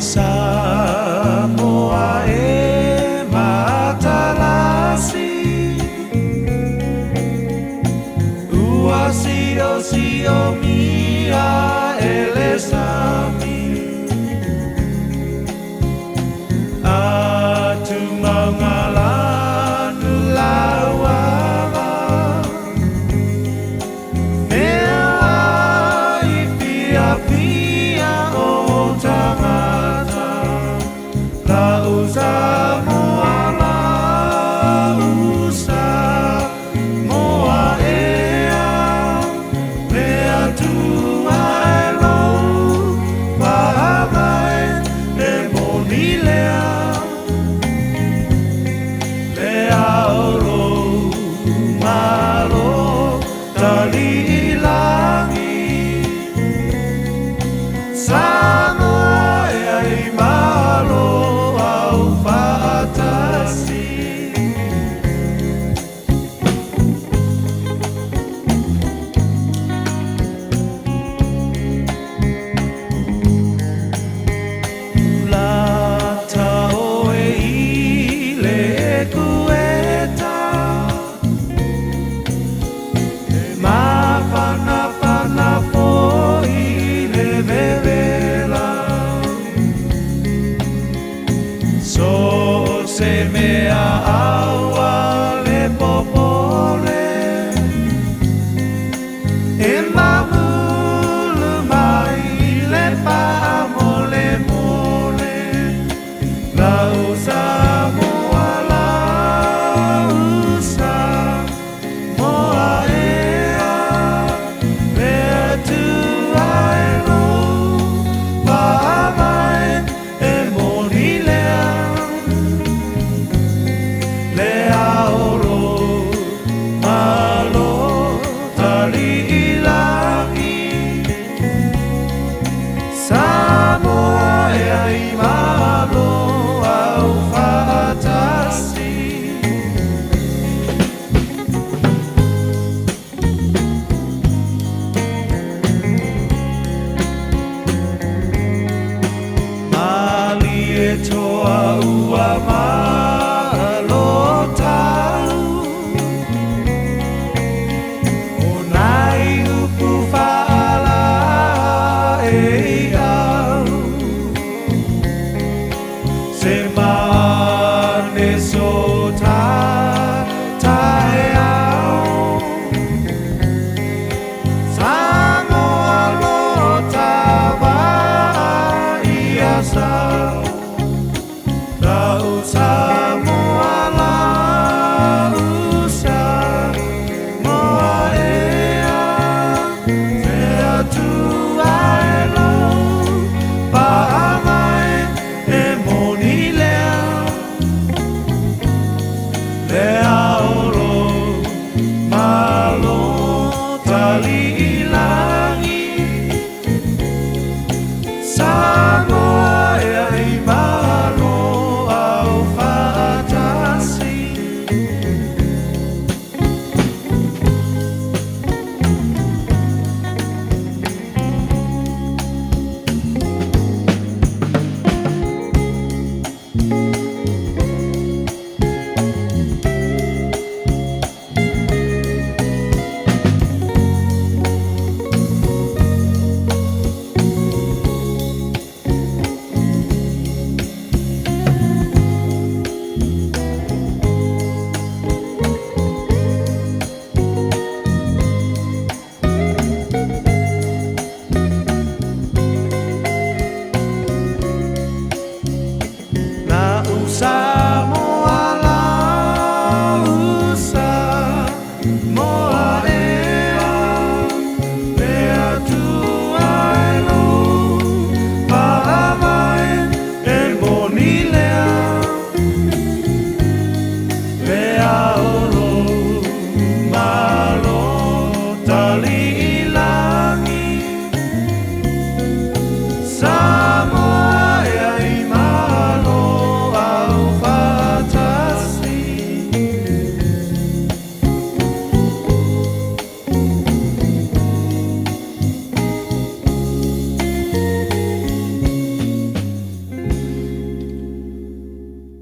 Samoa e matalasi Ua sio mia e le sami Atu maungalanu lauava Mea i fia o tagata La usa moa la usa moa ea Mea tua e lou paavae e moni lea Le aolo malo tali ilangi Samoa e ai malo au faatasi.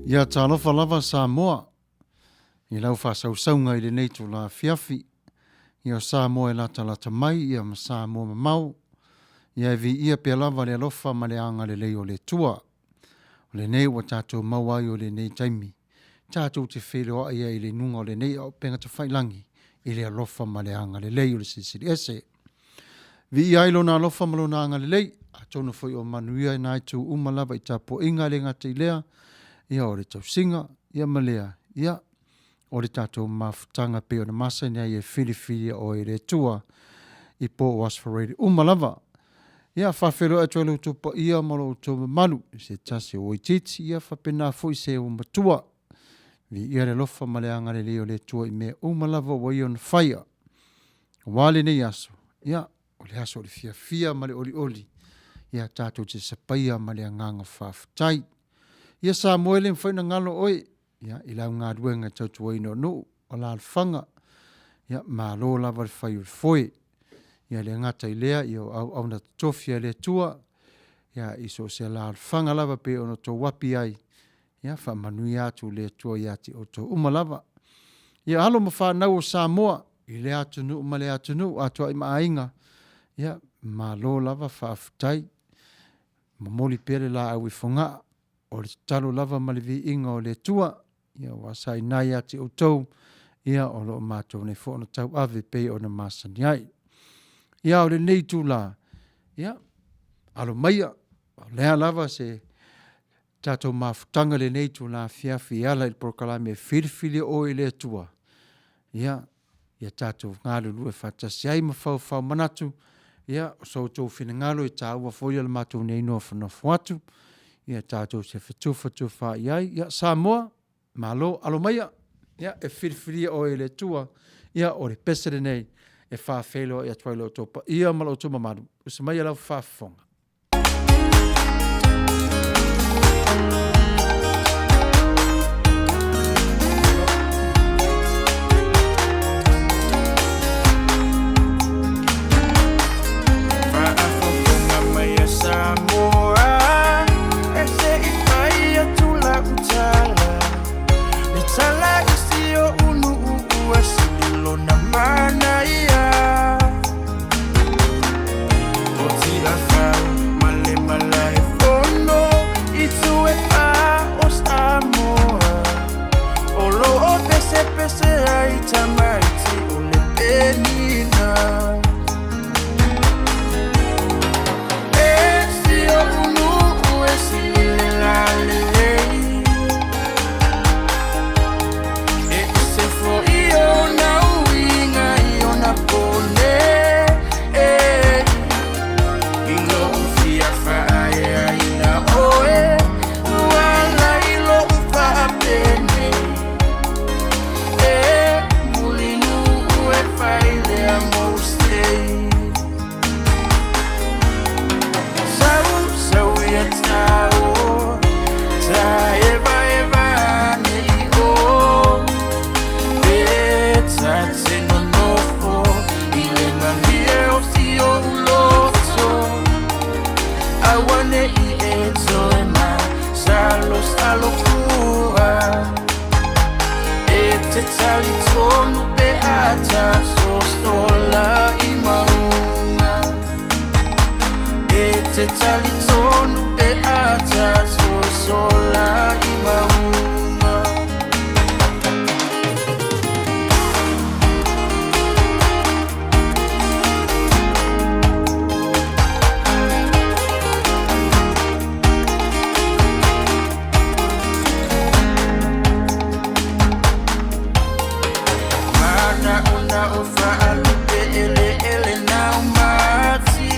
Ia talofa lava Samoa i lau faasausauga i lenei itula afiafi. Ia o Samoa e latalata mai ia ma Samoa mamao, ia e viia pea lava le alofa ma le agalelei o le Atua. O lenei ua tatou maua ai o lenei taimi tatou te feiloai ai i le luga o lenei auupega tafailagi i le alofa ma le agalelei o le Silisili Ese. Viia ai Lona alofa ma Lona agalelei, atonu foi o manuia na itu uma lava i tapuaiga e le gata i lea, ia o le tausiga, ia ma lea, ia o le tatou mafutaga e pei ona masani ai e filifilia oe e le Atua i po o Aso Faraile uma lava. Ia, faafeiloai atu ai i lo outou paia ma lo outou mamalu, i se tasi ua itiiti, ia faapena foi se ua matua. Viia le alofa ma le agalelei o le Atua i mea uma lava ua Ia ona faia. Aua lenei aso, ia, o le aso o le fiafia ma le olioli, ia tatou te sapaia ma le agaga faafetai. Ia Samoa e le mafai ona galo oe, ia, i lau galuega i le tautuaina o nuu, o alaalafaga, ia malo lava le fai o le foe. Ia le gata i lea, ia o auauna totofi a le Atua, ia i so o se alaalafaga lava e pei ona outou api ai, ia faamanuia atu le Atua ia te outou uma lava. Ia alo ma fanau o Samoa i lea atunuu ma lea atunuu, Atuai ma Aiga, ia malo lava faafetai. Momoli pea le laau i Fogaa, o le tatalo lava ma le viiga o le Atua, ia aua sa i ina ia te outou, ia o lo o matou nei foi ona tauave e pei ona masani ai. Ia a o lenei itula, ia, alo maia, o le a lava se tatou mafutaga i lenei itula afiafi e ala i le polokalame e Filifilia Oe e le Atua, ia, ia tatou galulue faatasi ai ma faufau manatu. Ia, o so outou finagalo e taua foi lo matou nei nofonofo atu, ia tatou te fetufatufaai ai. Ia, Samoa, malo, alo maia, ia, e filifilia oe e le Atua. Ia, o le pese lenei e faafeiloai atu ai i lo outou paia ma lo outou mamalu. Usu maia lau faafofoga. Faafofoga mai a Samoa, e se i fai atu lau tala. Le tala i si ou nuu ua sili lona manaia. O Tiafau ma le Malaefono i itu e fā o Samoa. O lo o pesepese ai tamaiti o le penina. E si ou nuu e sili le lalelei. E ese foi ona uiga i ona pone. I lou fia faaeaina oe, ua ala i lou faapenei. E Mulinuu e fai lea mou sei. Sau sau ia tau, ta eva eva ane i o. E ta te nonofo i le malie o si ou loto. Auane'i e toe ma salo salo kua. E te talitonu pe a ta sosola i mauga. E te talitonu pe a ta sosola i mauga. Manaonao faalupe eleele nau mati.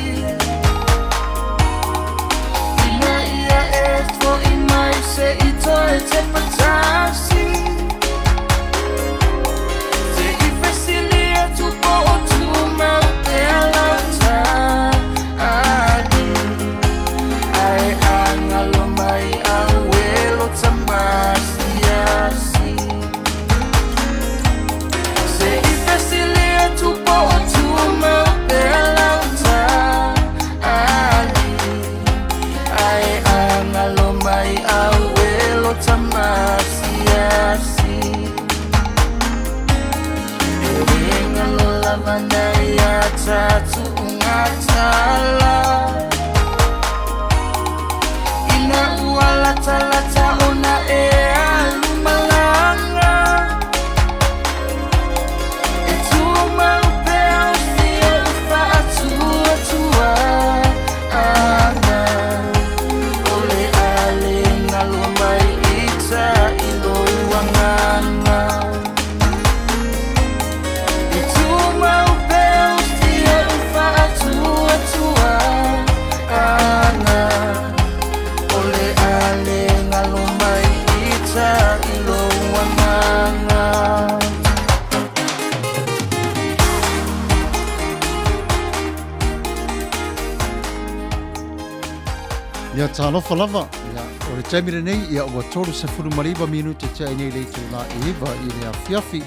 Ia talofa lava, ia, o le taimi lenei, ia ua 39 minute tea ai nei le itula e 9 i le afiafi.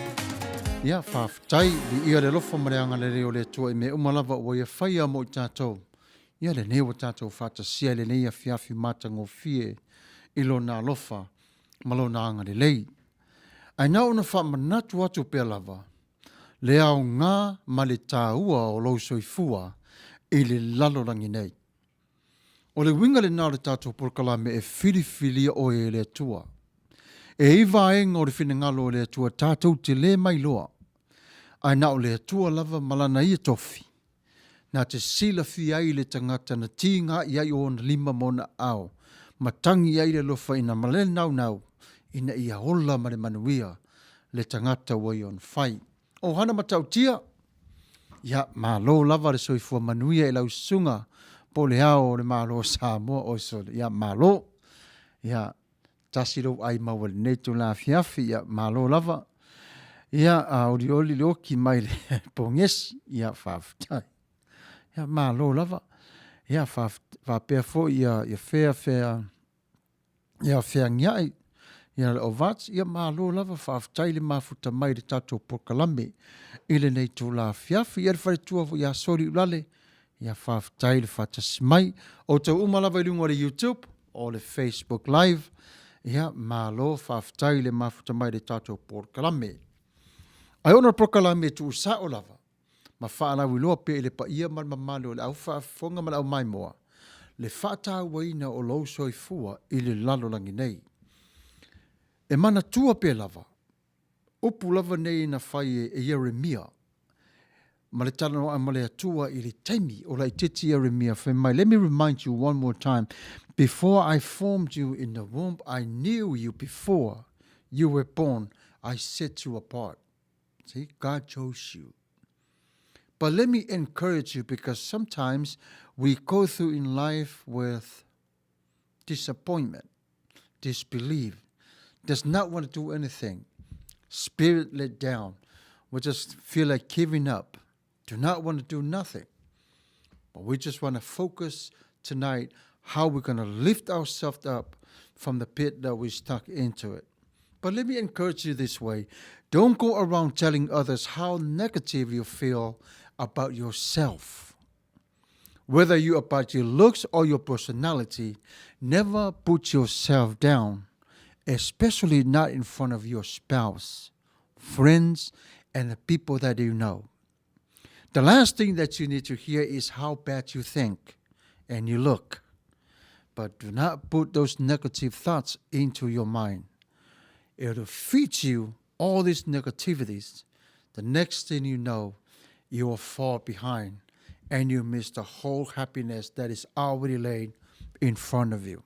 Ia, faafetai, viia le alofa ma le agalelei o le Atua i mea uma lava ua ia faia mo i tatou. Ia lenei ua tatou faatasia i lenei afiafi matagofie i lona alofa ma lona agalelei. Ae na ona faamanatu atu pea lava, le aoga ma le taua o lou soifua i le lalolagi nei. O le uiga lena o le tatou polokalame e filifilia oe e le Atua. E i ai vaega o le finagalo o le Atua tatou te le mailoa, ae na o le Atua lava ma Lana ia tofi na te silafia ai le tagata na tiga i ai ona lima ma ona aao, ma tagi i ai le alofa ma le naunau ina ia ola ma le manuia le tagata ua ia ona fai. O hana matautia, ia malo lava le soifua manuia i lau susuga po o le ao o le Malo o Samoa, oi sole, ia malo. Ia, tasi lou ai maua i lenei itula afiafi, ia malo lava. Ia, a olioli le oki mai le pogesi, ia faafetai. Ia malo lava. Ia faapea foi ia, ia fea fea ia feagiai ia le Ovats, ia malo lava faafetai le mafuta mai i le tatou polokalame i lenei itula afiafi. Ia le faletua foi ia Soli Ualale, ia faafetai le faatasi mai. Outou uma lava i luga o le YouTube o le Facebook Live, ia malo faafetai le mafuta mai i le tatou polokalame. Ae ona o le polokalame e tuusao lava ma faalauiloa pea i le paia ma le mamalu o le au faafofoga ma le au maimoa le faatauaina o lou soifua i le lalolagi nei. E manatua pea lava upu lava nei na fai e Ieremia ma le talanoaga ma le Atua i le taimi o laitiiti Ieremia, fai mai, Let me remind you one more time, before I formed you in the womb, I knew you before you were born, I set you apart. See, God chose you. But let me encourage you because sometimes we go through in life with disappointment, disbelief, does not want to do anything, spirit let down. We just feel like giving up, do not want to do nothing. But we just want to focus tonight how we're going to lift ourselves up from the pit that we stuck into it. But let me encourage you this way. Don't go around telling others how negative you feel about yourself. Whether you about your looks or your personality, never put yourself down, especially not in front of your spouse, friends, and the people that you know. The last thing that you need to hear is how bad you think and you look. But do not put those negative thoughts into your mind. It'll feed you all these negativities. The next thing you know, you will fall behind and you miss the whole happiness that is already laid in front of you.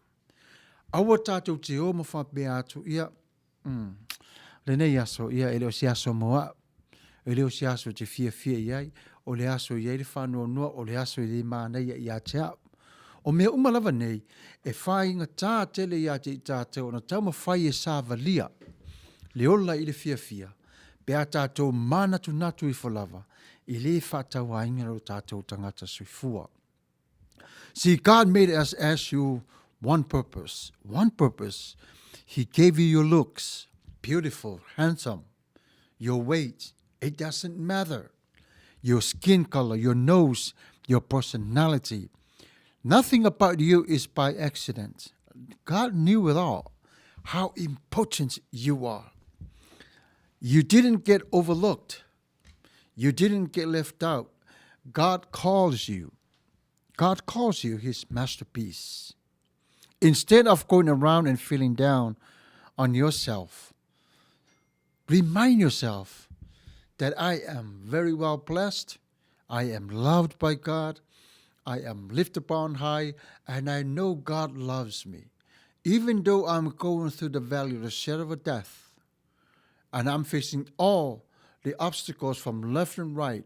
Aua tātou te o ma whapea atu ia, mm, lenei aso, ia e le o se aso mo au. E le o se aso te fiafia i ai, o le aso i ai le whanoanoa, o le aso i le mānaia i a te au. O mea uma lava nei, e whāingatā tele i a te i tātou ona taumawhai e sāvalia le ola i le fiafia, pe a tātou mānatunatu ifo lava, i le whaatauāinga lo tātou tangata soifua. See, God made us as you one purpose. One purpose. He gave you your looks, beautiful, handsome, your weight. It doesn't matter. Your skin color, your nose, your personality. Nothing about you is by accident. God knew it all, how important you are. You didn't get overlooked. You didn't get left out. God calls you. God calls you his masterpiece. Instead of going around and feeling down on yourself, remind yourself that I am very well blessed. I am loved by God. I am lifted up on high, and I know God loves me. Even though I'm going through the valley of the shadow of death, and I'm facing all the obstacles from left and right,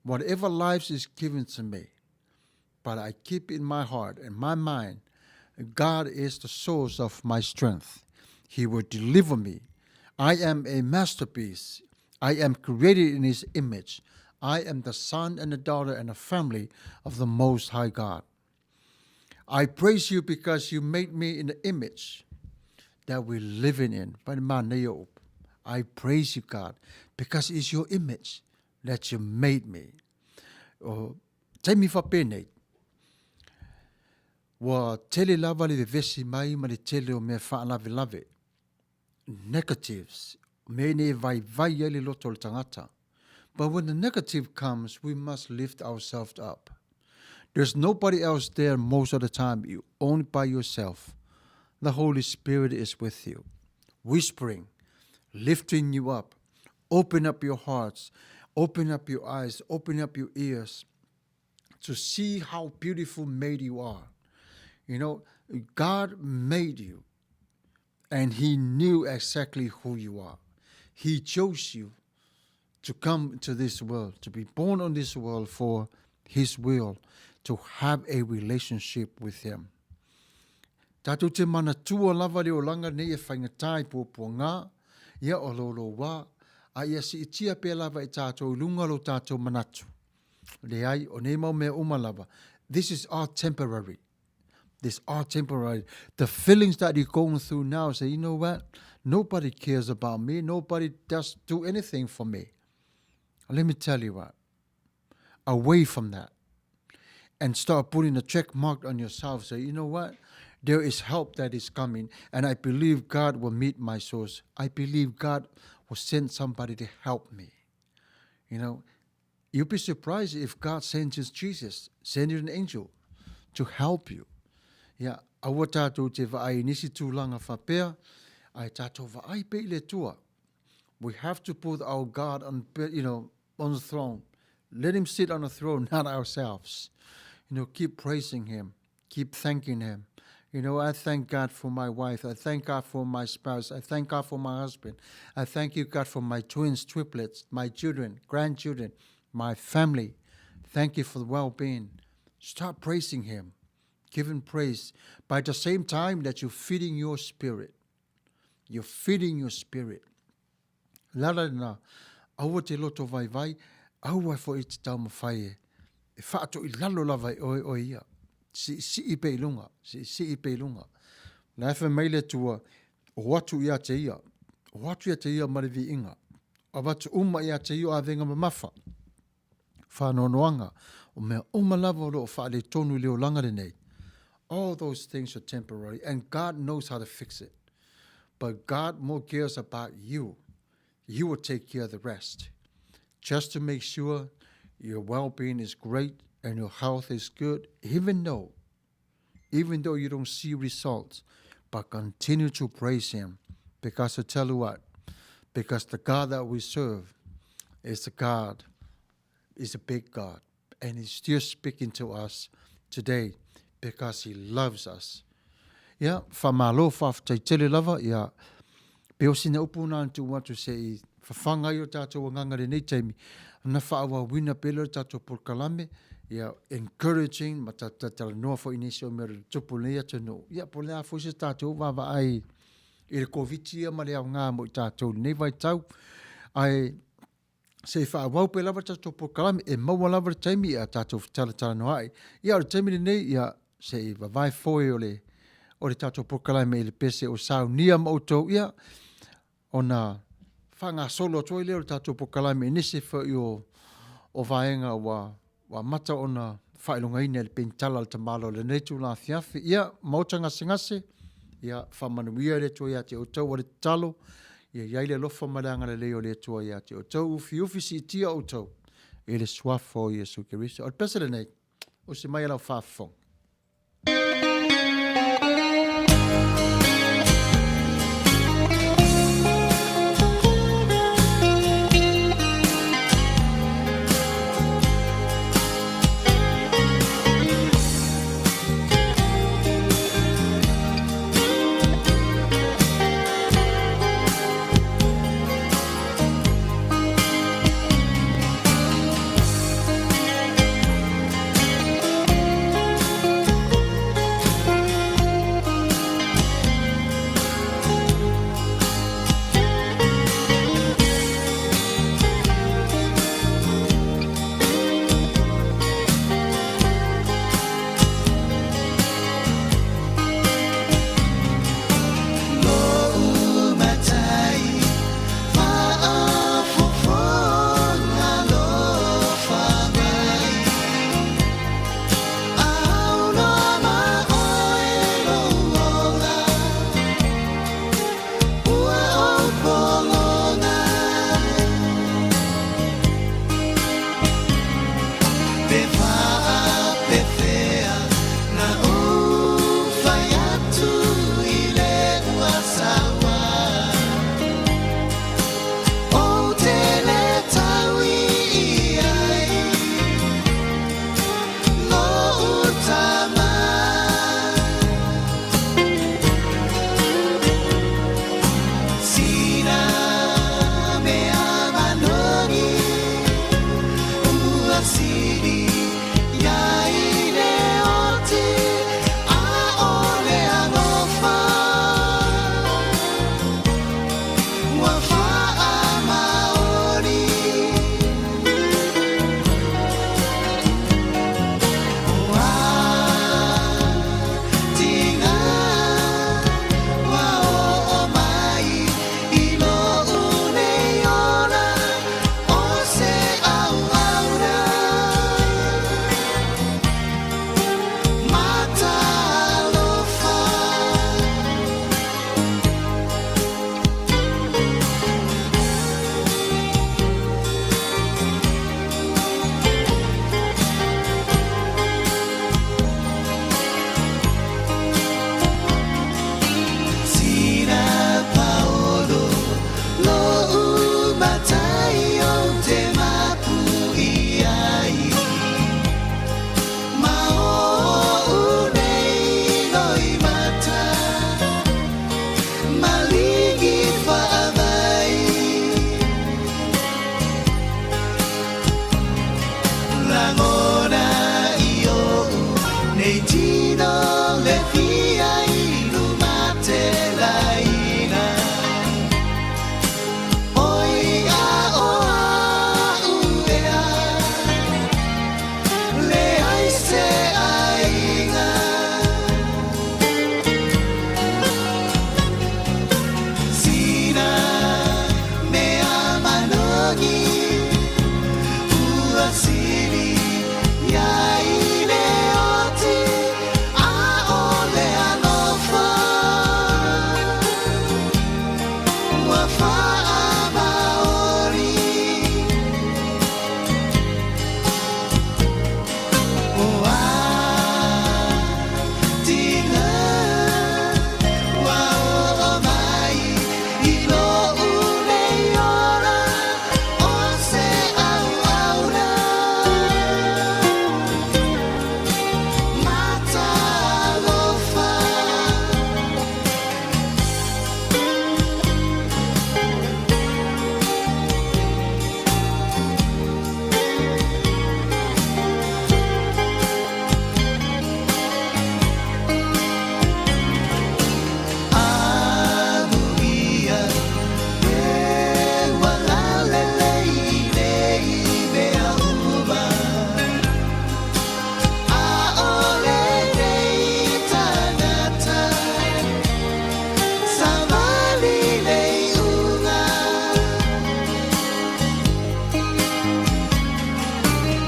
whatever life is given to me, but I keep in my heart and my mind, God is the source of my strength. He will deliver me. I am a masterpiece. I am created in His image. I am the son and the daughter and the family of the Most High God. I praise you because you made me in the image that we're living in. Vaai le manaia o upu. I praise you, God, because it's your image that you made me. O taimi faapenei, ua tele lava le vevesi mai ma le tele o mea faalavelave, negatives, mea nei e vaivai ai le loto o le tagata. But when the negative comes, we must lift ourselves up. There's nobody else there most of the time, you only by yourself. The Holy Spirit is with you, whispering, lifting you up. Open up your hearts, open up your eyes, open up your ears to see how beautiful made you are. You know, God made you and He knew exactly who you are. He chose you to come to this world, to be born on this world for His will, to have a relationship with Him. Tātou te manatua lava le olaga nei e faigata i puapuagā, ia o louloua, a ia siitia pea lava e tātou i lunga lo tātou manatu. Leai, o nei mau mea uma lava. This is all temporary. This all temporary. The feelings that you're going through now, say, you know what? Nobody cares about me. Nobody does do anything for me. Let me tell you what. Away from that. And start putting a check mark on yourself. Say, you know what? There is help that is coming. And I believe God will meet my source. I believe God will send somebody to help me. You know, you'd be surprised if God sends you Jesus, send you an angel to help you. Ia, aua tātou te vaai i nisi tūlanga whapea, ae tātou vaai pea i le Atua. We have to put our God on, you know, on the throne. Let him sit on the throne, not ourselves. You know, keep praising him. Keep thanking him. You know, I thank God for my wife. I thank God for my spouse. I thank God for my husband. I thank you, God, for my twins, triplets, my children, grandchildren, my family. Thank you for the well-being. Start praising him. Give him praise. By the same time that you're feeding your spirit. You're feeding your spirit. Le ala lena, aua te loto vaivai, aua foi te taumafai e, e faatoilalo lava e oe oe ia. Siisii pea i luga, siisii pea i luga. O la e fai mai le Atua, o atu ia te ia, o atu ia te ia ma le viiga, avatu uma ia te ia o avega mamafa, faanoanoaga, o mea uma lava o lo o faaletonu i le olaga lenei. All those things are temporary and God knows how to fix it. But God more cares about you. He will take care of the rest. Just to make sure your well-being is great and your health is good, even though, even though you don't see results, but continue to praise him. Because I tell you what, because the God that we serve is the God, is a big God. And he's still speaking to us today because he loves us. Ia, faamalo, faafetai tele lava, ia, pe o sina upu na na tuu atu se i fafaga ai o tatou agaga i lenei taimi, na faaauauina pea lea o le tatou polokalame, ia, encouraging ma tatou talanoa foi i nisi o mea o le tupu i lenei atunuu, ia, po o le a foi se tatou vaavaai i le Koviti ia ma le aoga mo i tatou i lenei vaitau. Ae, se i faaauau pea lava le tatou polokalame, e maua lava le taimi a tatou fetalatalanoa'i. Ia, o le taimi lenei, ia, se i vavae foe o le, o le tatou polokalame i le pese o saunia ma outou, ia, ona faagasolo atu ai lea o le tatou polokalame i nisi foi o, o vaega ua, Ua amata ona faailogaina e le penitala a le tamaloa i lenei itula afiafi. Ia, maota gasegase, ia faamanuia le Atua ia te outou. O le tatalo, ia i ai le alofa ma le agalelei o le Atua ia te outou. Ufiufi siitia outou i le Suafa o Iesu Keriso. O le pese lenei, usi mai e lau faafofoga. faapefea na ou fai atu i le ua saua. Ou te le tau i ai lo'u tama. Sina mea manogi ua sili ia i le oti ʻaʻole alofa ua faamaoni. Ua tiga ua oo mai i lo'u nei ola o se auauna matalofa. Sina Paolo lo'u matai ou te mapu i ai ma oʻu nei loimata maligi faavai. Lagona i oʻu nei tino le fia inu matelaina. Oi a o a'u ea, leai se aiga. Sina mea manogi ua sili ia i le oti ʻaʻole alofa ua faamaoni. Ua tiga ua oo mai i lo'u nei ola o se auauna matalofa. Amuia e ua laulelei i nei mea uma. ʻAʻole nei tagata savali le iuga.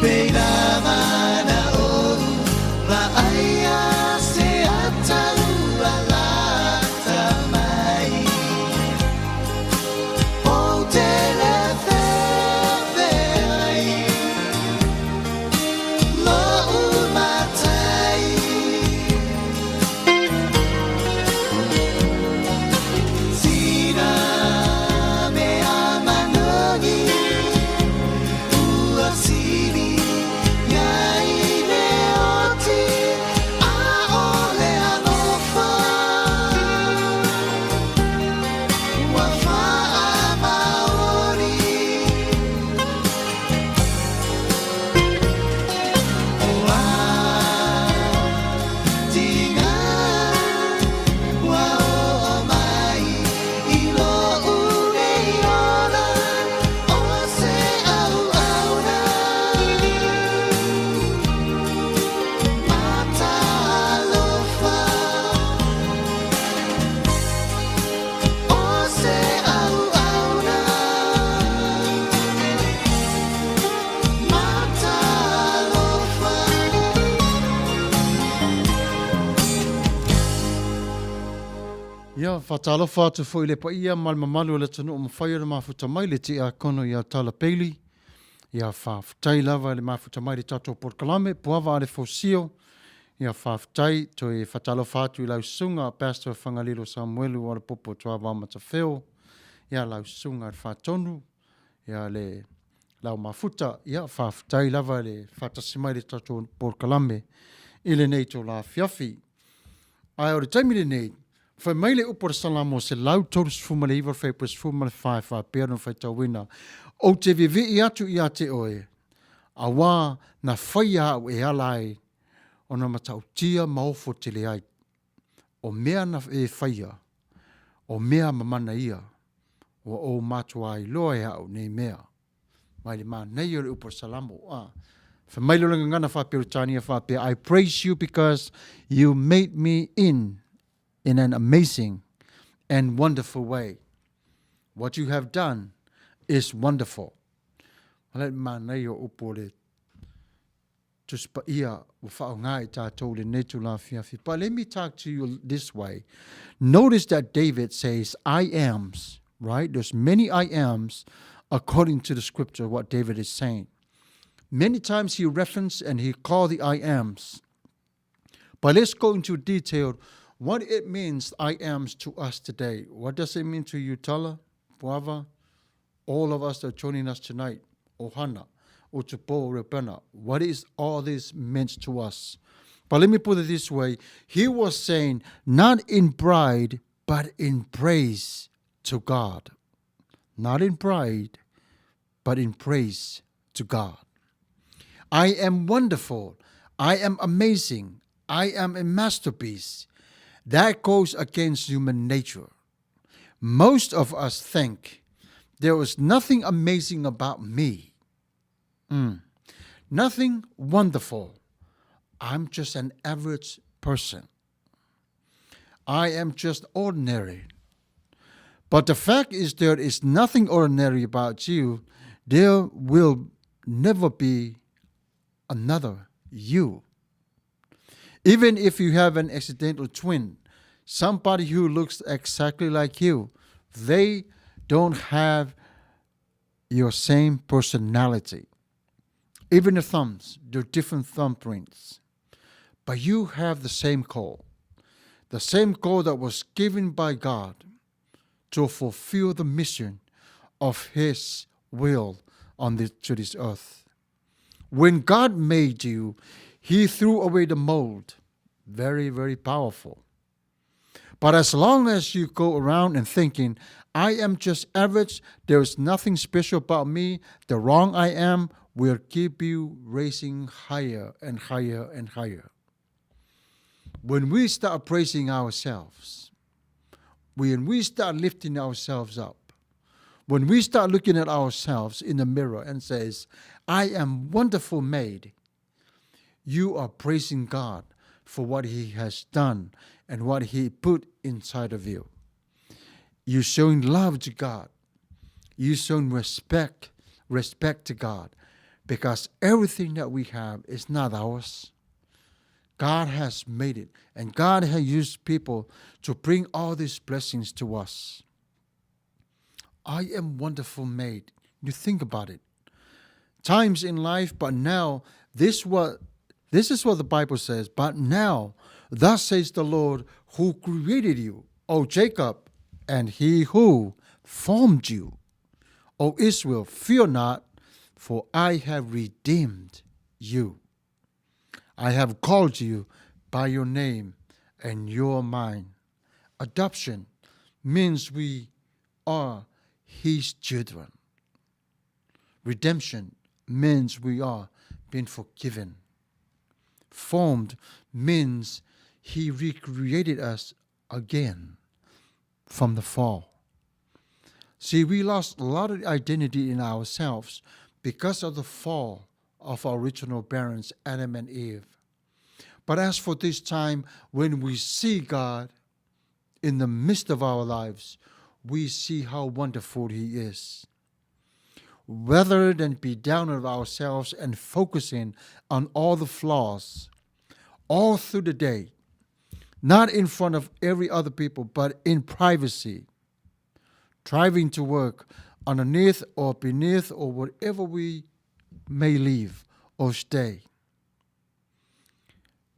Pēlā manaʻo vaaia se ata ua lata mai. Ou te le fefe ai lo'u matai. Sina mea manogi ua sili ia i le oti ʻaʻole alofa ua faamaoni. Ua tiga ua oo mai i lo'u nei ola o se auauna matalofa. O se auauna matalofa. Ia, faatalofa atu foi i le paia ma le mamalu o le atunuu mafai ona mafuta mai le tiakono ia Tala Bailey. Ia faafetai lava i le mafuta mai i le tatou polokalame, Puava a le Fosio. Ia faafetai, toe fatalofa atu i lau susuga Pastor Fagalilo Samuelu Alapopo Tuavao Matafeo, ia lau susuga i le Faatonu, ia le lau mafuta. Ia faafetai lava i le faatasi mai i le tatou polokalame i lenei itula afiafi. Ae o le taimi lenei, fai mai le upu a le Salamo 139 fuaiupu 14 e faapea ona faitauina, Ou te vivii atu ia te oe, auā na faia au e ala ai ona matautia ma ofo tele ai. O mea na e faia, o mea mamana ia, ua ou matuā iloa e au nei mea. Mai le manaia o le upu a le Salamo. Ah. Fai mai le gagana faa-Peretania faapea, I praise you because you made me in in an amazing and wonderful way. What you have done is wonderful. Wala le manaia o upu o le Tusi Paia ua faaaoga e tatou i lenei itula afiafi. But let me talk to you this way. Notice that David says, I ams, right? There's many I ams according to the scripture, what David is saying. Many times he referenced and he called the I ams. But let's go into detail what it means I ams to us today. What does it mean to you, Tala, Puava, all of us that are joining us tonight, Ohana, Utupo, Repena? What is all this meant to us? But let me put it this way. He was saying, not in pride, but in praise to God. Not in pride, but in praise to God. I am wonderful. I am amazing. I am a masterpiece. That goes against human nature. Most of us think there is nothing amazing about me. Mm. Nothing wonderful. I'm just an average person. I am just ordinary. But the fact is, there is nothing ordinary about you. There will never be another you. Even if you have an accidental twin, somebody who looks exactly like you, they don't have your same personality. Even the thumbs, they're different thumbprints. But you have the same call. The same call that was given by God to fulfill the mission of His will on this, to this earth. When God made you, He threw away the mold. Very, very powerful. But as long as you go around and thinking, I am just average, there is nothing special about me, the wrong I am will keep you raising higher and higher and higher. When we start praising ourselves, when we start lifting ourselves up, when we start looking at ourselves in the mirror and says, I am wonderful made, you are praising God for what he has done and what he put inside of you. You're showing love to God. You're showing respect, respect to God, because everything that we have is not ours. God has made it, and God has used people to bring all these blessings to us. I am wonderful made. You think about it. Times in life, but now this what this is what the Bible says. But now, thus says the Lord who created you, O Jacob, and he who formed you. O Israel, fear not, for I have redeemed you. I have called you by your name, and you're mine. Adoption means we are his children. Redemption means we are being forgiven. Formed means he recreated us again from the fall. See, we lost a lot of identity in ourselves because of the fall of our original parents, Adam and Eve. But as for this time, when we see God in the midst of our lives, we see how wonderful He is. Rather than be down on ourselves and focusing on all the flaws all through the day, not in front of every other people, but in privacy, driving to work, underneath or beneath or whatever we may leave or stay.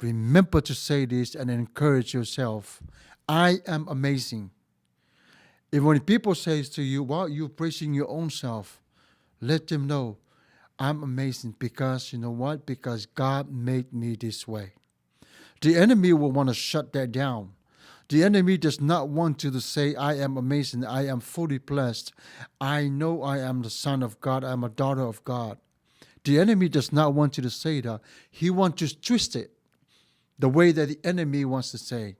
Remember to say this and encourage yourself. I am amazing. If when people say to you, well, you're praising your own self, let them know I'm amazing because you know what? Because God made me this way. The enemy will want to shut that down. The enemy does not want you to say, I am amazing, I am fully blessed, I know I am the son of God, I am a daughter of God. The enemy does not want you to say that. He wants to twist it the way that the enemy wants to say.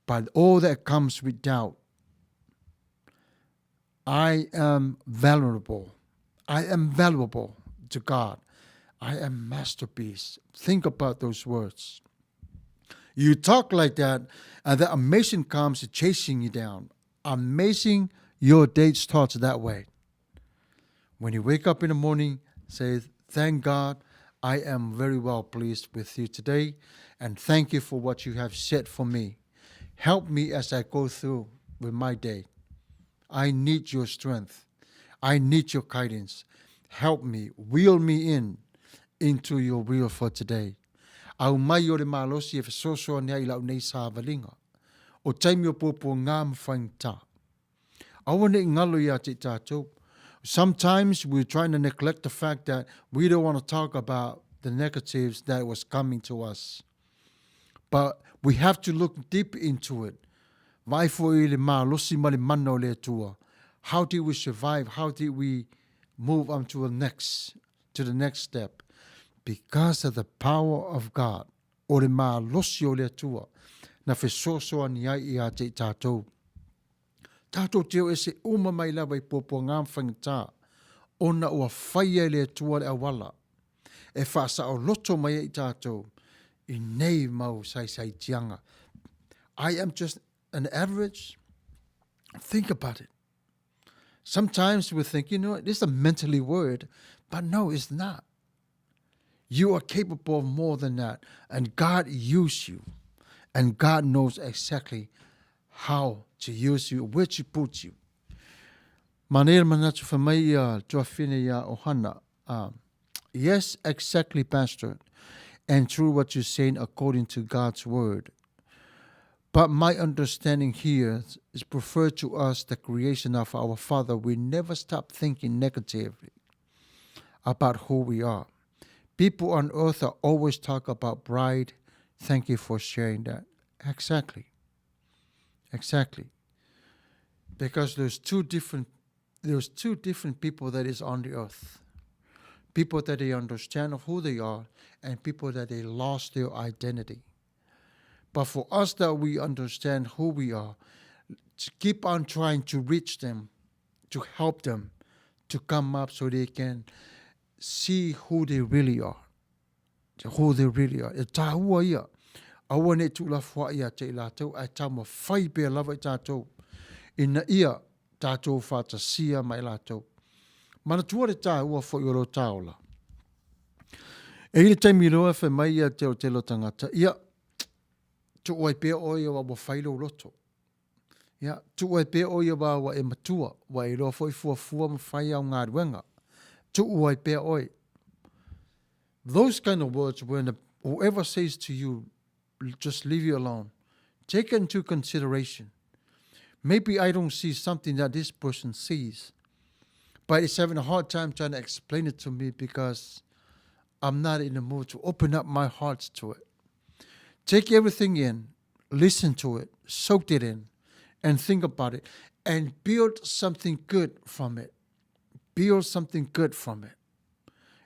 But all that comes with doubt. I am valuable. I am valuable to God. I am masterpiece. Think about those words. You talk like that, and the amazing comes chasing you down. Amazing your day starts that way. When you wake up in the morning, say, Thank God, I am very well pleased with you today, and thank you for what you have said for me. Help me as I go through with my day. I need your strength. I need your guidance. Help me, wheel me in into your will for today. Aumai o le malosi e fesoasoani ai i lau nei savaliga. O taimi o puapuaga ma faigata. Aua ne i ngalo iā te i tātou. Sometimes we're trying to neglect the fact that we don't want to talk about the negatives that was coming to us. But we have to look deep into it. Vaai foi i le malosi ma le mana o le Atua. How did we survive? How did we move on to the next, to the next step? Because of the power of God, o le malosi o le Atua, na fesoasoani ai iā te i tātou. Tātou te o ese uma mai lava i puapuaga ma faigata, ona ua faia e le Atua le auala e faasaoloto mai ai i tātou i nei mau saisaitiaga. I am just an average. Think about it. Sometimes we think, you know, this is a mentally word, but no, it's not. You are capable of more than that. And God used you. And God knows exactly how to use you, where to put you. Manaia le manatu fai mai ia tuafine ia Ohana. Yes, exactly, Pastor. And true what you're saying according to God's word. But my understanding here is preferred to us the creation of our Father. We never stop thinking negatively about who we are. People on earth are always talk about pride. Thank you for sharing that. Exactly. Exactly. Because there's two different there's two different people that is on the earth. People that they understand of who they are and people that they lost their identity. But for us that we understand who we are, to keep on trying to reach them, to help them to come up so they can see who they really are. Who they really are. E tāua ia. Aua ne tuulafoaʻi ia te i lātou, ae taumafai pea lava i tātou. Ina ia tātou faatasia ma i lātou. Manatua le tāua foi o lo tāola. E i le taimi loa e fai mai ia te o te lo tangata, ia, tuu ai pea oe ia wa ua fai lou loto. Ia, tuu ai pea oe ia wa ua e matua, ua e iloa foi fuafua ma fai au galuega. Tuu ai pea oe. Those kind of words, when the, whoever says to you, just leave you alone, take into consideration. Maybe I don't see something that this person sees, but it's having a hard time trying to explain it to me because I'm not in the mood to open up my heart to it. Take everything in, listen to it, soak it in, and think about it, and build something good from it. Build something good from it.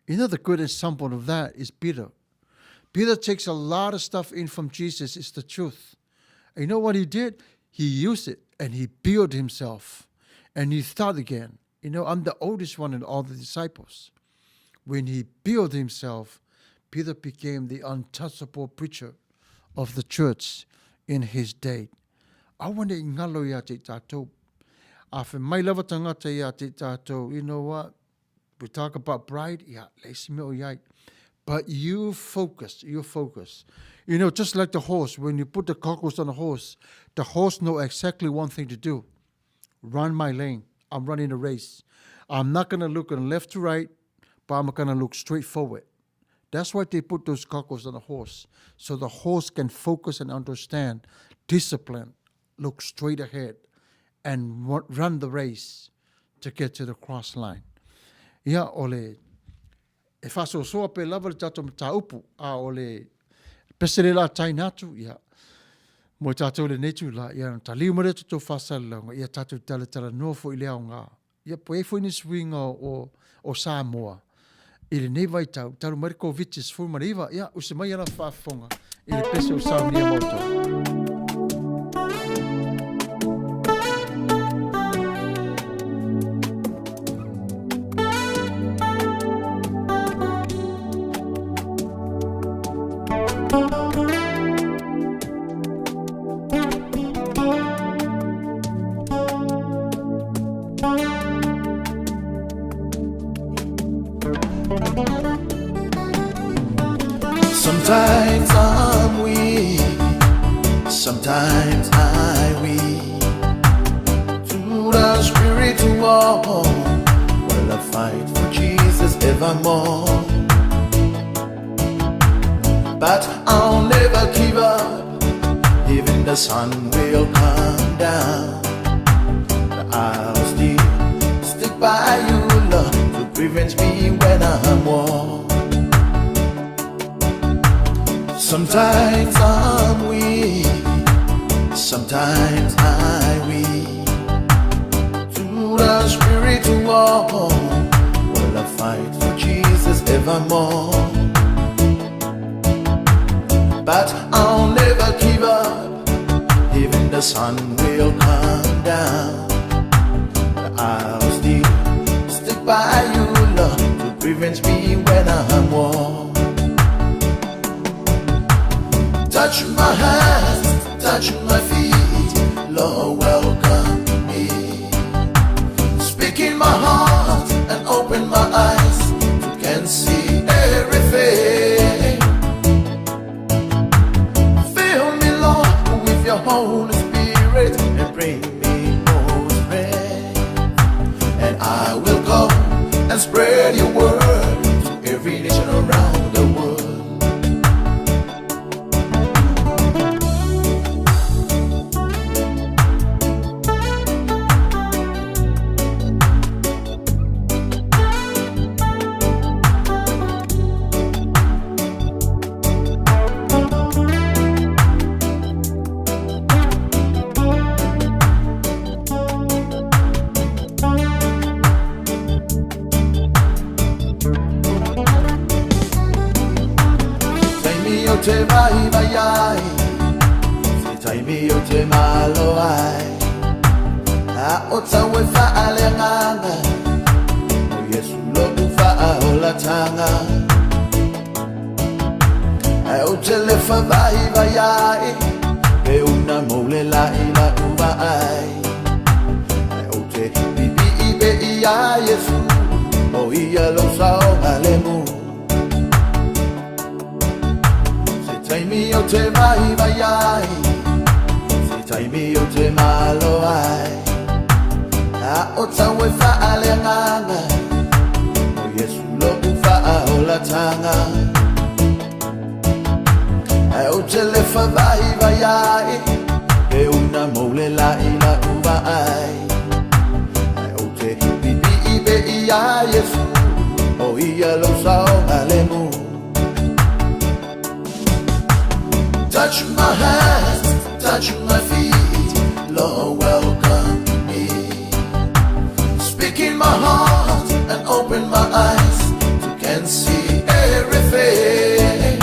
You know, the good example of that is Peter. Peter takes a lot of stuff in from Jesus. It's the truth. And you know what he did? He used it and he built himself. And he thought again, you know, I'm the oldest one in all the disciples. When he built himself, Peter became the untouchable preacher of the church in his day. Aua ne i ngalo iā te i tātou. A whai mai lava tangata iā te i tātou, you know what? We talk about pride, yeah, leai se mea o i ai. But you focus, you focus. You know, just like the horse, when you put the goggles on the horse, the horse know exactly one thing to do. Run my lane. I'm running a race. I'm not going to look on left to right, But I'm gonna look straight forward. That's why they put those goggles on the horse, so the horse can focus and understand discipline, look straight ahead, and run the race to get to the cross line. Ia, o le, e faasoasoa pea lava le tatou mataupu, a o le pese le la taina atu, ia, mo i tatou lenei tula, ia, na taliu mai lea tatou faasalalauga, ia tatou talatalanoa foi i le aoga Ia, po i ai foi nisi uiga o, o Samoa i lenei vaitau, talu mai le Koviti-19. Ia, usi mai ala faafofoga i le pese o saunia ma outou. Sometimes I'm weak, sometimes I weep. To the spirit war, while I fight for Jesus evermore. But I'll never give up, even the sun will come down. I'll still stick by you, Lord, to prevent me when I'm worn. Sometimes I'm weak, sometimes I weep. To the spirit war, will I fight for Jesus evermore. But I'll never give up, even the sun will come down. I'll still stick by you, Lord, to prevent me when I'm worn. Touch my hands, touch my feet, Lord, welcome me. Speak in my heart and open my eyes to can see everything. Fill me, Lord, with your Holy Spirit and bring me more strength. And I will go and spread your word to every nation around the world. Taimi o te vai vai ai, Se taimi o te malo ai, A o tau e whaalengaga, O Yesu lo u whaaolatanga. E o te lefa vai vai ai, E una moule la ila uva ai. E o te bibi i be i a Yesu, O ia lo sao alemu. Se taimi o te vai vai ai, Se taimi o te malo ai, A o tau e whaalengaga, O Yesu lo u whaaolatanga. E o te lefa vai vai ai, E una moule la ila uva ai. E o te bibi i be i a Yesu, O ia lo sao alemu. Touch my hands, touch my feet, Lord, welcome me. Speak in my heart and open my eyes to can see everything.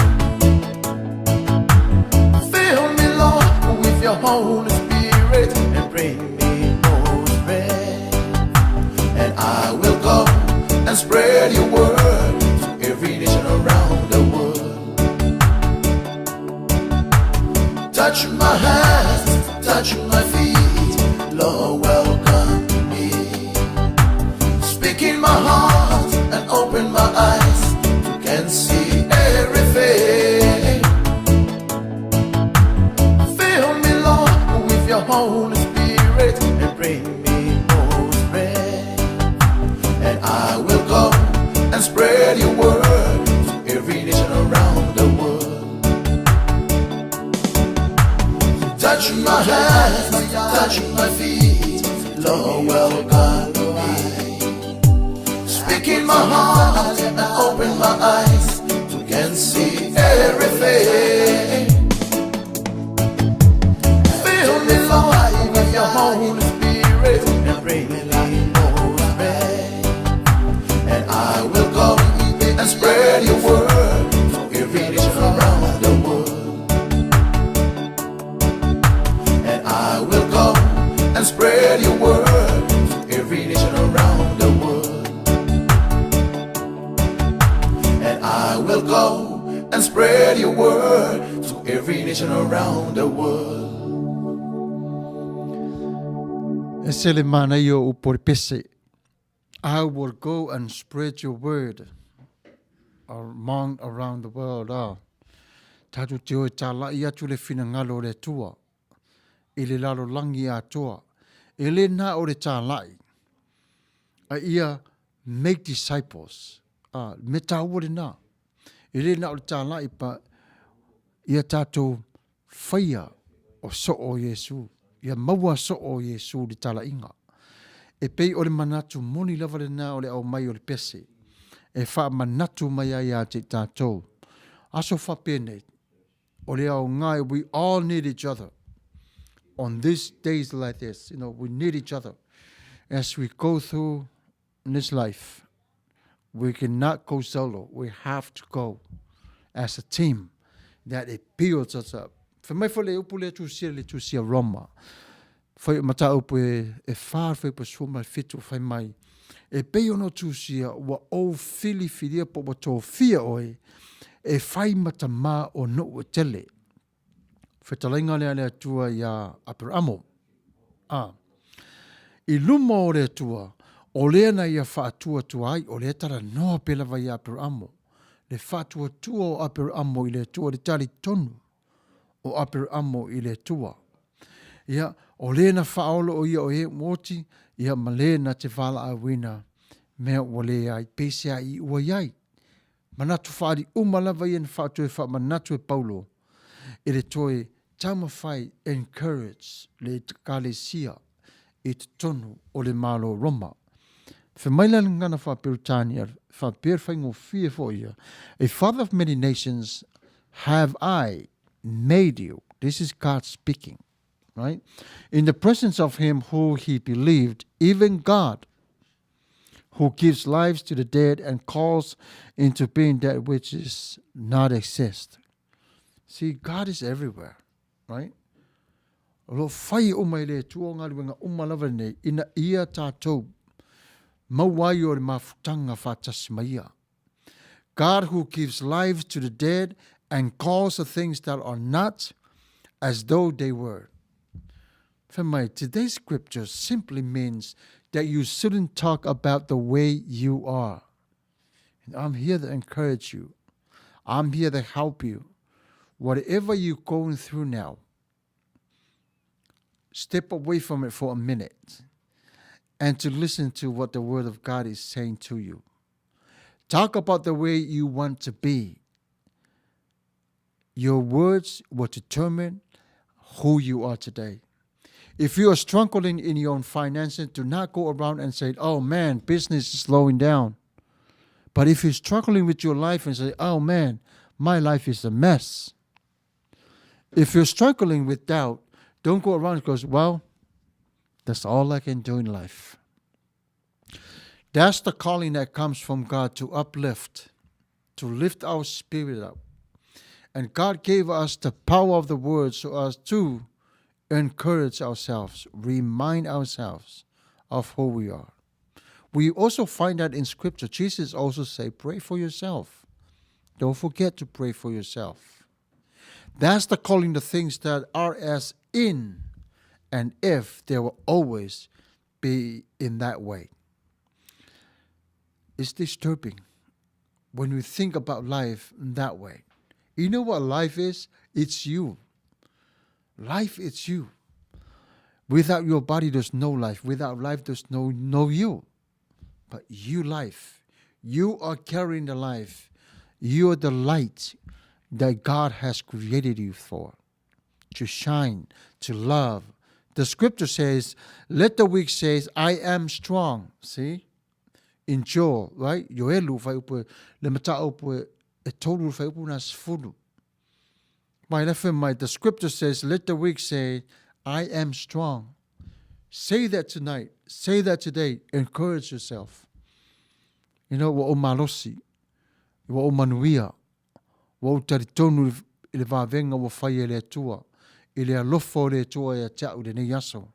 Fill me, Lord, with your Holy Spirit and bring me more strength. And I will go and spread your word to every nation around the world. Touch my hands, touch my feet, Lord, welcome me. Speak in my heart and open my eyes to can see everything. Fill me, Lord, with your Holy Spirit and bring me more strength. And I will go and spread your word to every nation around the world. Touch my hands, touch my feet, Lord, welcome me. Speak in my heart and open my eyes to can see everything. Fill me, Lord, with your Holy Spirit and bring me life more spread. And I will go and spread your word to every nation around the world. And I will go and spread your word to every nation around the world. And I will go and spread your word to every nation around the world. E se le manaia o upu o le pese. I will go and spread your word among around the world. Ah. Tātou te o e tālai atu le finangalo o le Atua i le lalolagi atoa. E le nā o le tālai. A ia make disciples. Ah, me tāua le nā. E le nā o le tālai pa ia tātou Whaia o soo o Iesu, ia maua soo o Iesu le talaiga. E pei o le manatu moni lava lena o le aumai o le pese, e faamanatu mai ai ia te i tatou. Aso faapenei, o le aoga e we all need each other on these days like this, you know, we need each other as we go through this life. We cannot go solo. We have to go as a team that it builds us up. Fai mai foi le upu lea tusia le tusia Roma. Fai mataupu e, e whā whai pa sua mai whitu fai mai. E pei ono tusia ua ou whiliwhiria po ua tōwhia oe e whai matamā o nuu e tele. Fetalaiga lea a le Atua iā Aperamo. A, i luma o le Atua, o lea na ia faatuatua ai, o lea talanoa pea lava iā Aperamo, le faatuatua o Aperamo i le Atua, le talitonu o Aperamo i le Atua. Ia, o lea na faaolo o ia o e oti, ia ma le na te valaauina mea ua leai, peisea i ua iai. Manatu faaali uma lava ia na faatoe faamanatu e Paulo i le toe taumafai encourage le Ekalesia i totonu o le Malo Roma. Fai mai la le gagana faa-Peretania, faapea le faigofie foi ia, A father of many nations have I made you. This is God speaking, right? In the presence of him who he believed, even God, who gives lives to the dead and calls into being that which is not exist. See, God is everywhere, right? O lo whai o mai le Atua o galuega uma lava nei, ina ia tātou mau ai o le mafutanga whātasi mai ia. God who gives life to the dead and calls the things that are not as though they were. Fai mai, today's scripture simply means that you shouldn't talk about the way you are. And I'm here to encourage you. I'm here to help you. Whatever you're going through now, step away from it for a minute and to listen to what the Word of God is saying to you. Talk about the way you want to be. Your words will determine who you are today. If you are struggling in your own finances, do not go around and say, oh man, business is slowing down. But if you're struggling with your life and say, oh man, my life is a mess. If you're struggling with doubt, don't go around and go, well, that's all I can do in life. That's the calling that comes from God to uplift, to lift our spirit up. And God gave us the power of the word so as to encourage ourselves, remind ourselves of who we are. We also find that in scripture, Jesus also say, pray for yourself. Don't forget to pray for yourself. That's the calling the things that are as in and if they will always be in that way. It's disturbing when we think about life that way. You know what life is? It's you. Life is you. Without your body, there's no life. Without life, there's no, no you. But you life. You are carrying the life. You are the light that God has created you for. To shine, to love. The scripture says, let the weak say, I am strong. See? In Joel, right? Ioelu whaiupu, le mataupu e tolu whaiupu na sefulu. Mai le mai, the scripture says, let the weak say, I am strong. Say that tonight. Say that today. Encourage yourself. You know, ua ou malosi, ua ou manuia, ua ou talitonu i le vavega ua fai e le Atua, i le alofa o le Atua ia te au i lenei aso.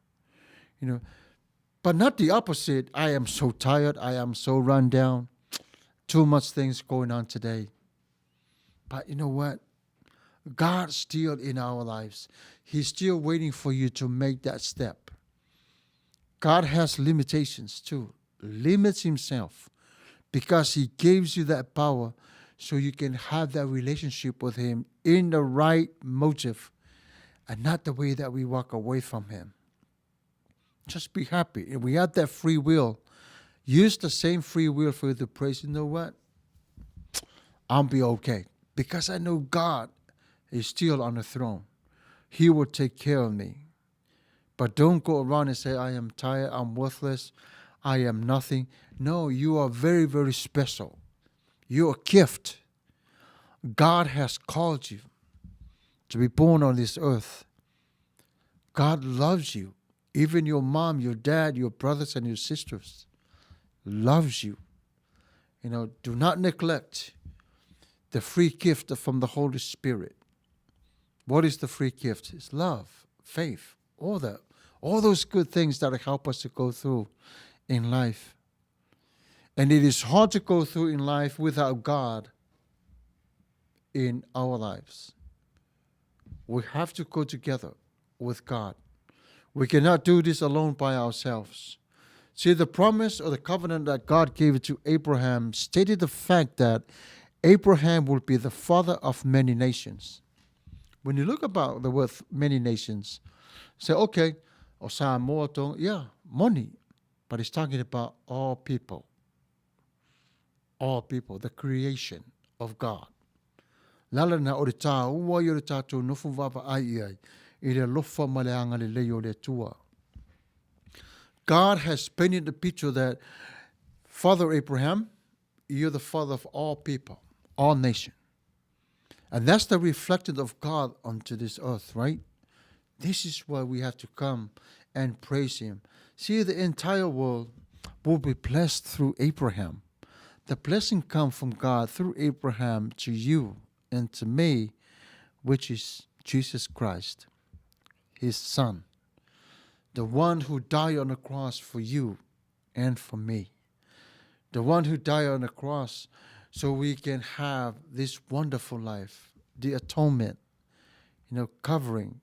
You know, but not the opposite. I am so tired. I am so run down. Too much things going on today. But you know what? God's still in our lives. He's still waiting for you to make that step. God has limitations too. Limits himself because he gives you that power so you can have that relationship with him in the right motive and not the way that we walk away from him. Just be happy. If we have that free will, use the same free will for you to praise. You know what? I'll be okay because I know God is still on the throne. He will take care of me. But don't go around and say, I am tired, I'm worthless, I am nothing. No, you are very, very special. You're a gift. God has called you to be born on this earth. God loves you. Even your mom, your dad, your brothers and your sisters loves you. You know, do not neglect the free gift from the Holy Spirit. What is the free gift? It's love, faith, all that. All those good things that help us to go through in life. And it is hard to go through in life without God in our lives. We have to go together with God. We cannot do this alone by ourselves. See, the promise or the covenant that God gave to Abraham stated the fact that Abraham will be the father of many nations. When you look about the word many nations, say, okay, o Samoa, yeah, money. But he's talking about all people. All people, the creation of God. Lala na o le tāua i o le tātou nofo vaavaai i ai, i le alofa ma le agalelei o le Atua. God has painted the picture that Father Abraham, you're the father of all people, all nations. And that's the reflection of God onto this earth, right? This is why we have to come and praise him. See, the entire world will be blessed through Abraham. The blessing come from God through Abraham to you and to me, which is Jesus Christ, his son, the one who died on the cross for you and for me, the one who died on the cross so we can have this wonderful life, the atonement, you know, covering,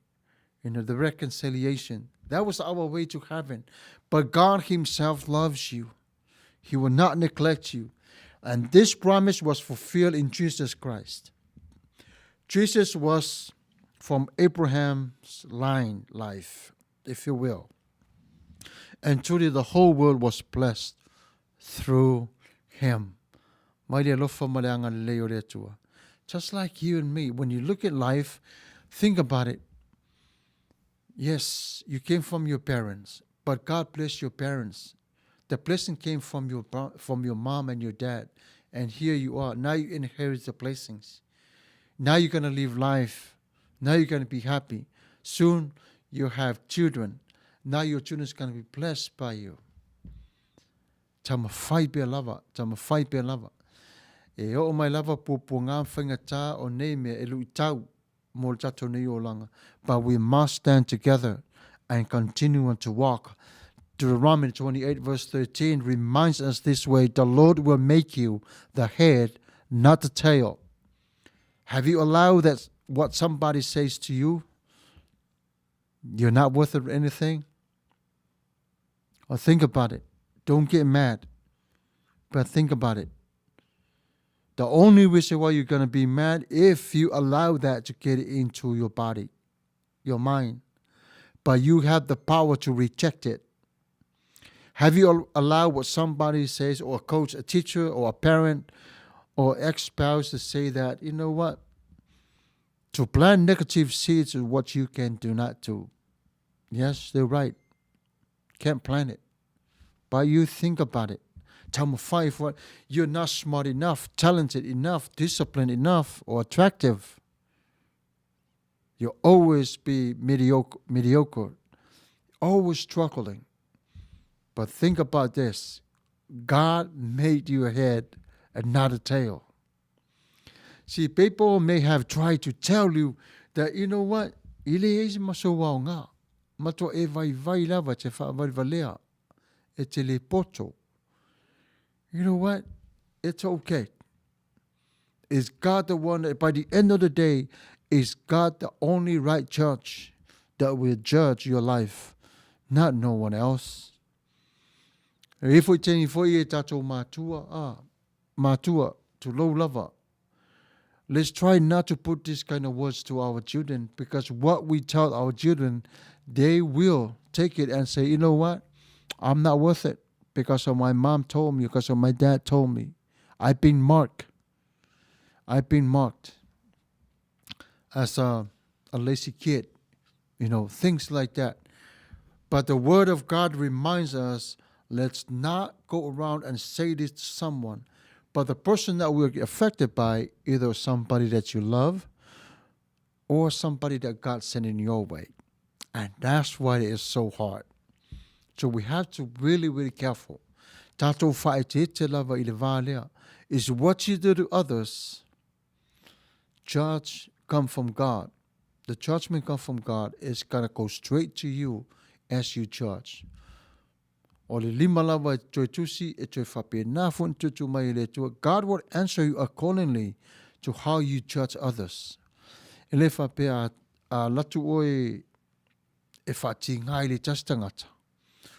you know, the reconciliation. That was our way to heaven. But God himself loves you. He will not neglect you. And this promise was fulfilled in Jesus Christ. Jesus was from Abraham's line life, if you will. And truly the whole world was blessed through him. Mai le alofa ma le agalelei o le Atua. Just like you and me, when you look at life, think about it. Yes, you came from your parents, but God bless your parents. The blessing came from your, from your mom and your dad. And here you are. Now you inherit the blessings. Now you're going to live life. Now you're going to be happy. Soon you have children. Now your children's going to be blessed by you. Taumawhai pea lava, taumawhai pea lava. E oo mai lava puapuaga ma faigata o nei mea e luitau mo le tatou nei olaga. But we must stand together and continue on to walk. Deuteronomy 28 verse 13 reminds us this way, the Lord will make you the head, not the tail. Have you allowed that what somebody says to you? You're not worth anything? Or think about it. Don't get mad, but think about it. The only reason why you're going to be mad if you allow that to get into your body, your mind. But you have the power to reject it. Have you allowed what somebody says, or a coach, a teacher, or a parent, or ex-spouse to say that, you know what? To plant negative seeds is what you can do not do. Yes, they're right. Can't plant it. But you think about it. Tell me five what you're not smart enough, talented enough, disciplined enough, or attractive. You'll always be mediocre, mediocre, always struggling. But think about this God made you a head and not a tail. See, people may have tried to tell you that, you know what, i le eisi maso wao ngā, matua e vai vai lava te whaawariwalea, e te le poto. You know what? It's okay. Is God the one that, by the end of the day, is God the only right judge that will judge your life, not no one else? E ifo i tēnei foi e tātou mātua, a, mātua, tulou lava. Let's try not to put this kind of words to our children because what we tell our children, they will take it and say, you know what? I'm not worth it because of my mom told me, because of my dad told me. I've been marked. I've been marked as a, a lazy kid, you know, things like that. But the Word of God reminds us let's not go around and say this to someone. But the person that we're affected by, either somebody that you love or somebody that God sent in your way. And that's why it is so hard. So we have to really, really careful. Tātou whaeteete lava i le vā lea is what you do to others, judge come from God. The judgment come from God is gonna go straight to you as you judge. O le lima lava e toe tusi, e toe whapena foi ni tutu mai e le Atua. God will answer you accordingly to how you judge others. E le whapea a, a latu oe e whaatinga i le tasi tangata.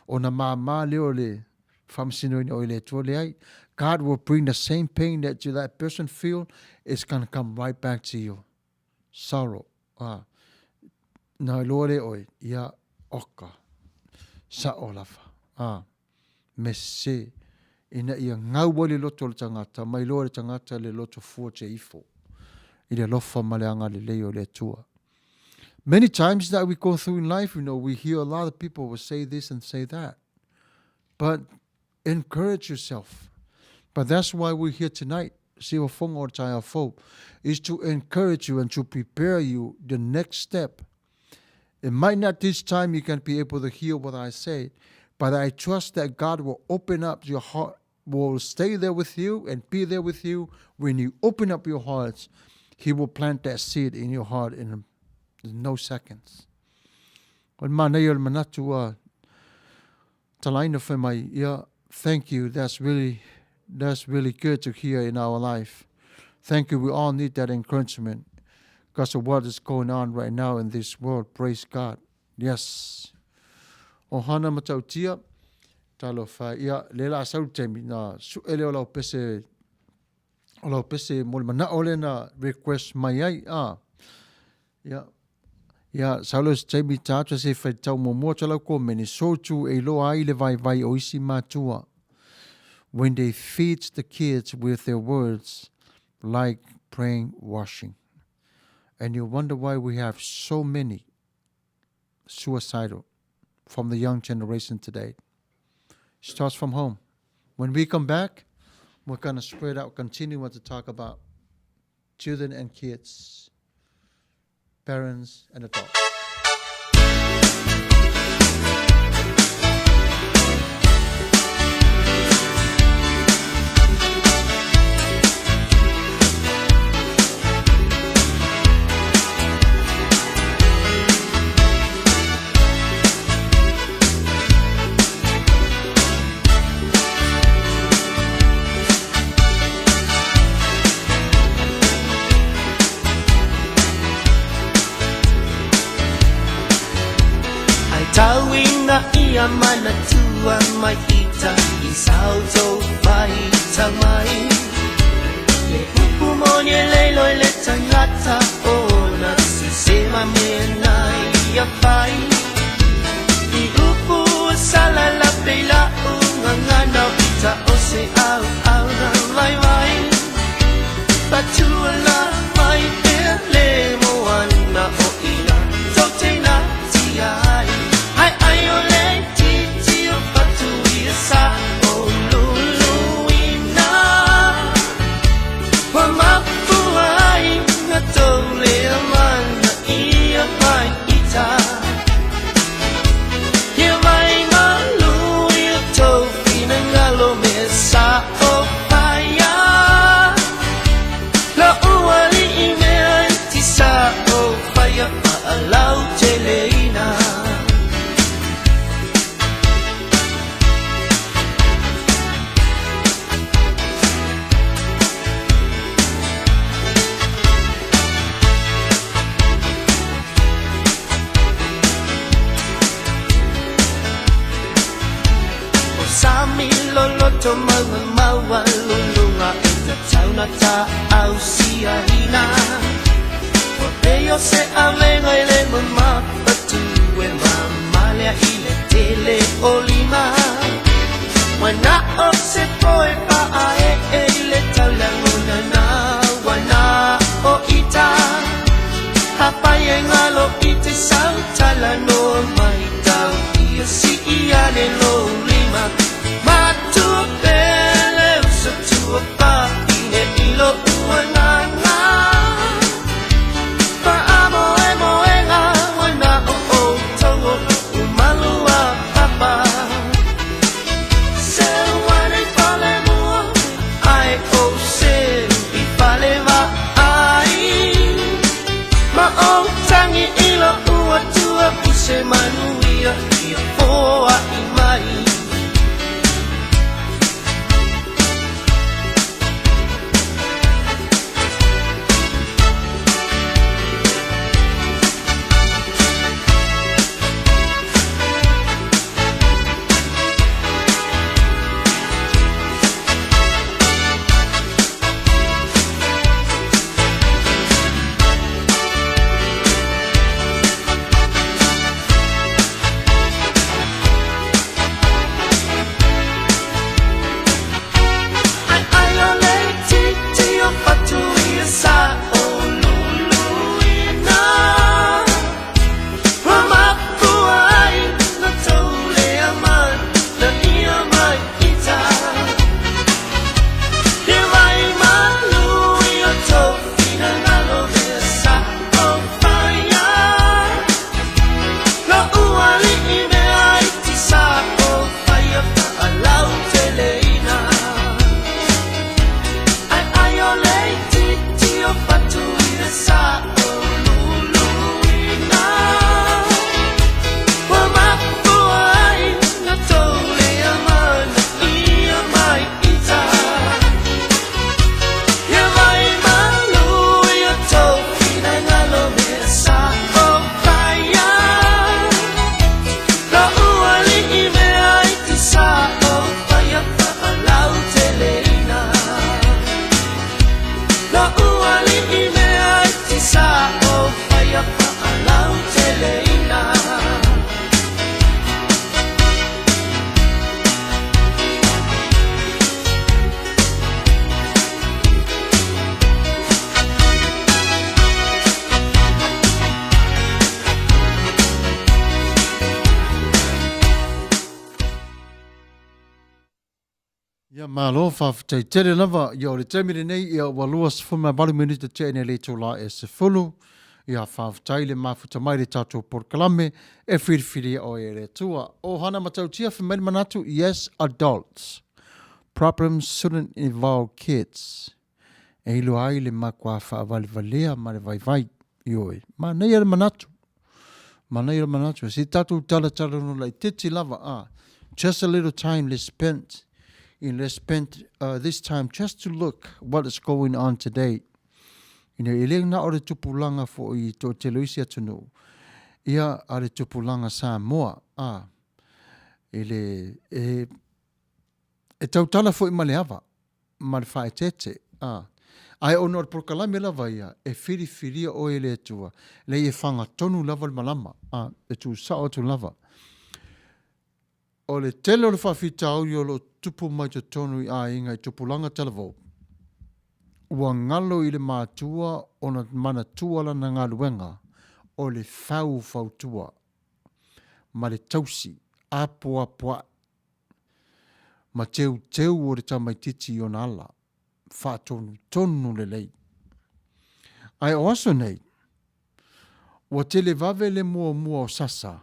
O na māmā leo le whamasinoina o i le Atua leai. God will bring the same pain that you, that person feel, it's gonna come right back to you. Sorrow. Ah. Nā loa le oe, ia oka. Sa o lava. Ah. Me se. Ina ia ngau ai le loto o le tangata, mai loa le tangata le loto fua te ifo. I le alofa ma le agalelei o le Atua. Many times that we go through in life, you know, we hear a lot of people will say this and say that. But encourage yourself. But that's why we're here tonight, Sivafonga o Taeao Fou, is to encourage you and to prepare you the next step. It might not this time you can be able to hear what I say, but I trust that God will open up your heart, will stay there with you and be there with you. When you open up your hearts, He will plant that seed in your heart in no seconds. O le manaia o le manatu a talaina whai mai, ia, thank you, that's really, that's really good to hear in our life. Thank you, we all need that encouragement because of what is going on right now in this world. Praise God. Yes. O hana matautia, talofa, ia, le la sau taimi, na su'e lea o lau pese, o lau pese mo le mana'o lea na request mai ai, a. Ia, ia, sau lea o se taimi ta atu se faitau muamua atu lau komene, so tu e iloa ai le vaivai o isi matua when they feed the kids with their words like brainwashing. And you wonder why we have so many suicidal from the young generation today. Starts from home. When we come back, we're going to spread out, continue what to talk about children and kids, parents and adults. Ai tauina ia manatua mai ita i sauto faita mai Le upu moni e leilo i le tangata ona sisema mea nai ia fai I upu sala la pe lau. mai ita. Ia vai malu i o tou finagalo mea sa o faia. La'u alii mea iti sa o faia faalauteleina. O sami loloto maua maualuluga e tatau na taausiaina. Ua pei o se avega i le mamapatu e mamalea i le tele o lima. Ua na o se poe paaee i le taulaga na ua na o ita. Hapai e galo i te sautalanoa mai tau ia sii ane lou lima. Matua pele uso tua fahine i lo'u agaga. Faamoemoega ua na o outou o lo'u malu a papa. Seu ane i fale mua ae ou seu i fale vaai. Ma ou tagi i lo'u Atua i se manuia ia foai mai. Ai ai o le itiiti o fatu ia sa o luluina. Ua mafua ai na tou lea mana ia mai ita. Ia vai malu i o tou finagalo mea sa o faia. Lo'u alii mea iti sa o faia faalauteleina. Ai ai o le itiiti o fatu ia sa o luluina. Ua mafua ai na tou lea mana ia mai ita. Ia vai malu i o tou finagalo mea sa o faia. Lo'u alii mea iti sa o faia faalauteleina. Lo'u alii mea iti sa o faia faalauteleina. Ia malo faafetai tele lava. Ia o le taimi lenei ia ua 28 minute tea nei le itula e 10. Ia faafetai le mafuta mai le tatou polokalame e filifilia oe e le Atua. O Hana Matautia fai mai le manatu, yes adults problems shouldn't involve kids. E iloa ai le makuā faavalevalea ma le vaivai. Ioe, manaia le manatu. Manaia le manatu. Se tatou talatalanoa laitiiti lava, a. Just a little time let's spend, in let's spend this time just to look what is going on today. You know, e le na o le tupulaga foi i toatele o isi atunuu, ia a le tupulaga Samoa, a. E le, e, e tautala foi ma le ava. ma le faaeteete, a. Ae ona o le polokalame lava ia, e filifilia oe e le Atua, leai e fagatonu lava le malama, a, e tuusao atu lava. O le tele o le faafitauli o lo o tupu mai totonu i aiga i tupulaga talavou, ua galo i le matua ona manatua lana galuega o le faufautua ma le tausi apoapoai ma teuteu o le tamaitiiti i ona ala, faatonutonu lelei. Ae o aso nei, Ua televave le muamua o Sasa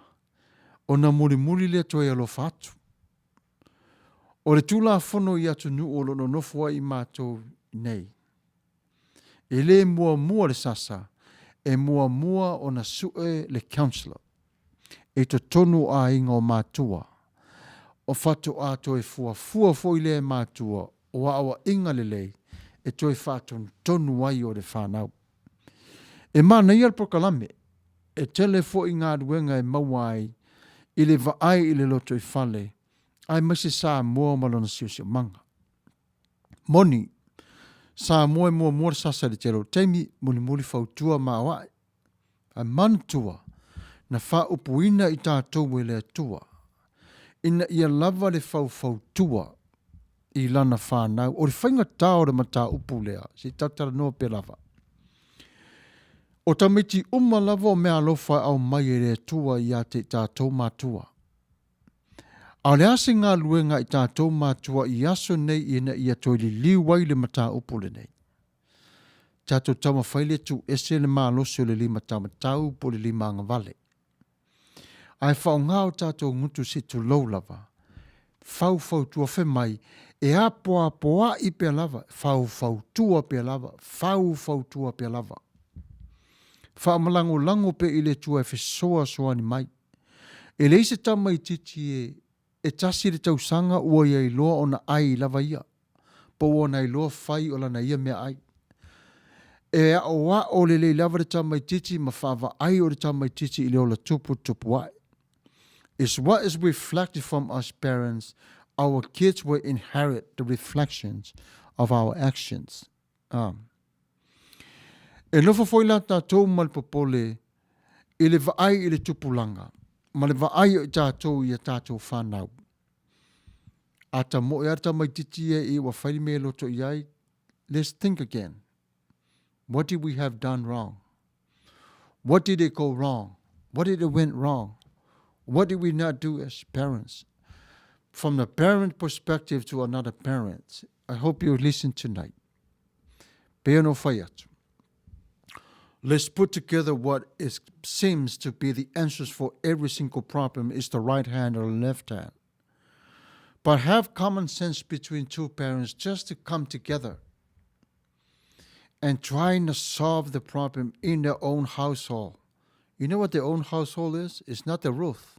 ona mulimuli lea toe alofa atu. O le Tulafono i atunuu o lo o nonofo ai i matou nei, e le muamua le Sasa, e muamua ona sue le councillor i totonu o aiga o matua, o faatoa toe fuafua foi lea e matua o aoaiga lelei e toe faatonutonu ai o le fanau. E manaia le polokalame, e tele foi galuega e maua ai i le vaai i le lotoifale aemaise Samoa ma lona siosiomaga. Moni, Samoa e muamua le sasa i le tele o taimi, mulimuli fautua ma aoai. Ae manatua, na faaupuina i tatou e le Atua, ina ia lava le faufautua i lana fanau. O le faigata o le mataupu lea, se i talatalanoa pea lava. O tamaiti uma lava o meaalofa e aumai e le Atua ia te i tatou matua. A o le a se galuega a i tatou matua i aso nei ina ia toe liliu ai le mataupu lenei? Tatou taumafai lea e tuuese le malosi o le limataumatau po o le limaagavale. Ae faaaoga o tatou gutu se i tulou lava, faufautua fai mai e apoapoai pea lava, faufautua pea lava, faufautua pea lava. Faamalagolago pea i le Atua e fesoasoani mai. E leai se tamaitiiti e e tasi le tausaga ua ia iloa ona ai lava ia, po ua ona iloa fai o lana ia meaai. E aoao lelei lava le tamaitiiti ma faavaai o le tamaitiiti i le ola tuputupu ae. It's what is reflected from us parents, our kids will inherit the reflections of our actions. Ah. E nofo foi la tatou ma le popole i le vaai i le tupulaga ma le vaai o i tatou i a tatou whanau. A tamoe a tamaitiiti ia i ua fai le mea e loto i ai, let's think again. What did we have done wrong? What did it go wrong? What did it went wrong? What did we not do as parents? From the parent perspective to another parent, I hope you listen tonight. Pei ona fai atu. Let's put together what is, seems to be the answers for every single problem is the right hand or the left hand. But have common sense between two parents just to come together and trying to solve the problem in their own household. You know what their own household is? It's not the roof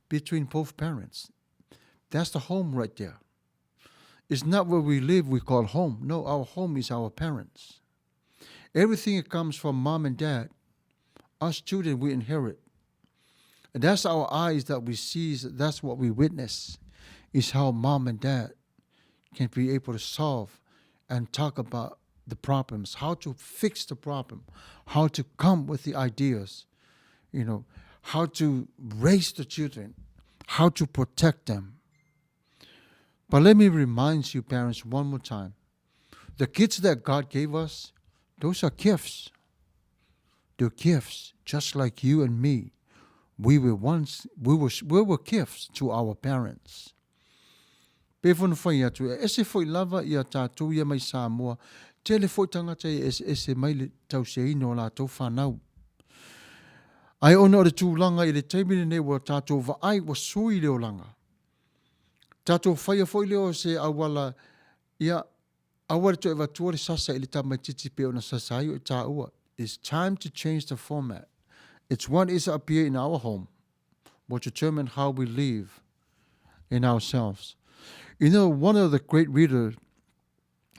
between both parents. That's the home right there. It's not where we live we call home. No, our home is our parents. Everything that comes from mom and dad, us children, we inherit. And that's our eyes that we see, that's what we witness, is how mom and dad can be able to solve and talk about the problems, how to fix the problem, how to come with the ideas, you know, how to raise the children, how to protect them. But let me remind you, parents, one more time. The kids that God gave us, those are gifts. They're gifts, just like you and me. We were once, we were, we were gifts to our parents. Pei foi ona fai atu, e ese foi lava ia tatou ia mai Samoa, tele foi tagata e eseese mai le tausiaina o latou fanau. Ae ona o le tulaga i le taimi lenei ua tatou vaai ua sui le olaga. Tatou faia foi lea o se auala, ia, aua le toe avatua le sasa i le tamaitiiti pei ona sasa ai o i tāua. It's time to change the format. It's what is appear in our home will determine how we live in ourselves. You know, one of the great readers,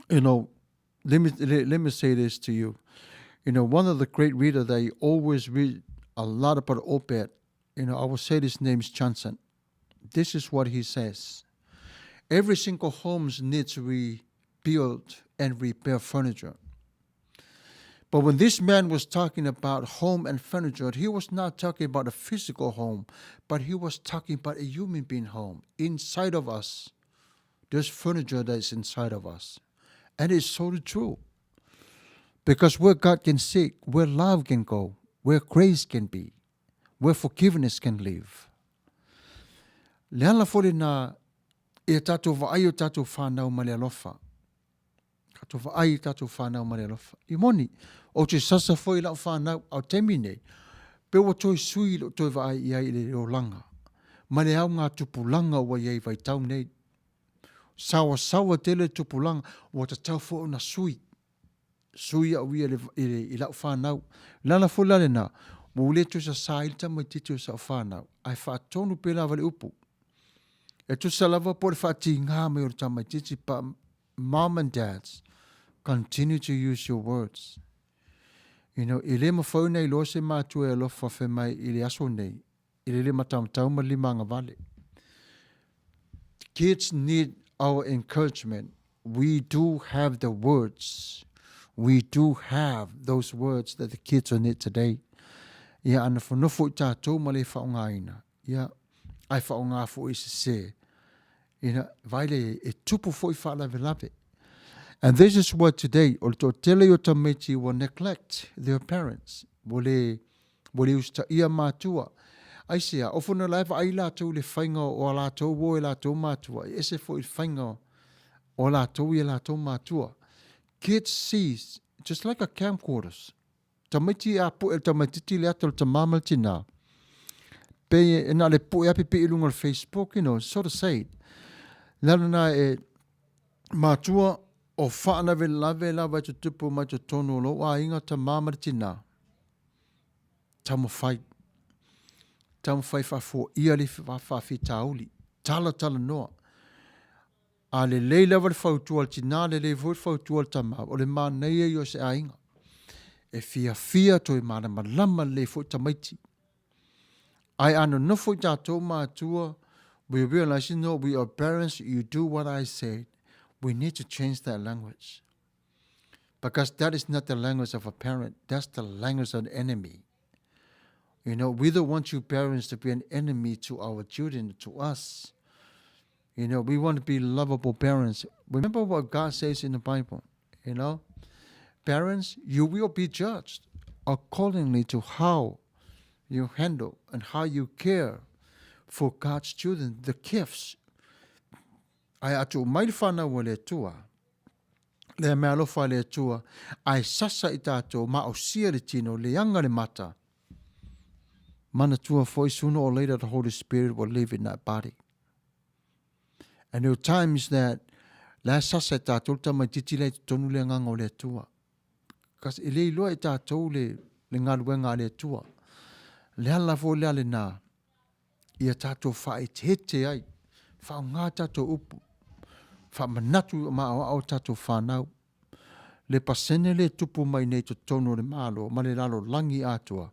you know, let me, let, let me say this to you. You know, one of the great readers that you always read a lot about op-ed, you know, I will say his name is Johnson. This is what he says. Every single home needs to rebuild and repair furniture. But when this man was talking about home and furniture, he was not talking about a physical home, but he was talking about a human being home inside of us. There's furniture that is inside of us. And it's so true. Because where God can seek, where love can go, where grace can be, where forgiveness can live. Le ala foi lena ia tatou vaai o tatou whanau ma le alofa. Tatou vaai i tatou whanau ma le alofa. I moni, ou te sasa foi i lau whanau, ao taimi nei, Pe ua toe sui lou toe vaai i ai i le olaga ma le augatupulaga ua i ai i vaitau nei. Saoasaoa tele le tupulaga, ua tatau foi ona sui. Sui au ia i lau fanau. O le ala foi la lena, ua ou le toe sasa ai le tamaitiiti o sau fanau, ae faatonu pea lava le upu. E tusa lava po o le faatiga mai o le tamaitiiti, but mom and dads, continue to use your words. You know, e le mafai ona iloa se matua e alofa fai mai i le aso nei, i le le matamatau ma le limagavale. Kids need our encouragement. We do have the words. We do have those words that the kids will need today. Ia, a nofonofo i tātou ma le faaaogaina, ia, ae faaaoga foi i sese, ina, vaai le, e tupu foi faalavelave. And this is what today, o le toatele o tamaiti ua neglect their parents, ua le, ua le usitaia matua. Aisea, ofo na la e vaai latou i le faiga o a latou uo e latou matua, e ese foi i le faiga o latou i a latou matua. Kids sees, just like a camcorders, Tamaiti a pue le tamaititi le ata o le tamā ma le tinā. Pei e na le pue a pipii i luga o le Facebook, you know, sort of say. Le ala na e matua o faalavelave lava e tutupu mai totonu o lou aiga tamā ma le tinā. Taumafai. Taumafai faafoia le faafitauli. Talatalanoa. A lelei lava le fautua a le tinā, lelei foi le fautua a le tama, o le manaia ia o se aiga. E fiafia toe malamalama lelei foi tamaiti. Ae a nonofo i tatou matua, we realize, you know, we are parents, you do what I say. We need to change that language. Because that is not the language of a parent, that's the language of the enemy. You know, we don't want you parents to be an enemy to our children, to us. You know, we want to be lovable parents. Remember what God says in the Bible, you know? Parents, you will be judged accordingly to how you handle and how you care for God's children, the gifts. Ae a tuu mai le whanau a le Atua, lea mea alofa a le Atua, ae sasa i tātou, maosia le tino, leaga le mata. Manatua foi, sooner or later the Holy Spirit will live in that body. And there are times that la sasa i tātou le tamaitiiti la i totonu le agaga o le Atua. Because e le iloa e tātou le, le galuega a le Atua. Le ala foi lea lenā, ia tātou faaeteete ai, faaaoga tātou upu, faamanatu ma aoao tātou whānau. Le pasene le tupu mai nei totonu o le Malo ma le lalolagi atoa,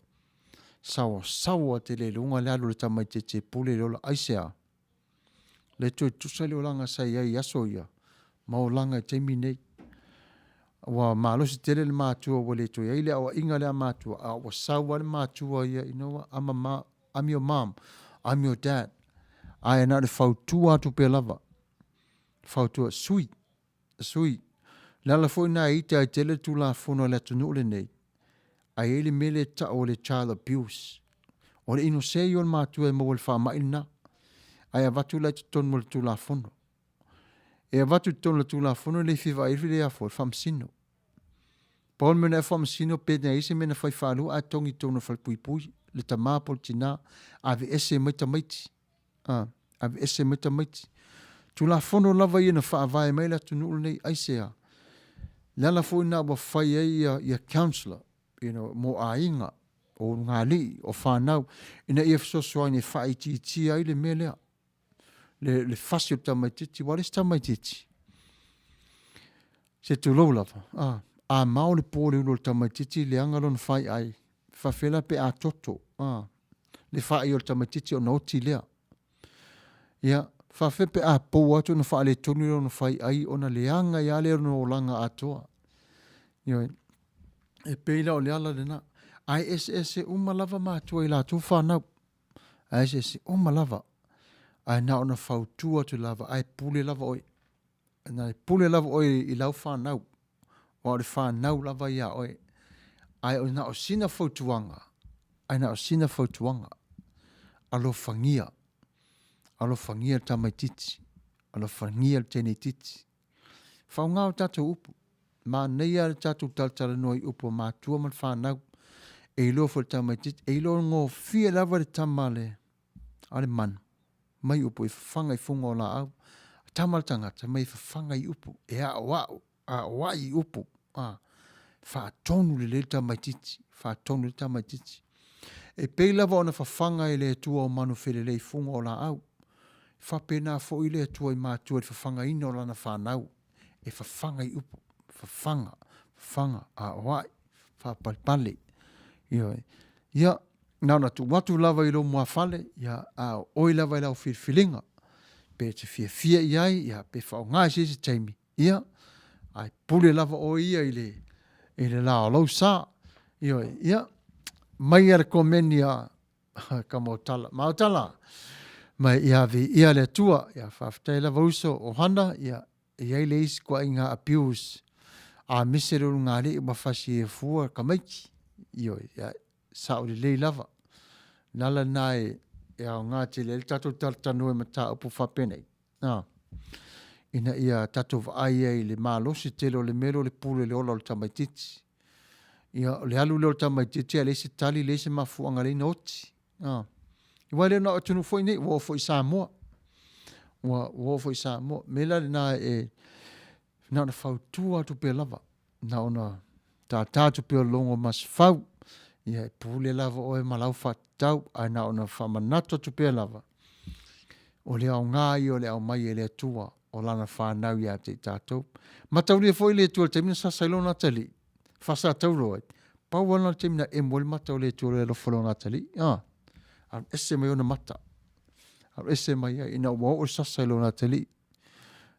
saoasaoa tele i luga le alu o le tamaitiiti e pule i le ola. Aisea? Le toe tusa le olaga sa i ai i aso ia ma olaga i taimi nei. Ua malosi tele le matua ua le toe ai le aoaiga lea a matua, a ua sau lava le matua ia, you know what, I'm a ma, I'm your mom, I'm your dad. Ae na o le fautua atu pea lava. Fautua, sui, sui. Le ala foi na e ita ai tele le Tulafono a le atunuu lenei, a i ai le mea lea e tau o le child abuse. O le inosea ia o le matua e maua i le faamai lena, ae avatu la i totonu o le Tulafono. E avatu i totonu o le Tulafono e le fia vaai ai le afua, le faamasino. Pau le mea na e faamasino pe na i ai se mea na fai faalua ae togi i totonu o le falepuipui, le tama po o le tina, aveese mai tamaiti. A, aveese mai tamaiti. Tulafono lava ia na faavae mai le atunuu lenei, aisea? Le ala foi lena ua fai ai ia, ia councillor, you know, mo aiga, o ulugalii, o fanau, ina ia fesoasoani e faaitiitia ai le mea lea. Le, le fasi o le tamaitiiti, aua o le isi tamaitiiti, se tulou lava, a, a mao le po le ulu o le tamaitiiti, leaga lona faiai, faafefea la pe a toto, a, le faai o le tamaitiiti ona oti lea. Ia, faafefea pe a pou atu ona faaletonu lona faiai ona leaga ai lava lea lona olaga atoa. Ioe. E pei la o le ala lena. Ae eseese uma lava matua i latou fanau. Ae eseese uma lava. Ae na ona fautua atu lava, ae pule lava oe. Na e pule lava oe i lau fanau, aua o le fanau lava ia oe. Ae o na o sina fautuaga, ae na o sina fautuaga. Alofagia, alofagia le tamaitiiti, alofagia le teineitiiti. Faaaoga o tatou upu. Manaia le tatou talatalanoa i upu a matua ma le fanau. E iloa foi le tamaitiiti, e iloa gofie lava le tama a le, a le manu, mai upu e fafaga i fuga o laau. Tama le tagata, mai fafaga i upu, e aoao, aoai i upu. A, faatonu lelei le tamaitiiti, faatonu le tamaitiiti. E pei lava ona fafaga e le Atua o manu felelei i fuga o laau. Faapena foi le Atua i matua i le fafagaina o lana fanau. E fafaga i upu, fafaga, fafaga, aoai, faapalepale. Ioe. Ia, na ona tuu atu lava i lou muafale, ia, a o oe lava i lau filifiliga, pe e te fiafia i ai, ia, pe faaaoga i se isi taimi, ia, ae pule lava oe ia i le, i le la o lou sa. Ioe, ia, maia le komeni a Kamautala. Mautala, ma ia viia le Atua. Ia, faafetai lava uso o Hana, ia, e i ai le isi ituaiga abuse a mise le ulugalii ua fasi e fua tamaiti. Ioe, ia, sao lelei lava. O le ala lena e, e aoga tele ai le tatou talatalanoa i mataupu faapenei, a, ina ia tatou vaai ai i le malosi tele o le mea lea o le pule i le ola o le tamaitiiti. Ia, o le alu lea o le tamaitiiti ae leai se tali, leai se mafuaaga e ala ai ona oti. A. Aua e le na o atunuu foi nei, ua oo foi i Samoa. Ua, ua oo foi i Samoa. O le mea la lena e, na ona fautua atu pea lava, na ona tātā atu pea o le logo masefau, ia e pule lava oe ma lau faatatau, ae na ona faamanatu atu pea lava, o le aoga ia o le aumai e le Atua o lana fanau ia te i tatou. Mataulia foi le Atua i le taimi na sasa ai lona atalii, faasatauro ai, pau lava lena o le taimi na emo ai le mata o le Atua i le alofa o lona atalii. Ah, alu ese mai ona mata. Alu ese mai ai ina ua oo le sasa i lona atalii.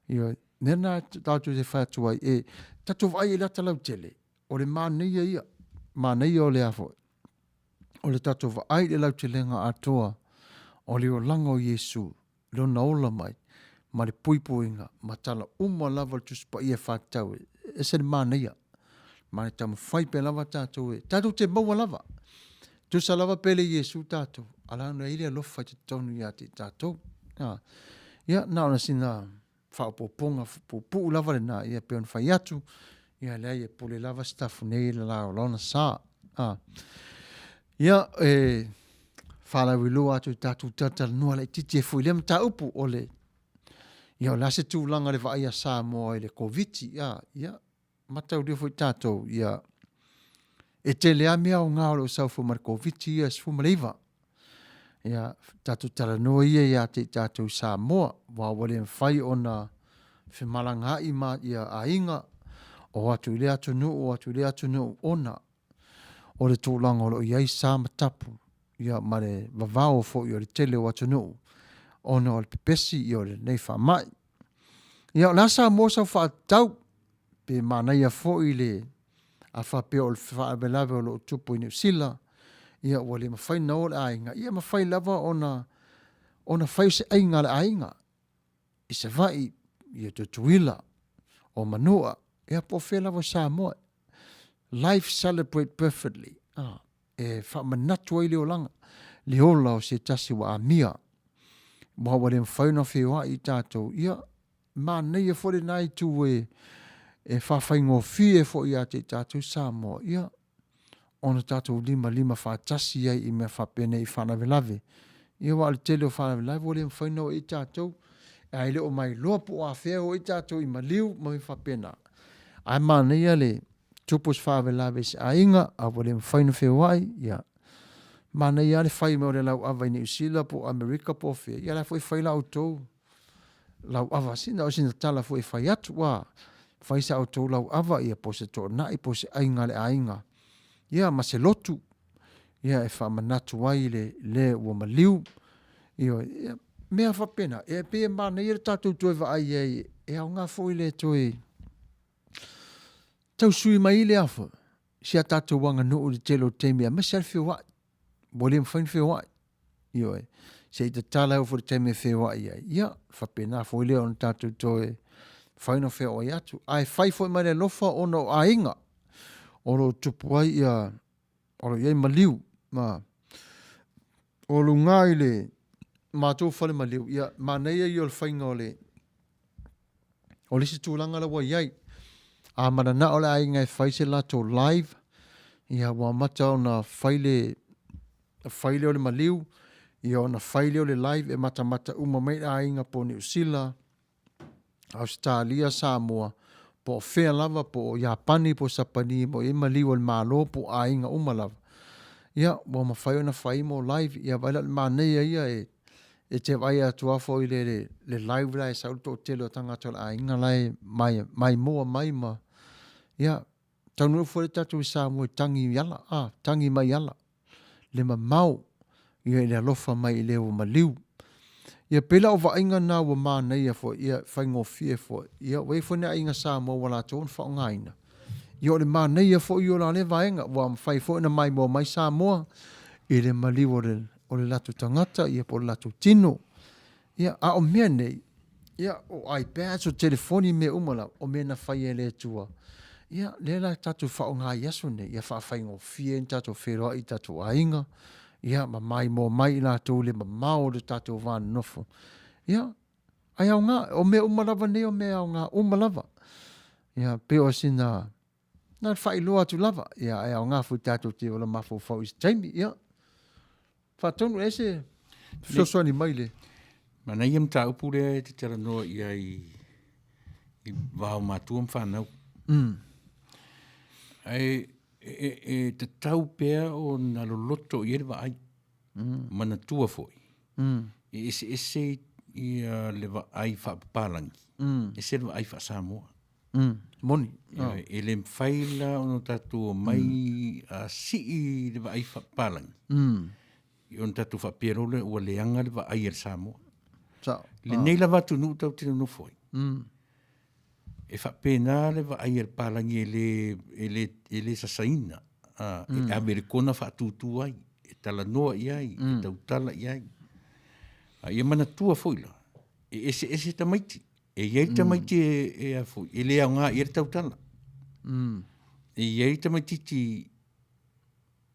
Ioe, mea na tatou te fai atu ai, e tatou vaai i le ata lautele, o le manaia ia, manaia o le a foi, o le tatou vaai i le lautelega atoa o le olaga o Iesu, Lona ola mai, ma le puipuiga, ma tala uma lava o le Tusi Paia e faatatau, e ese le manaia. Ma e taumafai pea lava tatou e, tatou te maua lava. Tusa lava pe le Iesu tatou, a la ona i ai le alofa i totonu ia te i tatou. Ia, na ona sina faaopoopoga puupuu lava lena, ia pei ona fai atu, ia leai e pule lava Sitafune nei i le la o lona sa. A. Ia, e faalauiloa atu i tatou talatalanoa laitiiti ai foi i lea mataupu o le, ia o le a se tulaga i le vaai a Samoa i le Koviti, a, ia, mataulia foi tatou, ia, e tele lava mea aoga o lo o sau foi ma le Koviti ia 19. Ia, tatou talanoa ia ia te i tatou i Samoa, aua ua le mafai ona femalagaai ma ia aiga, o atu i lea atunuu, o atu i lea atunuu, ona o le tulaga o lo o i ai sa ma tapu, ia ma le vavao foi o le tele o atunuu, ona o le pepesi ia o lenei faamai. Ia o le a Samoa sau faatatau, pe manaia foi le a faapea o le faalavelave o lo o tupu i Niu Sila, ia ua le mafai ona o le aiga, ia mafai lava ona ona fai se aiga a le aiga i Savaii, ia Tutuila, o Manua, ia po o fea lava o Samoa. Life celebrate perfectly. Ah, e faamanatu ai le olaga, le ola o se tasi ua amia. Ua ua le mafai ona feoai i tatou, ia manaia foi lena itu e, e faafaigofie foi ia te i tatou Samoa, ia, ona tatou limalima faatasi ai i mea faapenei i faalavelave. Ia aua o le tele o faalavelave ua le mafai ona o i tatou, ae le o mailoa po o afea e o ai tatou i maliu ma mea faapena. Ae manaia le tupu o se faalavelave i se aiga, a ua le mafai ona feoai, ia, manaia lava le fai mai o le lauava i Niu Sila po o Amerika po o fea, ia la foi e fai la outou lauava, sina o sina tala foi e fai atu, ua fai sa outou lauava, ia po o se toonai po o se aiga a le aiga, ia ma se lotu, ia e faamanatu ai le le ua maliu, ia, ia mea faapena, e pei e manaia le tatou toe vaai ai, e aoga foi le toe tau sui mai le afa, si a tatou aganuu i le tele o taimi aemaise lava le feoai. Ua le mafai ona feoai. Ioe. Se i tatala e oo foi i le taimi e feoai ai, ia, faapena foi lea ona tatou toe mafai ona feoai atu. Ae fai foi ma le alofa ona o aiga o lo o tupu ai ia, o lo o i ai maliu. Ma o luga i le matou fale maliu, ia, manaia ia o le faiga o le O le isi tulaga la ua i ai, a mananao le aiga e fai se latou live, Ia ua amata ona fai le fai lea o le maliu, ia ona fai lea o le live e matamata uma mai aiga po o Niu Sila, Ausetalia, Samoa, po o fea lava, po o Iapani po o Sapani ma o i ai maliu a le Malo po o aiga uma lava. Ia ua mafai ona fai mo live, ia vaai la o le manaia ia e e te vaai atu lava foi i le, le, le live la e sau le toatele o tagata o le aiga la e mai, maimoa mai ma ia taunuu foi le tatou i Samoa i tagi i ala, a, tagi mai i ala le mamao ia i le alofa mai i le ua maliu. Ia pei la o vaaiga na ua manaia foi, ia faigofie foi. Ia ua i ai foi ni aiga Samoa ua latou ona faaaogaina. Ia o le manaia foi ia o la lea vaega, ua mafai foi ona maimoa mai Samoa i le maliu o le, o le latou tagata ia po o le latou tino. Ia, a o mea nei, ia, o iPads, o telefoni, mea uma lava, o mea na faia e le Atua. Ia, lea la tatou faaaoga i aso nei, ia faafaigofie ai ona tatou feiloai i tatou aiga, ia, ma maimoa mai i latou i le mamao o le tatou va nonofo. Ia, ae aoga, o mea uma lava nei o mea aoga uma lava. Ia, pei o sina, na o le faailoa atu lava, ia, ae aoga foi tatou te ola mafaufau i se taimi, ia. Faatonu e se fesoasoani mai le. Manaia mataupu lea e te talanoa i ai i va o matua ma fanau. Ae e, e tatau pea ona loloto i ai le vaai. Manatua foi. E eseese ia le vaai faapapalangi, ese le vaai faasamoa. Moni. Oh. E le mafai la ona tatou omai a sii le vaai faapapalangi. I ona tatou faapea loa lea ua leaga le vaai a le Samoa. Sao. Lenei lava atunuu tatou te nonofo ai. E faapena le vaai a le palagi e le, e le, e le sasaina. E ave i le kona faatutu ai, e talanoa i ai, e tautala i ai. A ia manatua foi la, e eseese tamaiti. E i ai tamaiti e, e a foi, e le aoga i ai le tautala. E i ai tamaitiiti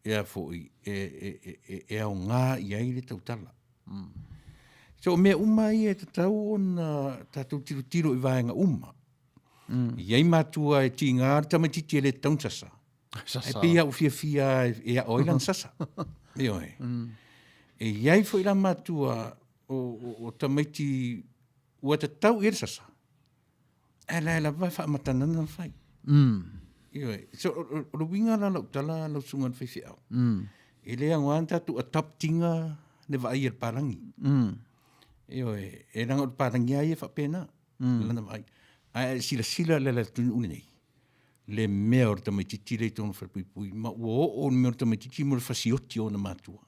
e a foi, e, e, e, e, e aoga i ai le tautala. So, o mea uma ia e tatau ona tatou tilotilo i vaega uma. E i ai matua e tiga le tamaitiiti e le tatau ona sasa. Sasa. E pei lava ua fiafia e ao ai lana sasa. Ioe. E i ai foi la matua o, o, o tamaiti ua tatau i ai le sasa, ae la e lava e faamatanana le fai. Ioe. So, o le uiga la o lau tala lau susuga i le faifeau, e le aoga ona tatou adopt ina le vaai a le palagi. Ioe. E leaga o le palagi lava ia e faapena, lana vaai. Ae a e silasila i le atunuu lenei, le mea o le tamaitiiti lea i totonu o le falepuipui, ma ua oo le mea o le tamaitiiti mo le fasioti o ona matua.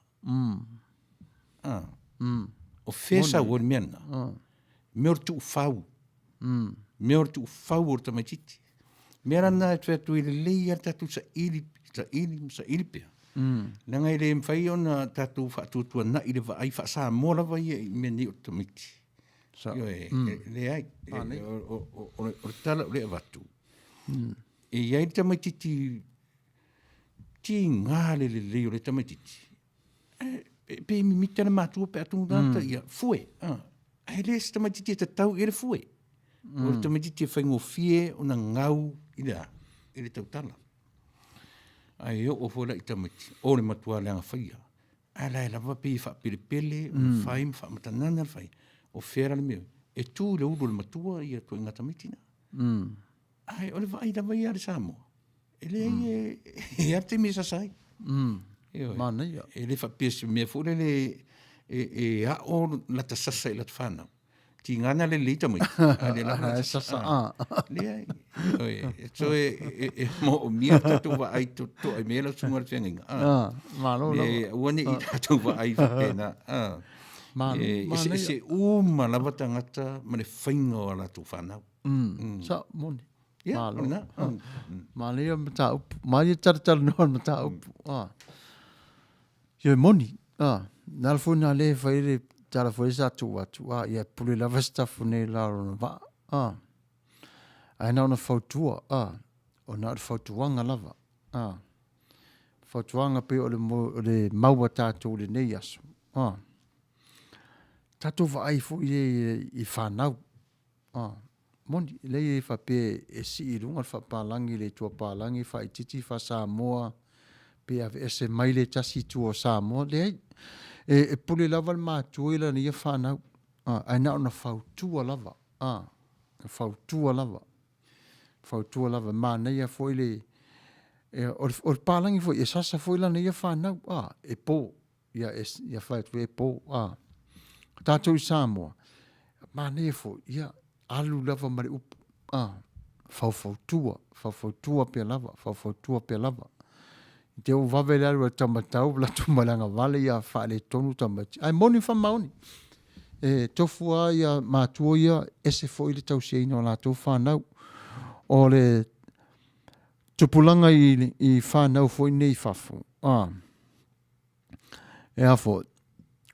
Ah. O fea sau ai le mea lena? Mea o le tuufau. Mea o le tuufau o le tamaitiiti. Mea la lena e fai atu ai lelei lava le tatou saili, saili ma saili pea. Leaga e le mafai ona tatou faatuatuanai le vaai faa-Samoa lava ia i mea nei o tamaiti. Ioe, e leai. O le tala o lea e avatu, e i ai le tamaitiiti tiga le lelei o le tamaitiiti, ae pe mimita le matua pe a tūnata ia, fue. Ae le se tamaitiiti e tatau i ai le fue. O le tamaitiiti e faigofie ona gau i le a? I le tautala. Ae oo foi la i tamaiti, o le matua leaga faia. Ae la e lava pei e faapelepele, ona fai ma faamatanana le fai. O fea la le mea? E tu i le ulu o le matua ia ituaiga tamaiti na. Ae o le vaai lava ia a le Samoa, e leai e, e a le taimi e sasa ai. Ioe. Manaia. E le faapea se mea foi lele e, e ao lata sasa i lata fanau. Tiga na lelei tamaiti, a le lava lata sasa. Ah. Leai. Ioe. So e, e, e moomia tatou vaai totoa i mea lau susuga i le feagaiga. Ah. Malo lava. E, aua ne i tatou vaai faapena. Ah. Malo, E, manaia. eseese uma lava tagata ma le faiga o a latou fanau. Sao, moni. Ia, Malo. o lena. Manaia mataupu. Manaia talatalanoa le mataupu. Ah. Ioe moni. Ah. Na ala foi nā lea e fai ai le tala foi sa tuu atu. Ah, ia pule lava se tafu nei la o lona vaa. Ah. Ae na ona fautua. Ah. O na o le fautuaga lava. Ah. Fautuaga pei o le, mo, o le mau a tatou i lenei aso. Ah. Tatou vaai foi i, i whanau. Ah, moni, leai e faapea e sii i luga le faapalagi, le Itu Apalagi, faaitiiti faa-Samoa. Pe aveese mai le tasi i tua o Samoa, leai. E, e pule lava le matua i lana ia fanau, a, ae na ona fautua lava, a, fautua lava. Fautua lava, manaia foi le, e, o le, o le palagi foi, e sasa foi lana ia fanau, a, e po. Ia, e, ia fai atu e po, a. Tatou i Samoa, manaia foi, ia, alu lava ma le upu, a, faufautua, faufautua pea lava, faufautua pea lava. I te ua vave le alu a le taumatau, latou malaga vale ia faaletonu tamaiti. Ae moni ma faamaoni. E tofu lava ia matua ia, ese foi le tausiaina o latou fanau. O le tupulaga i, i fanau foi nei i fafo, a, E a foi,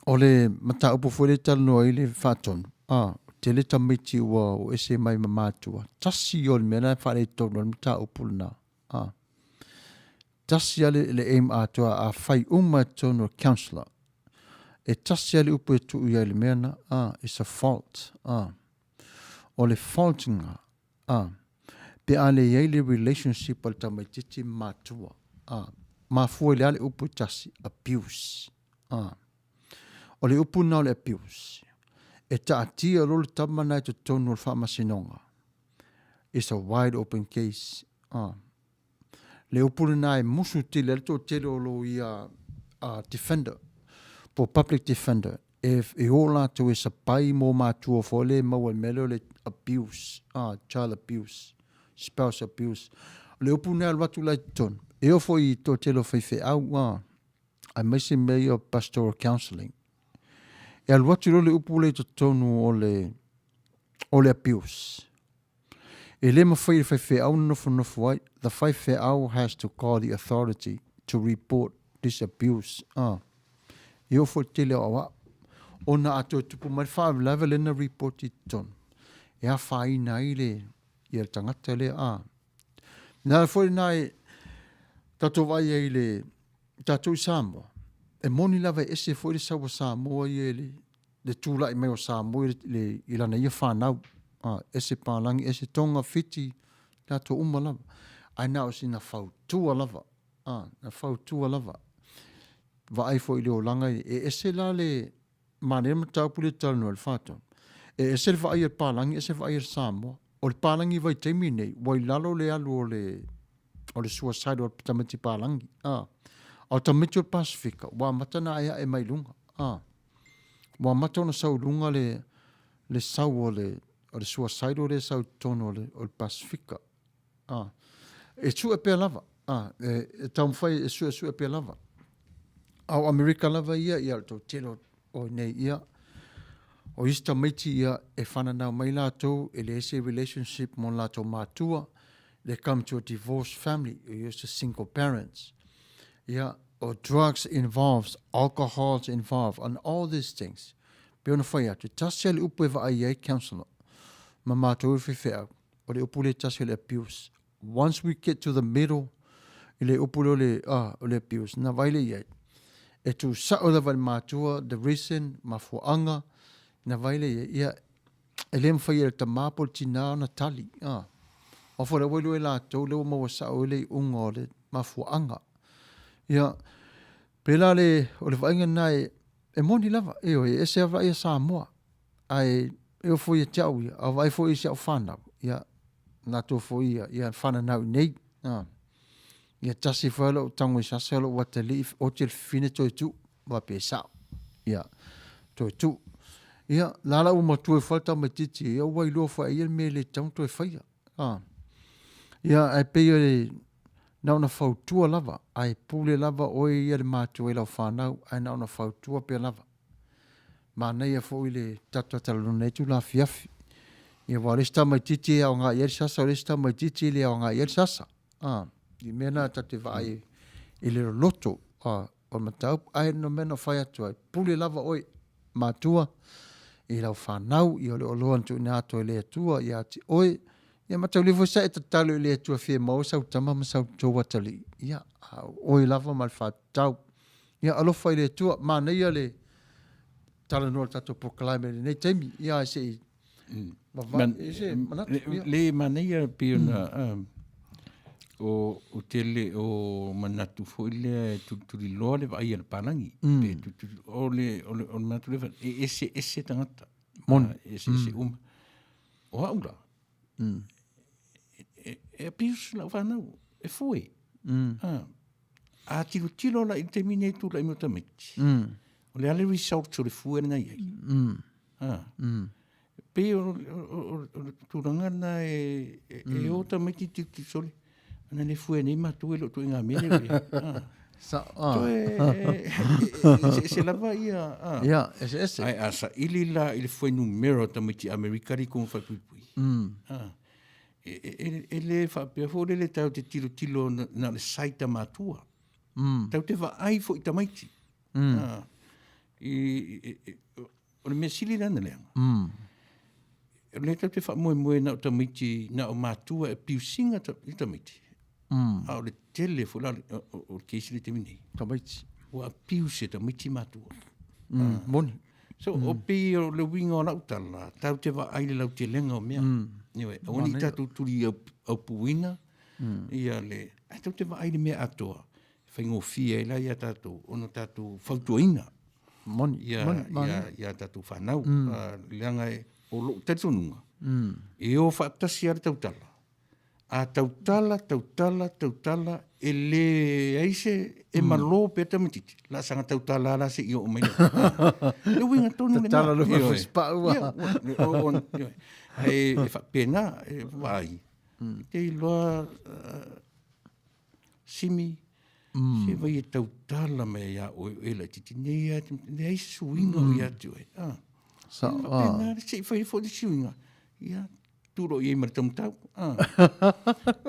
o le mataupu foi lea e talanoa ai le faatonu, a, tele tamaiti ua o ese mai ma matua, tasi ia o le mea lena e faaletonu ai le mataupu lena, a. Tasi lava le, le aim atoa a fai uma i totonu o le counsellor, e tasi lava le upu e tuu i ai i le mea lena, a, it's a fault, a. O le fault lena, A. Pe a leai le relationship a le tamaitiiti ma matua. A. Mafua i le a le upu e tasi? Abuse. A. O le upu lena o le abuse, e taatia loa le tama lena i totonu o le faamasinoga. It's a wide open case. A. Le upu lena e musu tele ai le toatele o loia defender po o public defender e, e o latou e sapai mo matua foi lea e maua i le mea lea o le abuse, child abuse, spouse abuse. O le upu lena e alu atu la i totonu, e oo foi i toatele o faifeau, aemaise mea ia o pastoral counselling. E alu atu loa le upu lea i totonu o le, o le abuse. E le mafai e le faifeau ona nofonofo ai, the faifeau has to call the authority to report this abuse, ah. E oo foi i le tele o aoao, ona a toe tupu mai le faalavelave lea na report i totonu, e afaina ai le, ia le tagata lea, ah. Na foi lena e tatou vaai ai i le tatou i Samoa, e moni lava e ese foi le sau a Samoa ia i le le tulai mai o Samoa i, le, i lana ia fanau. A, ese palagi, ese Tonga, Fiti, tatou uma lava. Ae na o sina fautua lava. A, na fautua lava. Vaai foi i le olaga, e ese la le manaia le mataupu lea e talanoa i le faatonu. E ese le vaai a le palagi, ese le vaai a le Samoa. O le palagi i vaitaimi nei, ua i lalo le alu o le, o le suicide o le tamaiti palagi. A, a o tamaiti o le Pasifika, ua amata ona aeae mai luga. A, Ua amata ona sau i luga le, le sau o le, o le suicidal lea e sau i totonu o le, o le Pasifika. Ah. E sue pea lava. Ah, e, e taumafai e suesue pea lava. A o Amerika lava ia, ia o le toatele o, o nei ia. O isi tamaiti ia e whananau mai latou, e leai se relationship mo latou matua, they come to a divorced family, or just a single parents. Ia, or drugs involved, alcohol's involved, and all these things. Pei ona fai atu, tasi lava le upu e vaai ai counsellor ma matou i faifeau, o le upu lea tasi o le abuse. Once we get to the middle, i le upu lea o le, ah, o le abuse, na vaai lea i ai. E tuusao lava i le matua, the reason, mafuaaga, na vaai lea i ai, ia, e le mafai e le tamā po o le tinā ona tali. Ah. Aua foi o lea ua iloa e latou, lea ua maua sao ai le iuga o le mafuaaga. Ia, pēlā le, o le vaaiga lena e, e moni lava, ioe, e ese lava ia Samoa, ae e oo foi ia te au ia, a vaai foi i si au fanau, ia, latou foi ia, ia fananau i nei, a. Ia tasi foi lou tago i sasa lou atalii, oti le fafine toe tuu, faapea e sao. Ia, toe tuu. Ia, la la ua matua ifo le tamaitiiti, ia ua iloa foi e ia le mea e le tatau ona toe faia. A. Ia, ae pei o le, na ona fautua lava, ae pule lava oe ia le matua i lau fanau, ae na ona fautua pea lava. Manaia foi le tatou talanoa i lenei itula afiafi. Ia, aua o le isi tamaitiiti e aoga i ai le sasa, o le isi tamaitiiti e le aoga i ai le sasa. A, i mea na tatou te vaai i le loloto a, o le mataupu. Ae no mea na fai atu ai, pule lava oe matua i lau fanau, ia o le oloa na tuuina atu e le Atua ia te oe. Ia mataulia foi sa e tatalo i le Atua fia maua sau tama ma sau tou atalii. Ia, a o oe lava ma le faatatau. Ia, alofa i le Atua, manaia le talanoa o le tatou polokalame i lenei taimi. Ia, ae se i Le manaia pei ona O, ou te le o manatu foi lea e tulituliloa le vaai a le palagi. Mm. Pe tulituli, o le, o le, o le manatu lea, e ese ese tagata. Moni. Ah, e ese ese mm. uma. O au la, mm. e, e, e abuse lau whanau, e fue. Mm. Ah, a tilo tilo la i te mine tu la i mo tamaiti. Mm. O le ale result o le fue na i ai. Mm. Ah. Mm. Pei o, o, o, o le tulaga lena e, e, mm. e o tamaiti tilotilo sole. Ana le fue nei matou e le o tuaiga mea lea ua i ai. Ah. Sa, ah. Toe, e, e, e, ese lava ia. Ah. Ia, ese ese. Ai, a saili la i le fuainumera o tamaiti Amerika li koga falepuipui. Mm. Ah. E, e, e, e le faapea foi lele tatou te tilotilo na, na o le saita matua. Mm. Tatou te vaai foi i tamaiti. Mm. Ah. I, i, i, O le mea sili la na leaga. Mm. O lea tatou te faamoemoe na o tamaiti, na o matua e abusinga i tamaiti. Mm. A o le tele foi la o le case i le taimi nei. Tamaiti. Ua abuse e tamaiti matua. Mm. Ah. Moni. So, mm. o pei o le uiga o lau tala, tatou te vaai i le lautelega o mea. Mm. Ioe, aua ne i tatou tuli aupuina, mm. ia le, ae tatou te vaai i le mea atoa, e faigofie ai la ia tatou, ona tatou fautuaina. Moni. Ia, moni, moni. ia, ia tatou whanau. Mm. Leaga e, o lou talitonuga, mm. e o faatasi lava le tautala. A tautala, tautala, tautala, e leai se, e mm. malo pea tamaitiiti. La saga tautala la seia oo mai. Le uiga tonu lena. Tatala le fai Ia, o, o, e, e faapena, e vaai. Mm. Te iloa, Simi, mm. se vai e tautala mai ia oe o e laititi nei a, leai se suiga o ia te oe. Ah. Sa, ah. Se i fai foi le suiga. Ia, tū i ai ma le taumatau. Ah.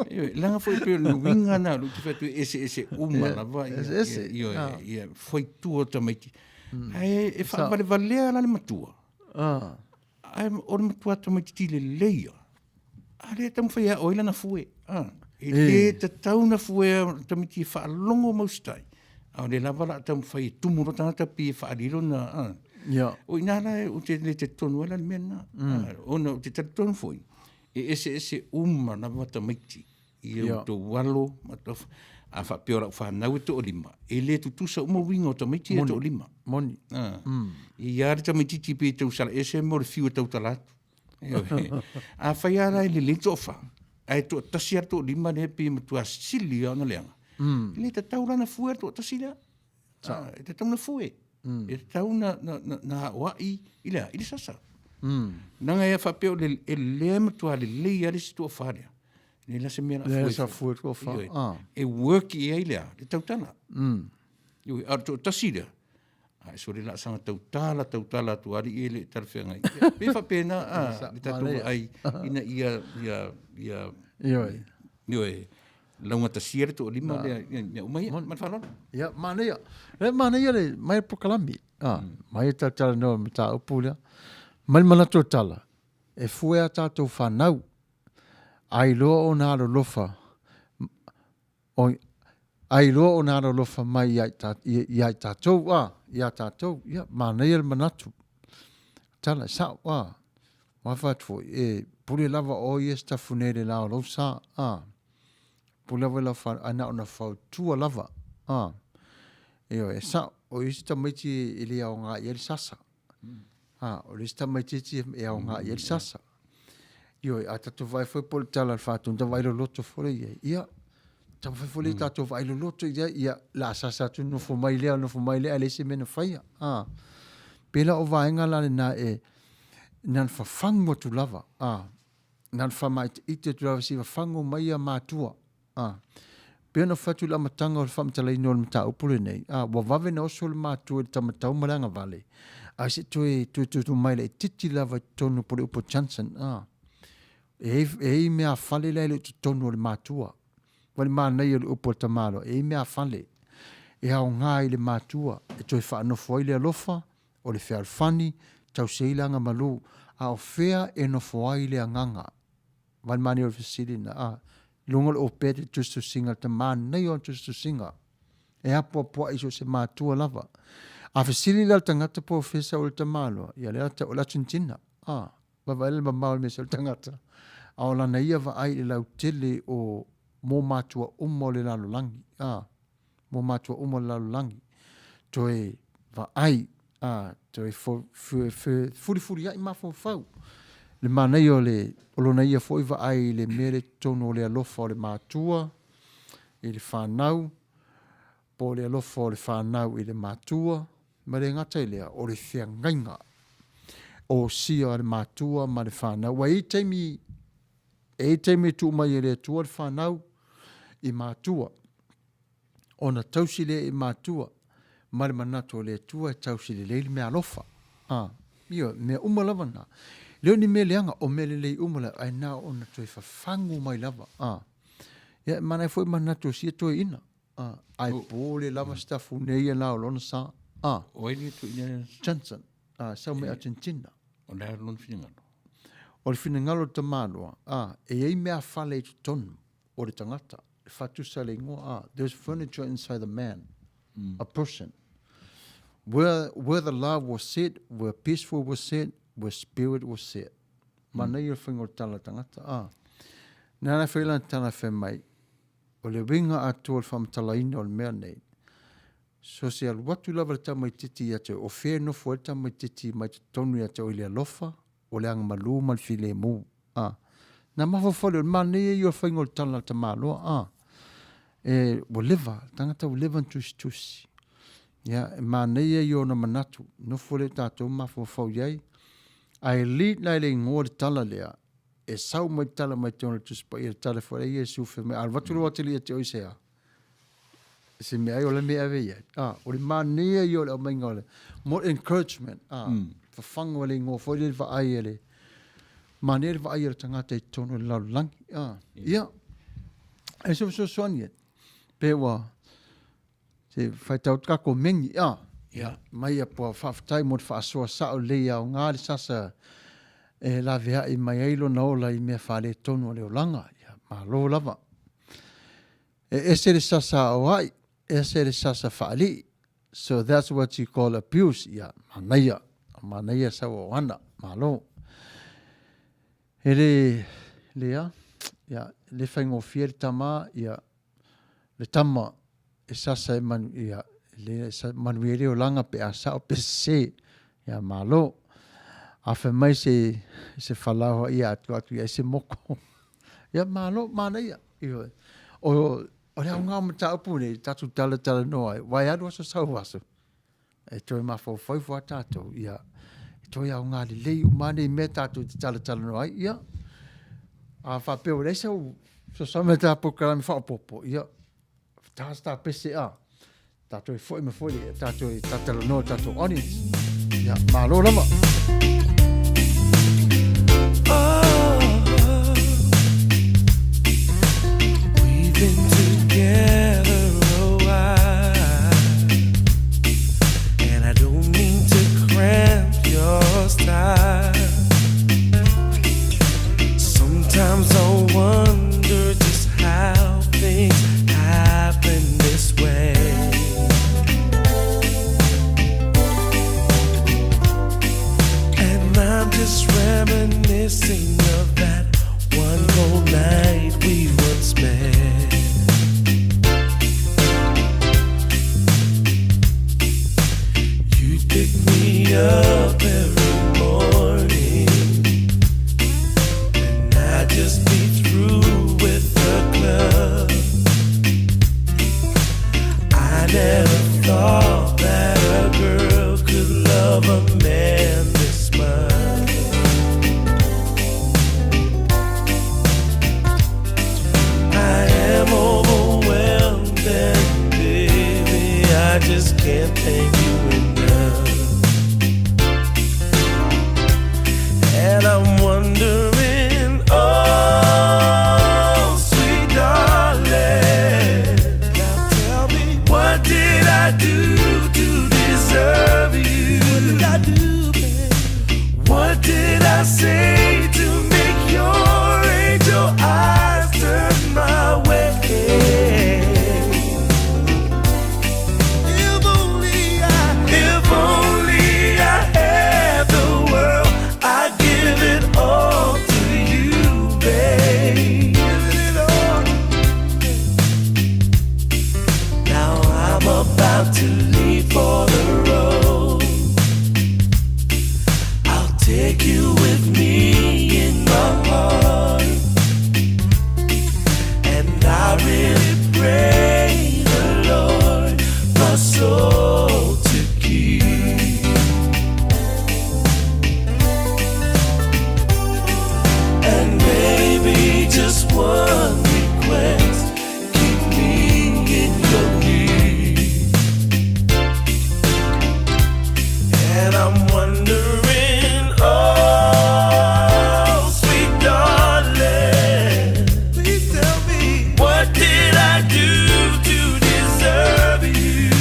Leaga foi pei o le uiga na o lou te fai atu e eseese uma lava. Ia, ese. Ia, ia, ia, faitua o tamaiti. Mm. Ae e faavalevalea la le matua. Ah. Ae o le matua tamaititi lelei ia. A lea taumafai e aoai lana fue. A, e le tatau na fue a tamaiti e faalogo mau sitai. A o lea lava la taumafai e tumu loa tagata pi e faaali lona. A. Yeah. O ina la ou te le talitonu ai la le mea lena. Mm. Ona ou te talitonu foi, e eseese uma lava tamaiti i yeah. outou alo, a faapea o lau whanau e toalima, e le tutusa uma uiga o tamaiti e toalima. Moni. Ah. Mm. I a le tamaititi pe tausala ese mo le fiu e tautala atu. Afai lava la e lelei le toafa, ae toatasi lava le toalima lea pei e matua sili lava ona leaga, mm. e le tatau la ona fue le toatasi lea. Ah, e tatau ona fue. Mm. E tatau na, na, na, na aoai i le a, i le sasa. Mm. Leaga e faapea o le, e lea matua lelei lava le isi toafa lea. Leai la se mea la Leai fue. sa fue toafa. Ioe. Ah. E work i ai le a, le tautala. Mm. Ioe, a o le toatasi lea, Ai sole la sanga tautala tautala atu alii e le talafeagai. Pe faapena a le tatou vaai ina ia ia ia Ioe. Ioe. Laugatasia le toalima lea ia mea uma ia. Ma le faaaloalo. Ia, manaia. Le manaia le mai polokalame. Ah, mai e talatalanoa i le mataupu lea. Mai le manatu o tala, e fue a tatou fanau, a iloa ona alolofa Oi, a iloa ona alolofa mai ia ia i tatou, a, iā tatou, ia, manaia le manatu. Tala, e sao, a, ua fai atu foi, e pule lava oe ia sitafu nei i le la o lou sa, a, pule lava i lau whanau, ae na ona fautua lava, a, ioe, e sao, o isi tamaiti e le aoga i ai le sasa, A, o le isi tamaitiiti e aoga i ai le sasa. Ioe, a tatou vaai foi po o le tala a le faatonu, ta vaai loloto foi lea i ai. Ia, taumafai foi lea mm. tatou vaai loloto i ai, ia, la sasa atu nofo mai lea, nofo mai lea, ae leai se mea na faia. A, pela o vaega la lena e, na ona fafagu atu lava, a, na ona faamaiteite atu lava se i fafagu mai ia matua. A. Pei ona fai atu i le amataga o le faamatalaina o le mataupu lenei, a, ua vave ona oso le matua i le tama tau ma le agavale, ae se i toe, toe tuutuu mai laitiiti lava i totonu po o le upu a Johnson, a, e i ai, e i ai meafale la e le o i totonu o le matua. Ua le manaia o le upu a le tamaloa, e i ai meafale e aoga i le matua e toe faanofo ai le alofa, o le fealofani, tausi ai le agamalu, a o fea e nofo ai le agaga? Vai mani o le fesili na, a, luga o le opea te tusitusiga, le manaia o le tusitusiga. E apoapoai so o se matua lava. A fesili la le tagata po o fea sau le tamaloa, ia lea o le Argentina. A, vaavaai le mamao o le mea sau le tagata. A o lana ia vaai i le lautele o mo matua uma o le lalolagi, a, mo matua uma o le lalolagi, toe vaai, a, toe fefulifulia'i mafaufau le manaia o le o lona ia foi vaai i le mea lea i totonu o le alofa o le matua i le fanau, po o le alofa o le fanau i le matua, ma le gata i lea, o le feagaiga osia a le matua ma le fanau. Ua i ai taimi, e i ai taimi e tuu mai e le Atua le fanau i matua, ona tausi lea i matua, ma le manatu o le Atua e tausi lelei le meaalofa. A, ioe, mea uma lava na. E le o ni mea leaga, o mea lelei uma lava, ae na ona toe fafagu mai lava. A, ia, e manaia foi manatu o sia toeaina. A, ae po le lava Sitafune ia la o lona sa. A. O ai le toeaina? Johnson. A, sau mai Argentina. O le a lona finagalo? O le finagalo o le tamaloa, a, e i ai meafale i totonu o le tagata, e faatusa le igoa, a, there's furniture inside the man, a person. Where, where the love was set, where peaceful was set, where spirit was set. Manaia le faiga o le tala a le tagata, a. Nāna e fai lana tala fai mai, O le uiga atoa o le faamatalaina o le mea nei, so se alu atu lava le tamaitiiti ia te oe, o fea e nofo ai le tamaitiiti mai totonu ia te oe i le alofa, o le agamalu ma le filemu. A. Na mafaufau lea, o le manaia ia o le faiga o le tala a le tamaloa, a. E, ua leva, le tagata ua leva ona tusitusi. Ia, e manaia ia ona manatu, nofo lea tatou mafaufau i ai, ae lead la i le igoa le tala lea, e sau mai tala mai totonu o le Tusi Paia, le tala foi lea Iesu fai mai, a alu atu lou atalii ia te oe i se a? Se mea ai o le mea e ave i ai. Ah, o le manaia ia o le aumaiga o le more encouragement. Ah, fafaga o le igoa foi lea i le vaai a le manaia le vaai a le tagata i totonu o le lalolagi. Ah, ia, e se fesoasoani e, pe ua Se faitau atu tatou meni, a. Ia, mai ia pua faafetai mo le faasoa sao lelei e aoga le sasa e laveai mai ai lona ola i mea faaletonu o le olaga. Ia, malo lava. E ese le sasa aoai, ese le sasa faalii. So that's what you call abuse. Ia, manaia, manaia sau aoana, malo. E le, le a, ia, le faigofie le tama, ia, le tama e sasa e manu, ia, le manuia ai le olaga pe a sao pe sese. Ia, malo. A fai mai se, se falaoa ia atu atu i ai se moko. Ia, malo, manaia. Ioe. O, o le aoga o mataupu nei, tatou talatalanoa ai, aua e alu aso sau aso, E toe mafaufau ifo lava tatou, ia, e toe aoga lelei uma lava nei mea tatou te talatalanoa ai, ia, a faapea ua leai sau fesoasoani mai ta polokalame faaopoopo, ia, ta se ta pese a, tatou e foi mai foi le, tatou e talatalanoa i le tatou audience. Ia, malo lava. Oh, we've been together a while, and I don't mean to cramp your style. Sometimes I wonder just how things happen this way. And I'm just reminiscing of that one cold night we once met. You pick me up every morning when I just be through with the club. I never thought that a girl could love a man this much. I am overwhelmed and baby, I just can't thank you enough. Take you with me in my heart. And I really pray the Lord my soul to keep. And maybe just one request, keep me in your need. And I'm wondering, oh, sweet darling, please tell me, what did I do to deserve you?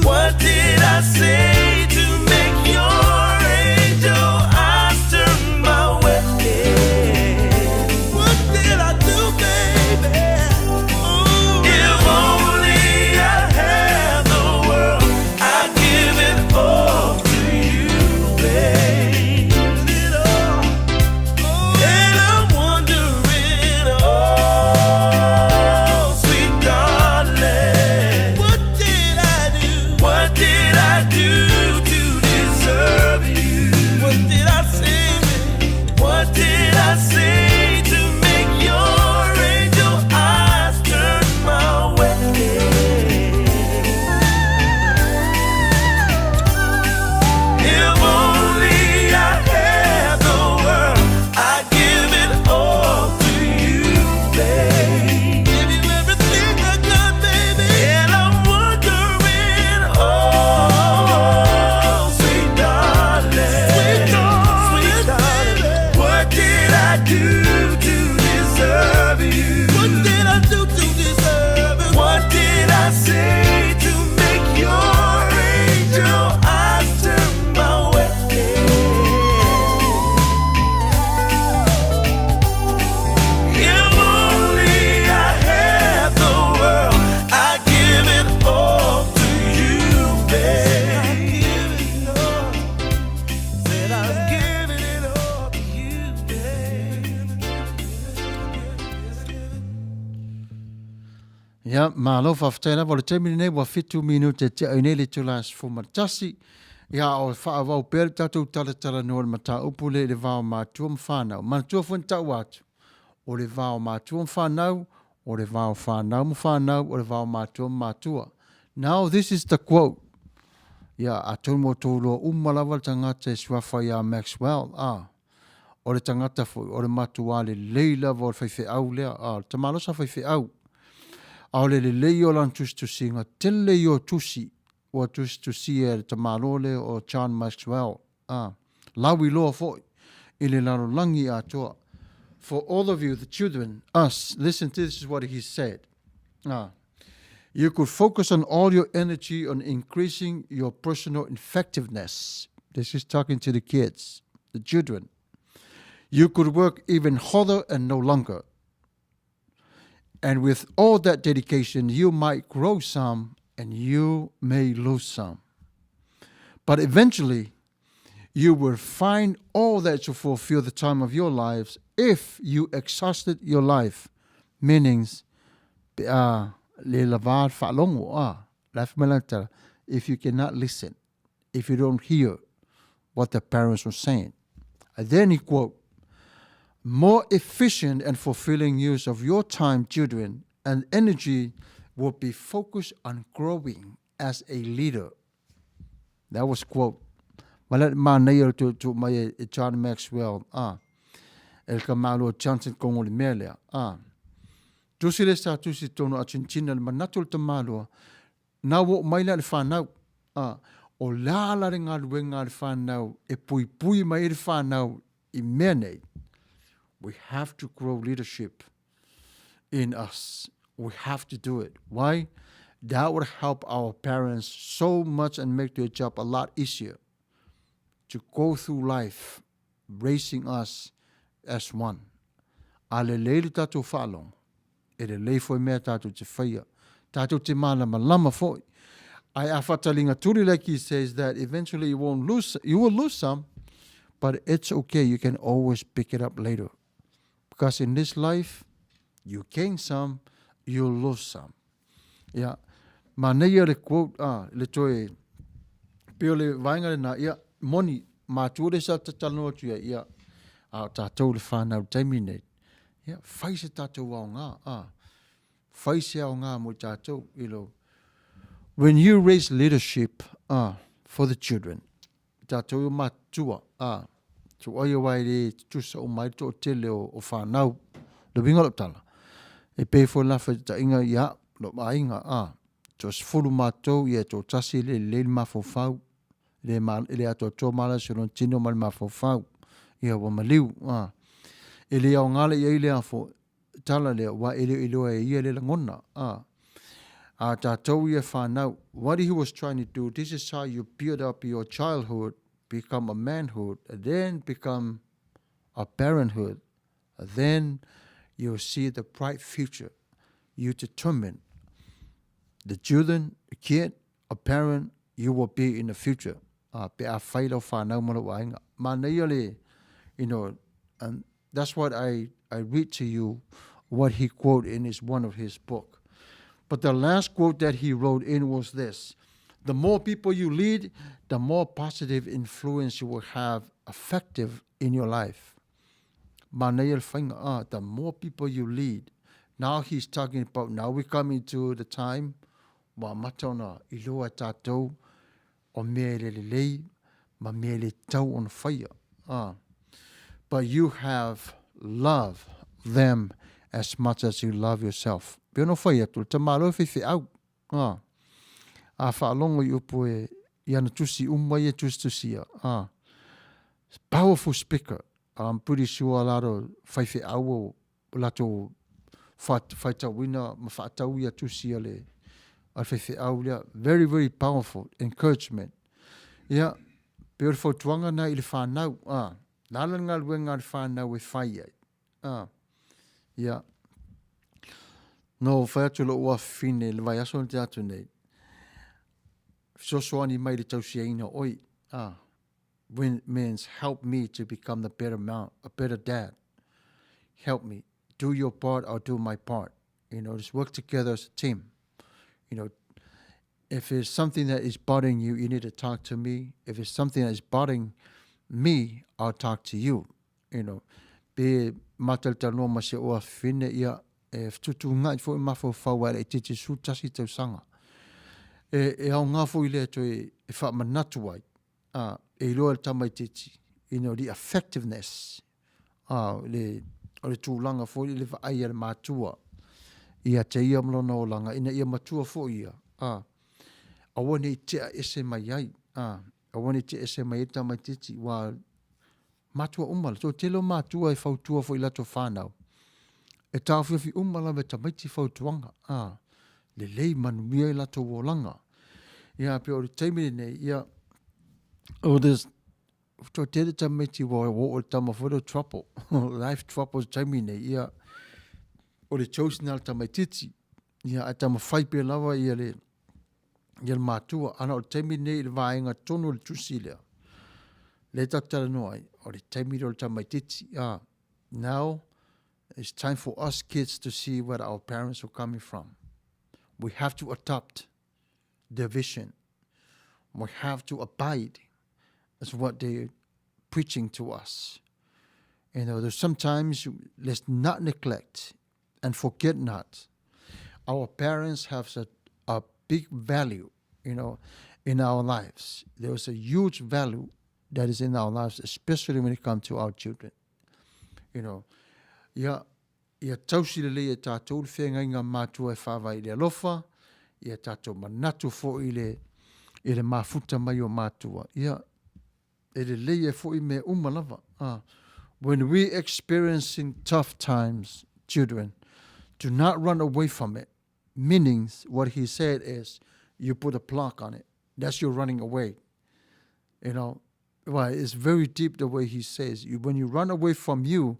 What did I say to make your angel eyes turn my way? What did I do, baby? Ooh. If only I had the world, I'd give it all to you, babe. It all. And I'm wondering, oh, sweet darling, what did I do? What did I do to deserve you? What did I say? What did I say to make your angel eyes turn my way? If only I had the world, I'd give it all to you, babe. Give you everything I got, baby. And I'm wondering, oh, sweet darling, sweet darling, what did I do to deserve you? What did I do to deserve it? What did I say to make your angel eyes turn my way? If only I had the world, I'd give it all to you, babe. Said I'm giving it all to you, babe. Ia, malo faafetai lava. O le taimi lenei ua fitu minute e tea ai nei le itula e 11. Ia, a o faaauau pea le tatou talatalanoa i le mataupu lea i le va o matua ma fanau. Manatua foi na taua atu, o le va o matua ma fanau, o le va o fanau ma fanau, o le va o matua ma matua. Now this is the quote. Ia, atonu ua tou iloa uma lava le tagata e suafa ia Maxwell, a. O le tagata foi, o le matuā lelei lava o le faifeau lea, a, o le tamaloa sa faifeau. A o le lelei o lana tusitusiga, tele ia o tusi ua tusitusia e le tamaloa lea o John Maxwell, a, lauiloa foi i le lalolagi atoa. For all of you, the children, us, listen to this is what he said. A, you could focus on all your energy on increasing your personal effectiveness. This is talking to the kids, the children. You could work even harder and no longer. And with all that dedication, you might grow some and you may lose some. But eventually, you will find all that to fulfill the time of your lives if you exhausted your life. Meanings, pe a le lava whaalongo, ah, life malantara, if you cannot listen, if you don't hear what the parents were saying. And then he quote, more efficient and fulfilling use of your time, children, and energy will be focused on growing as a leader. That was quote. Ma le manaia o le tuutuu mai e John Maxwell, a, e le Kamālua Johnson kong o le mea lea, a. Tusi le sa tusi tonu a Argentina le manatu o le tamālua, na ua oo mai lea i le whanau, a, o le a la le galuega a le whanau e puipui mai ai le whanau i mea nei. We have to grow leadership in us. We have to do it. Why? That would help our parents so much and make their job a lot easier to go through life raising us as one. A lelei le tatou faalogo, e lelei foi mea tatou te faia. Tatou te malamalama foi. Ae a faataliga tuli like he says that eventually you won't lose, you will lose some, but it's okay, you can always pick it up later. Because in this life, you gain some, you lose some. Ia, manaia le quote, ah, le toe, pei o le vaega lena, ia, moni, matua lea sa talanoa atu i ai, ia, a o tatou le whānau taimi nei, ia, fai se tatou aoga, a, fai se aoga mo i tatou, you know, when you raise leadership, a, for the children, i tatou i o matua, a, tuai aua e le tutusa uma ai le toatele o, o whānau, le uiga o lau tala, e pei foi la faitaitaiga ia, lou aiga, a, toasefulu matou, ia e toatasi e le lelei le mafaufau, le, ma, le atoatoa malosi o lona tino ma le mafaufau, ia ua maliu, a. E le aoga le i ai le afo, tala lea, aua e le o iloa e ia le lagona, a. A tatou ia whanau, what he was trying to do, this is how you build up your childhood, become a manhood, and then become a parenthood. Then you'll see the bright future. You determine the children, the kid, a parent you will be in the future. Uh, pe a whai lau whānau ma lau aiga. Manaia le, you know, and that's what I, I read to you what he quote in his one of his book. But the last quote that he wrote in was this. The more people you lead, the more positive influence you will have effective in your life. Manaia le whainga, ah, the more people you lead. Now he's talking about, now we come into the time ua amata ona iloa e tātou o mea e le lelei ma mea e le tatau ona whaia. Ah. But you have love them as much as you love yourself. Pe ono whai atu, le tamalo e whaiwheau. Ah. A whaalongo i upu e i ana tusi uma ia tusitusia. Ah. Powerful speaker. I'm pretty sure a lot of whaiwheau o latou faitauina ma faatau ia tusi a le a le faifeau lea. Very, very powerful encouragement. Ia, pei o le fautuaga na i le whanau, a, na ala le galuega a le whanau e whai ai. A, ia, no whai atu lou afafine le vaiaso na tea atu nei, fesoasoani mai i le tausiaina o oi, a, when means help me to become the better man, a better dad. Help me. Do your part, I'll do my part. You know, just work together as a team. You know, if there's something that is bothering you, you need to talk to me. If it's something that is bothering me, I'll talk to you. You know, pe mātalitaloa ma se oa whine ia e whatutungai fo i mawhauwhau ai e titi su tasi tausaga. E, e ao ngā fo i lea toe e whaamanatu ai, a, e iloa le tamaitiiti, you know, the effectiveness, a, le, o le tulaga foi i le vaai a le matua ia te ia ma lona olaga, ina ia matua foi ia, a, aua ne i tea ese mai ai, a, aua ne i tea ese mai ai le tamaitiiti, ua matua uma, le toatele o matua e fautua foi i latou fanau, e taofiofi uma lava e tamaiti fautuaga, a, lelei manuia i latou olaga. Ia, pei o le taimi lenei, ia, o this, toatele tamaiti ua oo i le tama foi lea o trouble, life troubles taimi nei, ia, o le chosen a le tamaitiiti, ia, ae taumafai pea lava ia le, ia le matua, ana o le taimi lenei i le vaega tonu o le tusi lea, lea tatou te talanoa ai, o le taimi lea o le tamaitiiti, a, now, it's time for us kids to see where our parents are coming from. We have to adopt their vision. We have to abide as what they're preaching to us. You know, there's sometimes let's not neglect and forget not. Our parents have such a big value, you know, in our lives. There's a huge value that is in our lives, especially when it comes to our children. You know, ia, ia tausi lelei e tātou le whēngaiga mātua e whāwai i le alofa, ia tātou manatu foi i le, i le mafuta mai o mātua. Ia, e lelei e foi mea uma lava. Ah, when we experiencing tough times, children, do not run away from it. Meaning, what he said is, you put a block on it. That's your running away. You know, well, it's very deep the way he says. You, when you run away from you,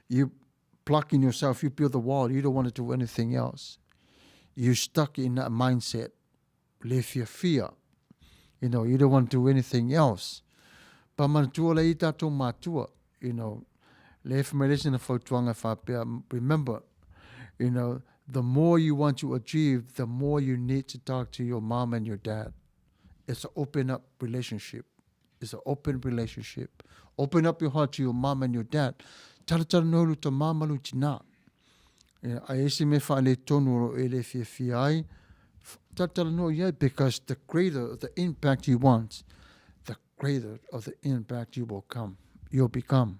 you blocking yourself, you build a wall, you don't want to do anything else. You're stuck in that mindset. Le fiafia. You know, you don't want to do anything else. Pa manatua le i tātou mātua, you know, le e mai le sina fautuaga faapea, remember, you know, the more you want to achieve, the more you need to talk to your mom and your dad. It's an open up relationship. is an open relationship. Open up your heart to your mom and your dad. Talatalanoa i lo tamā ma lou tinā. Ia, a i ai se mea faaletonu o lo o e le fiafia ai, talatalanoa i ai, because the greater the impact you want, the greater of the impact you will come, you'll become.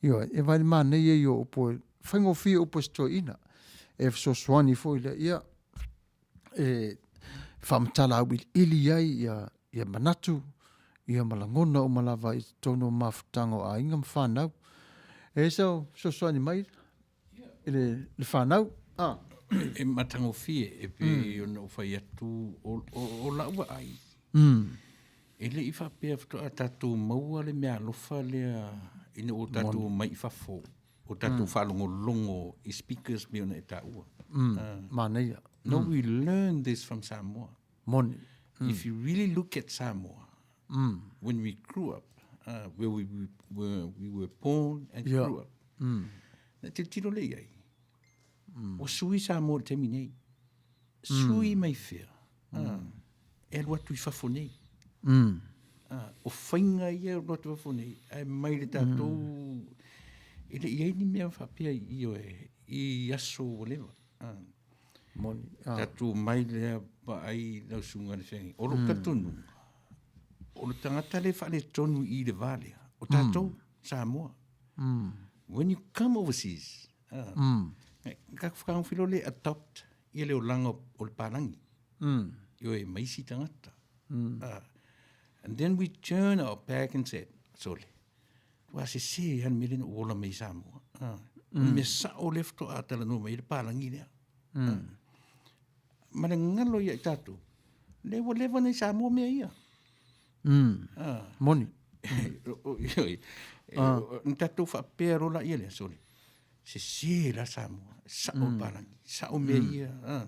Ioe, e vaai manaia ia o upu, faigofie upu a se toeaina, e fesoasoani foi lea, ia, e faamatala auiliili ai ia, ia manatu, ia ma lagona uma lava i totonu o mafutaga o aiga ma fanau. E sau fesoasoani mai i le, le fanau. Ah. E matagofie e pei ona ou fai atu o, o, o lau vaai. E le i faapea faatoa tatou maua le meaalofa lea ina ua tatou omai i fafo, o tatou faalogologo i speakers pei ona e taua. Manaia. No, we learn this from Samoa. Moni. If you really look at Samoa, when we grew up, where we, where we were born and grew up, na tilotilo lea i ai, ua sui Samoa i le taimi nei. Sui mai fea, e alu atu i fafo nei. O faiga ia e alu atu i fafo nei, ae mai le tatou, e le i ai ni mea faapea i oe, i aso ua leva. Moni. Tatou mai lea vaai lau susuga i le feagaiga. O lou talitonuga, o le tagata lea e faaletonu i le va lea, o tatou, Samoa. When you come overseas, ka whakagofi loa le adopt ia le olaga o le palagi. Ioe, ma isi tagata. And then we turn our back and said, sole, ua sese lava le mea lea na ou ola mai i Samoa. O le mea sao lea faatoa talanoa mai ai le palagi lea. Ma le galo ia i tatou, lea ua leva ona i Samoa mea ia. Moni. Na tatou faapea loa laia lea, sole, sese la Samoa, sao le palagi, sao mea ia.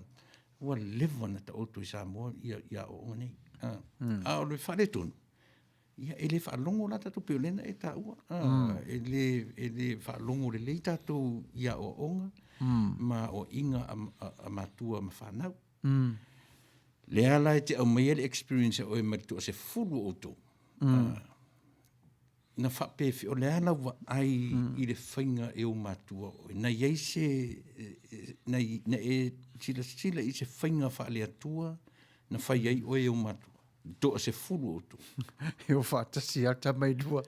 Ua leva ona taoto i Samoa ia aoaoga nei. A o le faaletonu, ia e le faalogo la tatou pei o lea na e taua. E le, e le faalogo lelei tatou i aoaoga ma aoaiga a matua ma fanau. Lea la e te aumaia le experience a oe mai le toasefulu o outou. Na faapefea, o le a lau vaai i le faiga e ou matua oe? Na i ai se, na, na e silasila i se faiga faale-Atua na fai ai oe e ou matua? Toasefulu o outou. E o faatasi lava tama e lua.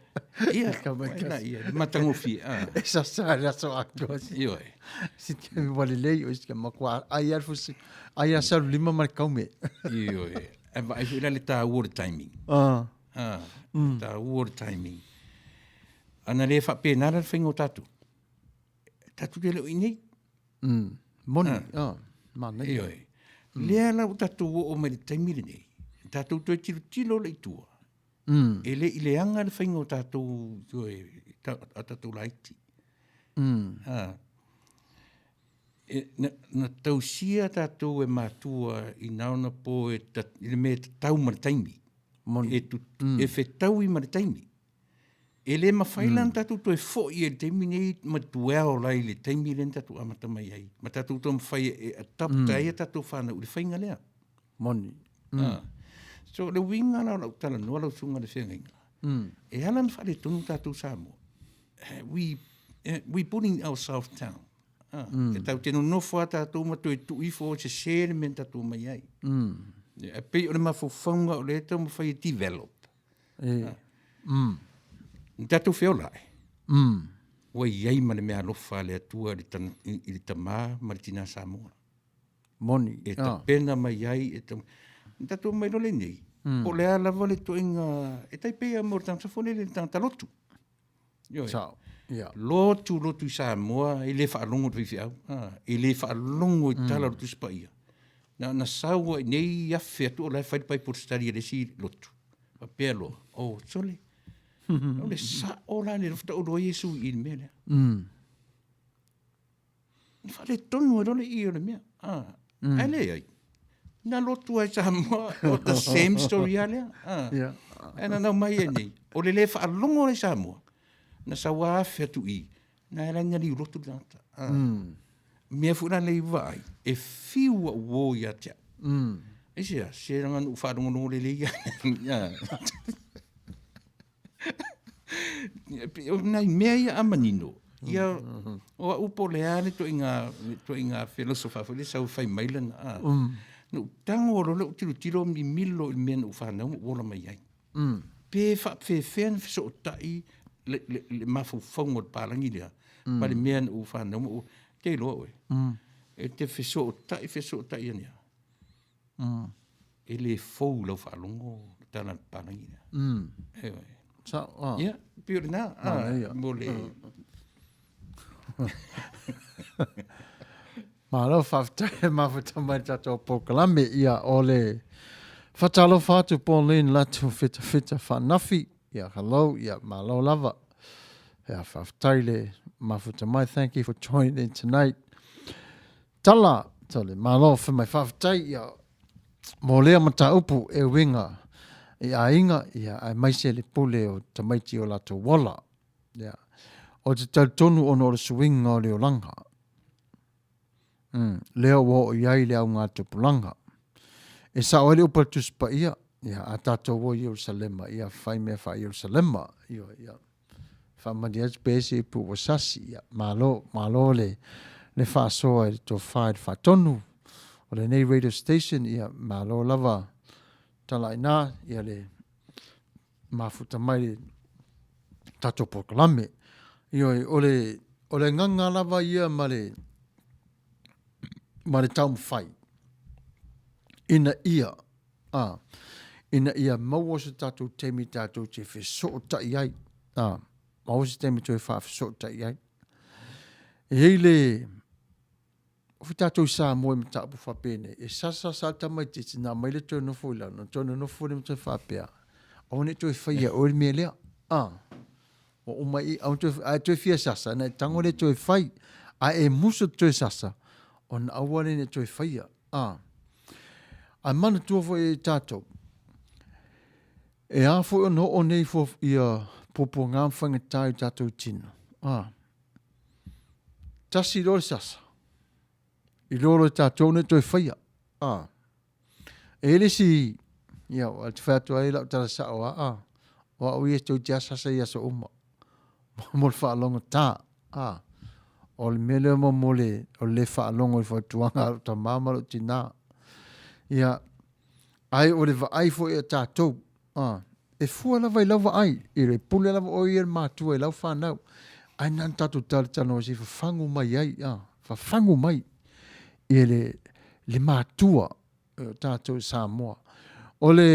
Ia, Tama e tasi. ia, le matagofie. Ah. E sasa le aso atoa. Ioe. Si te ua lelei o si matua ai a fusi ai a salu lima ma le kaume. Ioe. E vaai foi la le taua o le timing. Ah. Ah, taua o le timing. Ana le faapena la le faiga o tatou. Tatou te le o i inei. Moni. Ah. Manaia. Ioe. Lea la ua tatou oo mai i le taimi lenei, tatou toe tilotilo la i tua. E le i leaga le faiga o tatou, ioe, a tatou laiti. Ah. E, na, na tausia tatou e matua i na ona po e, ta, i le mea e tatau ma le taimi. Moni. E, tu, e fetaui ma le taimi. E le mafai la ona tatou toe foi i le taimi nei ma dwell ai i le taimi lea na tatou amata mai ai. Ma tatou taumafai e adopt ai a tatou fanau i le faiga lea. Moni. Ah. So le uiga la o lau talanoa lau susuga i le feagaiga, e ala ona faaletonu tatou Samoa, we, we putting ourselves down. Ah, E tatou te nonofo lava tatou ma toe tuu ifo e sese le mea na tatou omai ai. E pei o le mafaufauga o lea e taumafai e develop. E. Na tatou feola ai. Ua i ai ma le meaalofa a le Atua i le tamā ma le tinā Samoa. Moni. E tapena mai ai, e ta... Na tatou omai loa lenei, po o le a lava le ituaiga, e tai pei lava mo le tagata foi lele, le tagata lotu. Ioe. Sao. Ia. Lotu, lotu i Samoa, e le faalogo i le faifeau. E le faalogo i tala o le Tusi Paia. Na ona sau ai nei afe atu o la e fai le Bible study a le isi lotu. Faapea loa, oh, sole, o le sao la le faatoa ou iloa Iesu i le mea lea. Na faaletonu ai loa le i o le mea. Ah, Ae leai. Na lotu ai Samoa, o the same story lava lea. Ah. Yeah. Ae na nau mai ai nei, o le le faalogo ai Samoa, na sau afe atu i, na ala ai na liulotu le tagata. Ah. Mea foi la lea i vaai, e fiu au uō ia te au. Aisea, se leaga na ou faalogologo lelei ai. O nai mea ia a manino, ia, o au po o le a le ituaiga, le ituaiga philosopher foi lea sau e fai mai lana, a. Na ou tago loa lea ou tilotilo mimilo i le mea na ou fanau ma ou ola mai ai. Pe faapefea ona fesootai le, le, le mafaufauga o le palagi lea ma le mea na ou fanau ma ou, te iloa oe, e te fesootai, fesootai ane lava. E le fou i lau faalogo le tala a le papalagi lea. Ioe. Sao, ah. Ia, pei o lena, ah, mo le... Malo faafetai le mafuta mai le tatou polokalame. Ia, o le faatalofa atu Pauline Latu Fitafita Faanafi. Ia, hello, ia, malo lava. Ia, faafetai le mafuta mai. Thank you for joining in tonight. Tala, tole, malo fai mai faafetai ia mo lea mataupu e uiga i aiga ia aemaise le pule o tamaiti o latou ola. Ia, o te talitonu ona o le suiga o le olaga. Mm, lea ua oo i ai le augatupulaga. E sao ai le upu a le Tusi Paia, ia, a tatou o i Ierusalema, ia fai mea faa-Ierusalema. Ia, ia. Faamalie atu pe ese ipu ua sasi. Ia, malo, malo le, le faasoa i le tofa i le faatonu o lenei radio station. Ia, malo lava talaina, ia le mafuta mai le tatou polokalame. Ioe, o le, o le agaga lava ia ma le, ma le taumafai ina ia Ā, ina ia maua so tātou taimi tātou te fesootai ai. Ā, maua se taimi toe faafesootai ai. E i ai le, o fi tātou i Samoa i mataupu faapenei, e sasa sa le tamaitiiti na aumai le toe nofo i lalo, na toe nonofo lea ma toe faapea, aua ne i toe faia e oe le mea lea. Ā, ua uma i, aua toe, a e toe fia sasa, na e tago lea toe fai, a e musu te toe sasa, ona aua lea ne i toe faia. Ā. Ae manatua foi e tātou, e a foi ona oo nei fua, ia puapuagā ma faigata i tātou tino. Ā. Tasi loa le sasa, i loa loa e tātou nei toe faia. Ā. E i ai le isi, ia, te whai atu ai lau tala sao, ā, o au ia toeitiiti lava sasa i aso uma. Mo le faalogotā, ā, o le mea lea mo mo le, o le lē faalogo i fautuaga a lou tamā ma lou tinā. Ia, ae o le vaai foi a tatou, ā, e fua lava i lau vaai, i le pule lava oe ia le matua i lau fanau, ae na ona tatou talatalanoa se i fafagu mai ai, ā, fafagu mai i le, le matua o tatou i Samoa. O le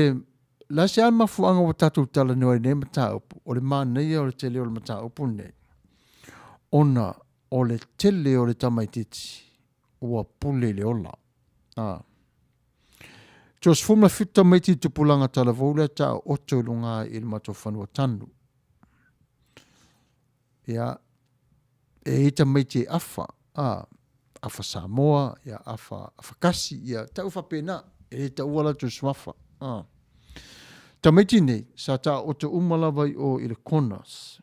le a se a mafuaaga ua tatou talanoa ai i lenei mataupu, o le manaia o le tele o le mataupu lenei, ona o le tele o le tamaitiiti ua pule i le ola. A. 37 tamaiti i tupulaga talavou lea taooto i luga i le matou fanua tanu. Ia, e i ai tamaiti e afa, a, afa Samoa, ia, afa, afa kasi, ia, tau faapena, e le taua latou suafa, a. Tamaiti nei, sa taooto uma lava i o i le Corners.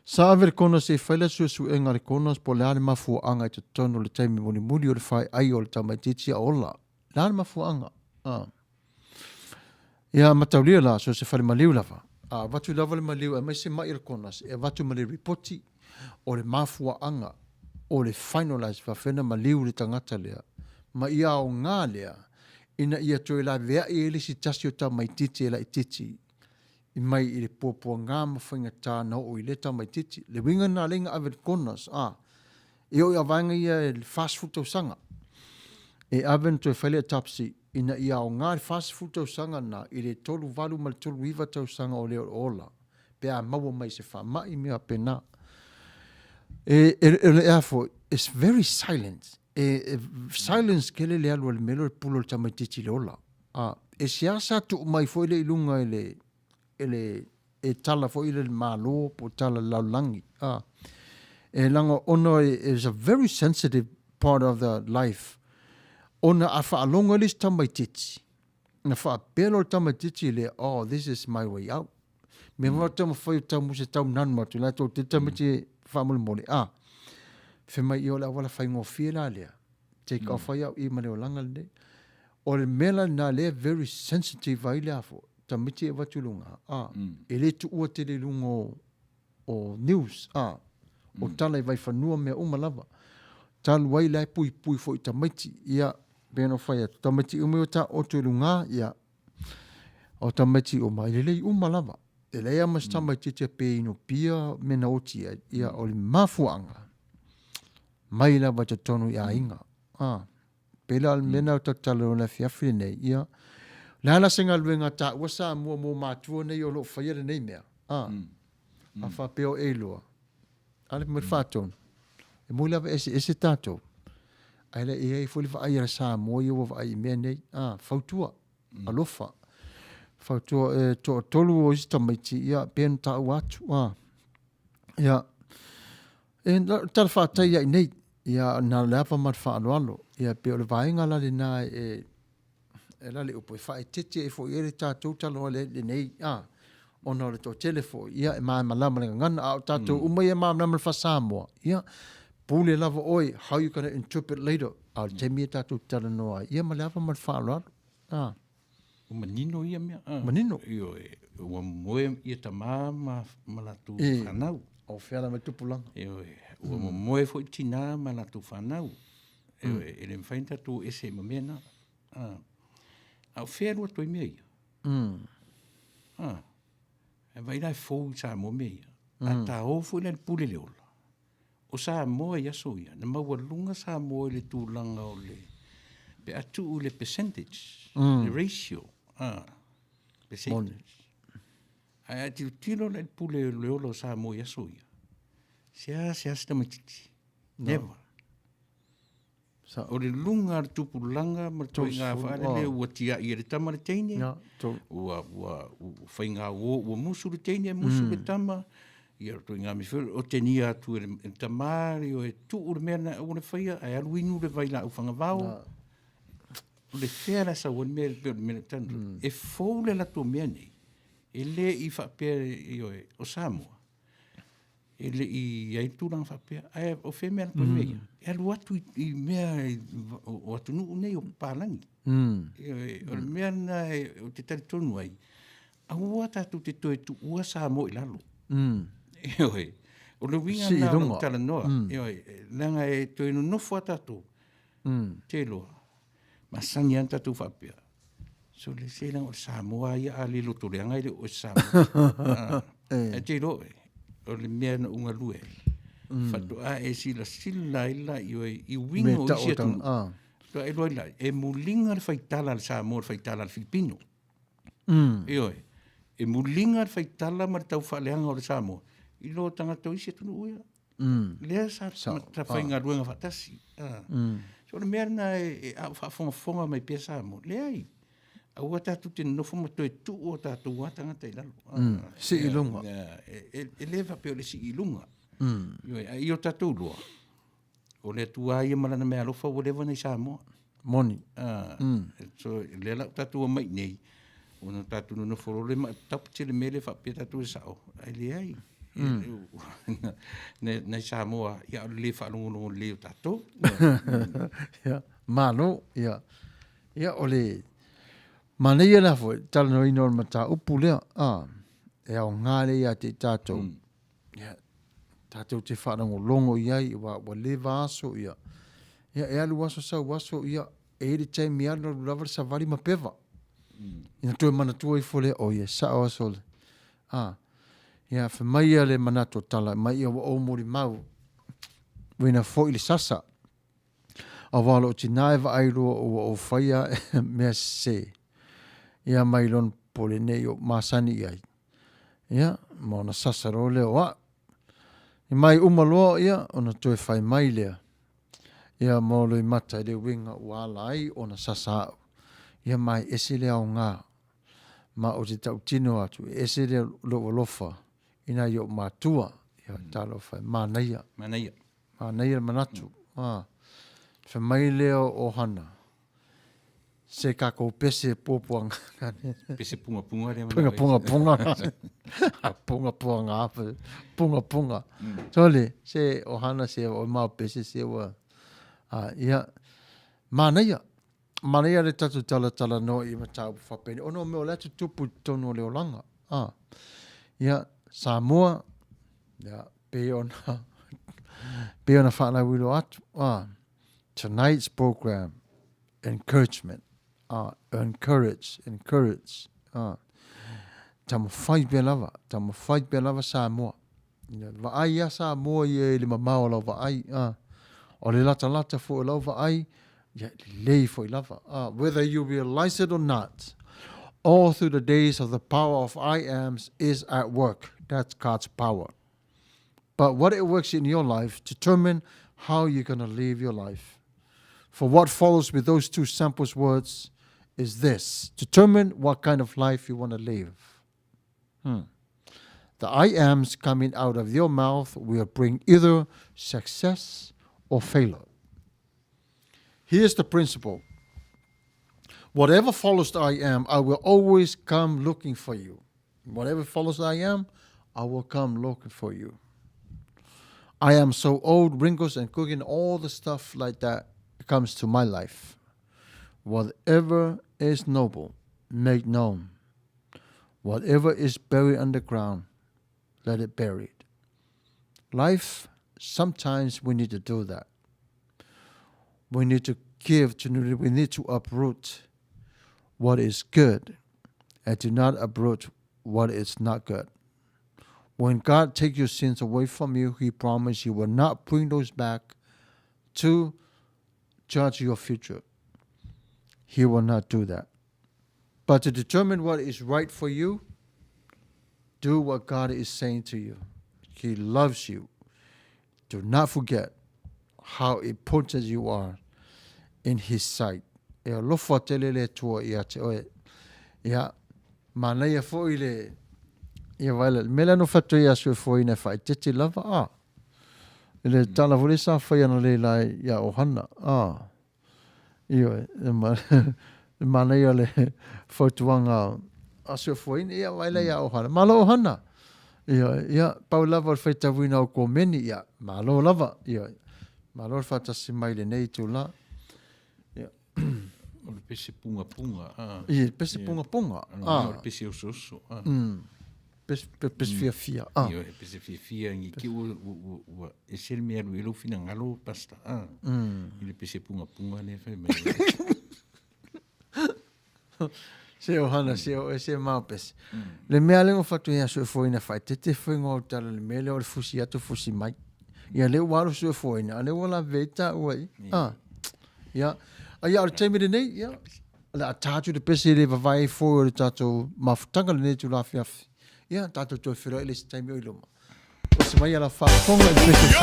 Sa ave le Corners e fai le suesuega a le Corners po o le a le mafuaaga i totonu o le taimi mulimuli o le faeai o le tamaitiiti a ola. Le a le mafuaaga? A. Ia mataulia la, so se fale maliu lava, a avatu lava le maliu aemaise mai le Corners, e avatu ma le ripoti o le mafuaaga o le finalize faapefea ona maliu le tagata lea ma ia aoga lea ina ia toe laveai ai le isi tasi o tamaitiiti e laitiiti i mai i le puapuaga ma faigata na oo i lea tamaitiiti. Le uiga lena lea na ave i le Corners, a, e oo i a vaega ia i le 40 tausaga, e ave ona toe fai le autopsy ina ia aoga le 40 tausaga lena i le 38 ma le 39 tausaga o le o ola, pe a maua mai i se faamai, mea faapena. E, e, e, e a foi, it's very silent. E, e silence kele le alu a le mea lea o le pule o le tamaitiiti i le ola. A, e seasea tuu mai foi lea i luga e le, e le, e tala foi le Malo po o tala le lalolagi. A, e leaga ona is a very sensitive part of the life ona a faalogo ai le isi tamaitiiti, na faapea loa le tamaitiiti lea, oh, this is my way out. Me mm. taumafai o tau se tau nanu atu, la tou te tamaiti mm. faamolemole, a, fai mai ia o le auala faigofie la lea, take off ai au i ma le olaga lenei. O le mea la lena lea very sensitive ai le a foi. tamaiti e avatu i luga, a, e le tuua tele i luga o, o news, a, o tala i vaifanua ma mea uma lava. Talu ai la e puipui foi i tamaiti, ia, pei ona ou fai atu, tamaiti uma ia ua taoto i luga, ia, o tamaiti uma, e lelei uma lava. E leai lava ma se tamaitiiti e pe inu pia mea na oti ai, ia, o le mafuaaga, mai lava i totonu i aiga. A, pei la o le mea lena ou te talanoa i le afiafi lenei, ia, o le a la se galuega a taua Samoa mo matua nei o lo o faia lenei mea? A, a faapea o e iloa, a le mea faatonu, e moni lava e eseese tatou, ae le i ai foi le vaai a le Samoa ia ua vaai i mea nei, a, fautua, alofa, fautua, e toatolu o isi tamaiti, ia, pei ona taua atu, a, ia, e tala faata'i ia i nei, ia, na o le ava ma le faaaloalo, ia, pei o le vaega la lena e, e la le upu e faaeteete ai foi i ai le tatou talanoa lenei, a, ona o le toatele foi, ia, e malamalama i le gagana, a o tatou uma ia e malamalama i le faa-Samoa, ia, pule lava oe, how you gonna interpret later, a o le taimi ia tatou te talanoa ai, ia ma le ava ma le faaaloalo, a. Ua manino ia mea. A. Manino. Ioe, ua momoe ia tamā ma, ma latou E. fanau. O fea lava tupulaga. Ioe, ua momoe foi tinā ma latou fanau. Ioe, e le mafai ona tatou o ese ma mea na. A, a o fea alu atu ai mea ia? A, e vaai la e fou i Samoa mea ia. A ta o foi la i le pule le ola, o Samoa i aso ia, na maualuga Samoa i le tulaga o le, pe a tuu i le percentage, le ratio, a, percentage. Ae a tilotilo la i le pule o le ola o Samoa i aso ia, seasea se tamaitiiti. Never. O le luga o le tupulaga ma le ituaiga faalele ua tiai e le tama le teine, ua, ua, ua faiga uo, ua musu le teine, musu le tama, ia o ituaiga mea foi, otegia atu e le, e le tama, e tuu le mea na aua le faia, ae alu inu le vailaau fagavao. O le fea la sau ai le mea, pei o le mea na e fou le latou mea nei, e le i faapea, ioe, o Samoa, e le i i ai le tulaga faapea. Ae o fea mea latou mea ia? E alu atu i mea o atunuu nei o papalagi. O le mea lena ou te talitonu ai, aua tatou te toe tuua Samoa i lalo. Ioe. O le uiga lena o lou talanoa. Ioe. Leaga e toe nonofo lava tatou, te iloa, masani lava ona tatou faapea, Sole se leaga o le Samoa ia a le lotoleaga e le o oe se Samoa. Ae te iloa oe, o le mea na ou galue ai, faatoa e silasila ai la i oe i uiga o isi atunuu. Faatoa e iloa ai la, e muliga le faitala a le Samoa i le faitala a le Filipino. Ioe, e muliga le faitala ma le taufaaleaga o le Samoa i lo tagata o isi atunuu ia. Lea sa sa faigaluega faatasi. So o le mea lena e, a o faafogafoga mai pea Samoa, leai. Aua tatou te nonofo ma toe tuu o tatou lava tagata i lalo. Sii i luga. E le faapea o le sii i luga. Ioe, a ia o tatou iloa, o le Atua lava ia ma Lana meaalofa ua leva ona i Samoa. Moni. So, lea la ua tatou omai i inei, ona tatou nonofo loa lea ma adopt le mea lea faapea tatou e sao, ae leai. Nai Samoa, ia o le le faalogologo lelei o tatou. Ia, malo, ia. Ia, o le manaia la foi, talanoaina o le mataupu lea, a, e aoga lea ia te i tatou. Ia, tatou te faalogologo i ai, aua ua leva aso, ia. Ia, e alu aso sau aso, ia, e i ai le taimi e alu alu lava le savali ma peva. Ina toe manatua ifo lea, oh ia, sao aso le, a. Ia, fai mai ia le manatu o tala mai, ia ua ou molimau, uina foi le sasa. Aua o lou tinā e vaai lua ua ou faia mea sese, ia mai lona popole nei ou masani i ai. Ia, ma ona sasa loa lea o a'u. I mai uma loa ia, ona toe fai mai lea, ia ma o Loimata i le uiga ua ala ai ona sasa a'u. Ia ma e ese le aoga, ma ou te tautino atu, e ese le lou alofa i nai o'u matua. Ia, talofa e, manaia. Manaia. Manaia le manatu. A, fai mai lea o Hana, se kakou pese puapuaga. Pese pungapunga lea. Punga punga punga. Punga punga punga punga. Sole, se o Hana se o mau pese se ua. A, ia, manaia. Manaia le tatou talatalanoa i mataupu faapeni ona o mea o la e tutupu i totonu o le olaga. A. Ia, Samoa, ia, pei ona, pei ona faalauiloa atu. A. Tonight's program, encouragement. A. Encourage, encourage. A. Taumafai pea lava, taumafai pea lava Samoa. Ia, vaai ia Samoa ia i le mamao o lau vaai, a. O le latalata foi o lau vaai, ia, lelei foi lava. A. Whether you realize it or not, all through the days of the power of I ams is at work. That's God's power. But what it works in your life determine how you're going to live your life. For what follows with those two samples words is this determine what kind of life you want to live. Hmm. The I ams coming out of your mouth will bring either success or failure. Here's the principle whatever follows the I am, I will always come looking for you. Whatever follows the I am, I will come looking for you. I am so old, wrinkles and cooking, all the stuff like that comes to my life. Whatever is noble, make known. Whatever is buried underground, let it buried. Life, sometimes we need to do that. We need to give to we need to uproot what is good and do not uproot what is not good. When God takes your sins away from you, He promised He will not bring those back to judge your future. He will not do that. But to determine what is right for you, do what God is saying to you. He loves you. Do not forget how important you are in His sight. E alofa tele le Atua ia te oe. Ia, manaia foi le, ia vaela, le mea lea na fai atu ai ia Soifua ina e faaeteete lava, a. I le tala foi lea sa fai ana le la ia Ohana, a. Ioe, e manaia le fautuaga a Soifuaina, ia vaai la ia Ohana. Malo Ohana! Ioe, ia, pau lava o le faitauina o komeni, ia, malo lava, ioe. Malo le faatasi mai i lenei itula. Ia. O le pese pungapunga, a. Ia, le pese pungapunga, a. O le pese osooso, a. Pese, pese fiafia, a. Ioe, pese fiafia, ngi ki ua, ua, ua ese le mea alu i ai lou finagalo, Pastor, a. I le pese pungapunga lea fai mai. Se o hana, se o ese mau pese. Le mea lea ua fatu ia soifuaina faaeteete faiga o tala le mea lea o le fusi atu fusi mai. Ia lea ua alu soifuaina, a lea ua lave ai taua i. A. Ia, a ia o le taimi lenei, ia, o le a tā atu le pese i le vavae ai foi o le tatou mafutaga lenei itula afiafi. Ia, tatou toe feiloai i le isi taimi o i luma. Osi mai ala faafofoga i le pese o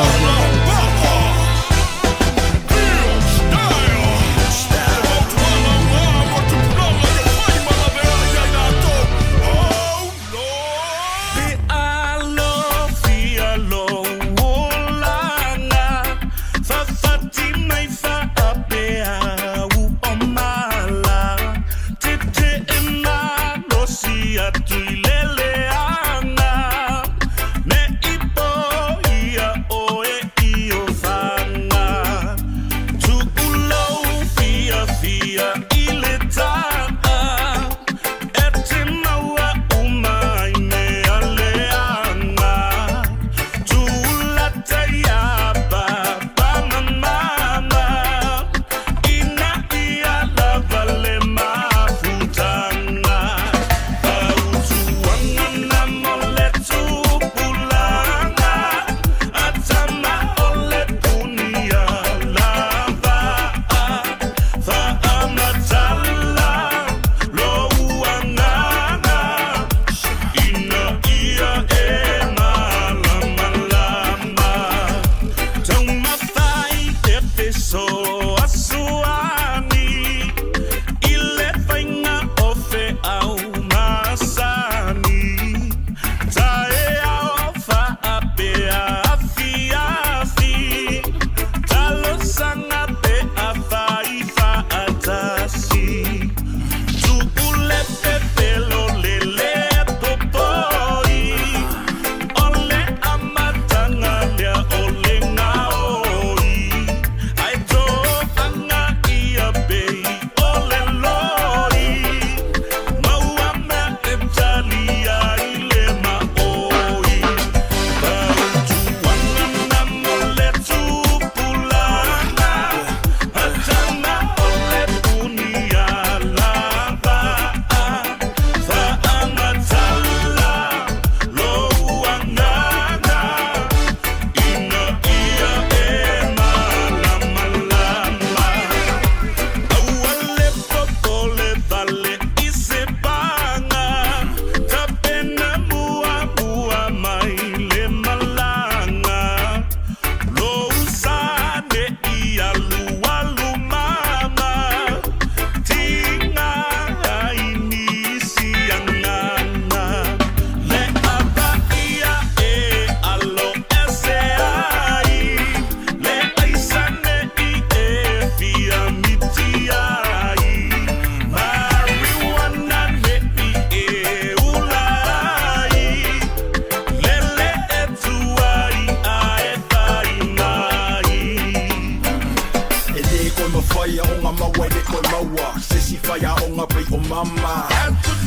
mama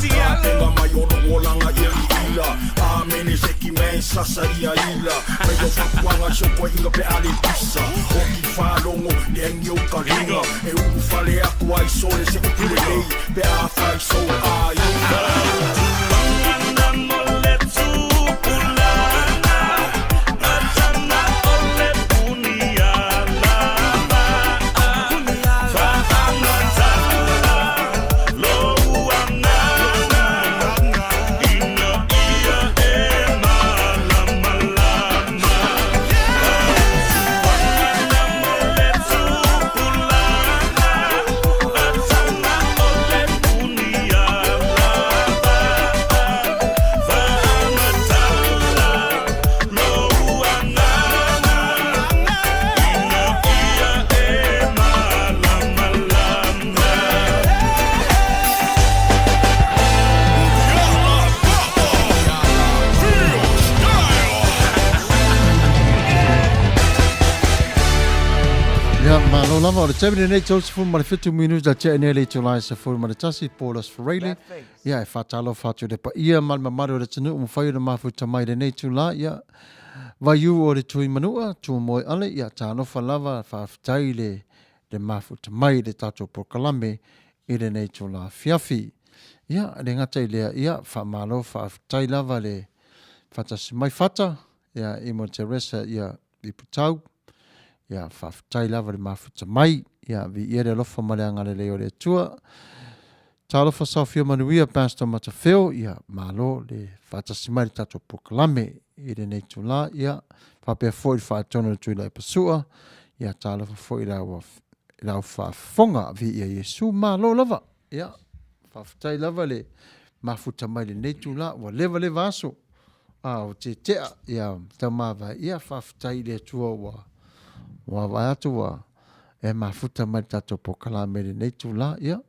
Katenga mai o lou olaga ia i ila Amene seki man sasa ia ila Mai o fapuaga soko inga pe ale pisa Oki faalogo le angi o ka luga E ulu fale aku ai sole se upu lelei Pe a fai so ai Ia, malo lava o le taimi lenei 37 minuta tea nei le itula e 11 Paulus Freire. Ia, e faatalofa atu i le paia ma le mamalu o le atunuu mafai ona mafuta mai i lenei itula. Ia, vaiū o le Tui Manua, Tūmoe Ale, ia, talofa lava, faafetai le le mafuta mai i le tatou polokalame i lenei itula afiafi. Ia, e le gata i lea, ia, faamalo, faafetai lava le faatasi mai Fata, ia, Imo Teresa, ia, Liputau, ia, faafetai lava le mafuta mai, ia, viia le alofa ma le agalelei o le Atua. Talofa saofia manuia Pastor Matafeo, ia, malo le faatasi mai le tatou polokalame i lenei itula, ia, faapea foi le faatonu o le Tuilaepa Pasua, ia, talofa foi i lau, i lau faafofoga, viia Iesu, malo lava, ia, faafetai lava le mafuta mai lenei itula, ua leva leva aso, a o tetea, ia, taumavae, ia, faafetai i le Atua ua, ua vaai atu ua e mafuta mai le tatou polokalame i lenei itula, ia,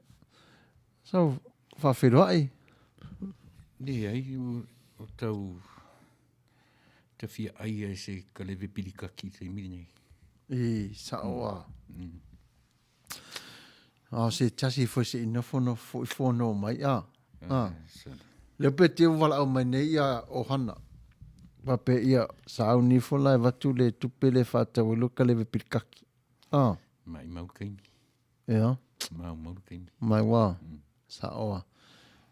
sau faafeiloai. Leai, o tau ta fia ai e se kaleve pilikaki i taimi lenei. I, sao a. A o se tasi foi se i nofonofo foi fono mai a. A. Lea pe te valaau mai nei ia ohana. Faapea ia sauni ifo la e avatu le tupe lea e faatau ai loa kaleve pilikaki. A. Maimau le taimi. Ea. Maumau le taimi. Mai ua. Sao a.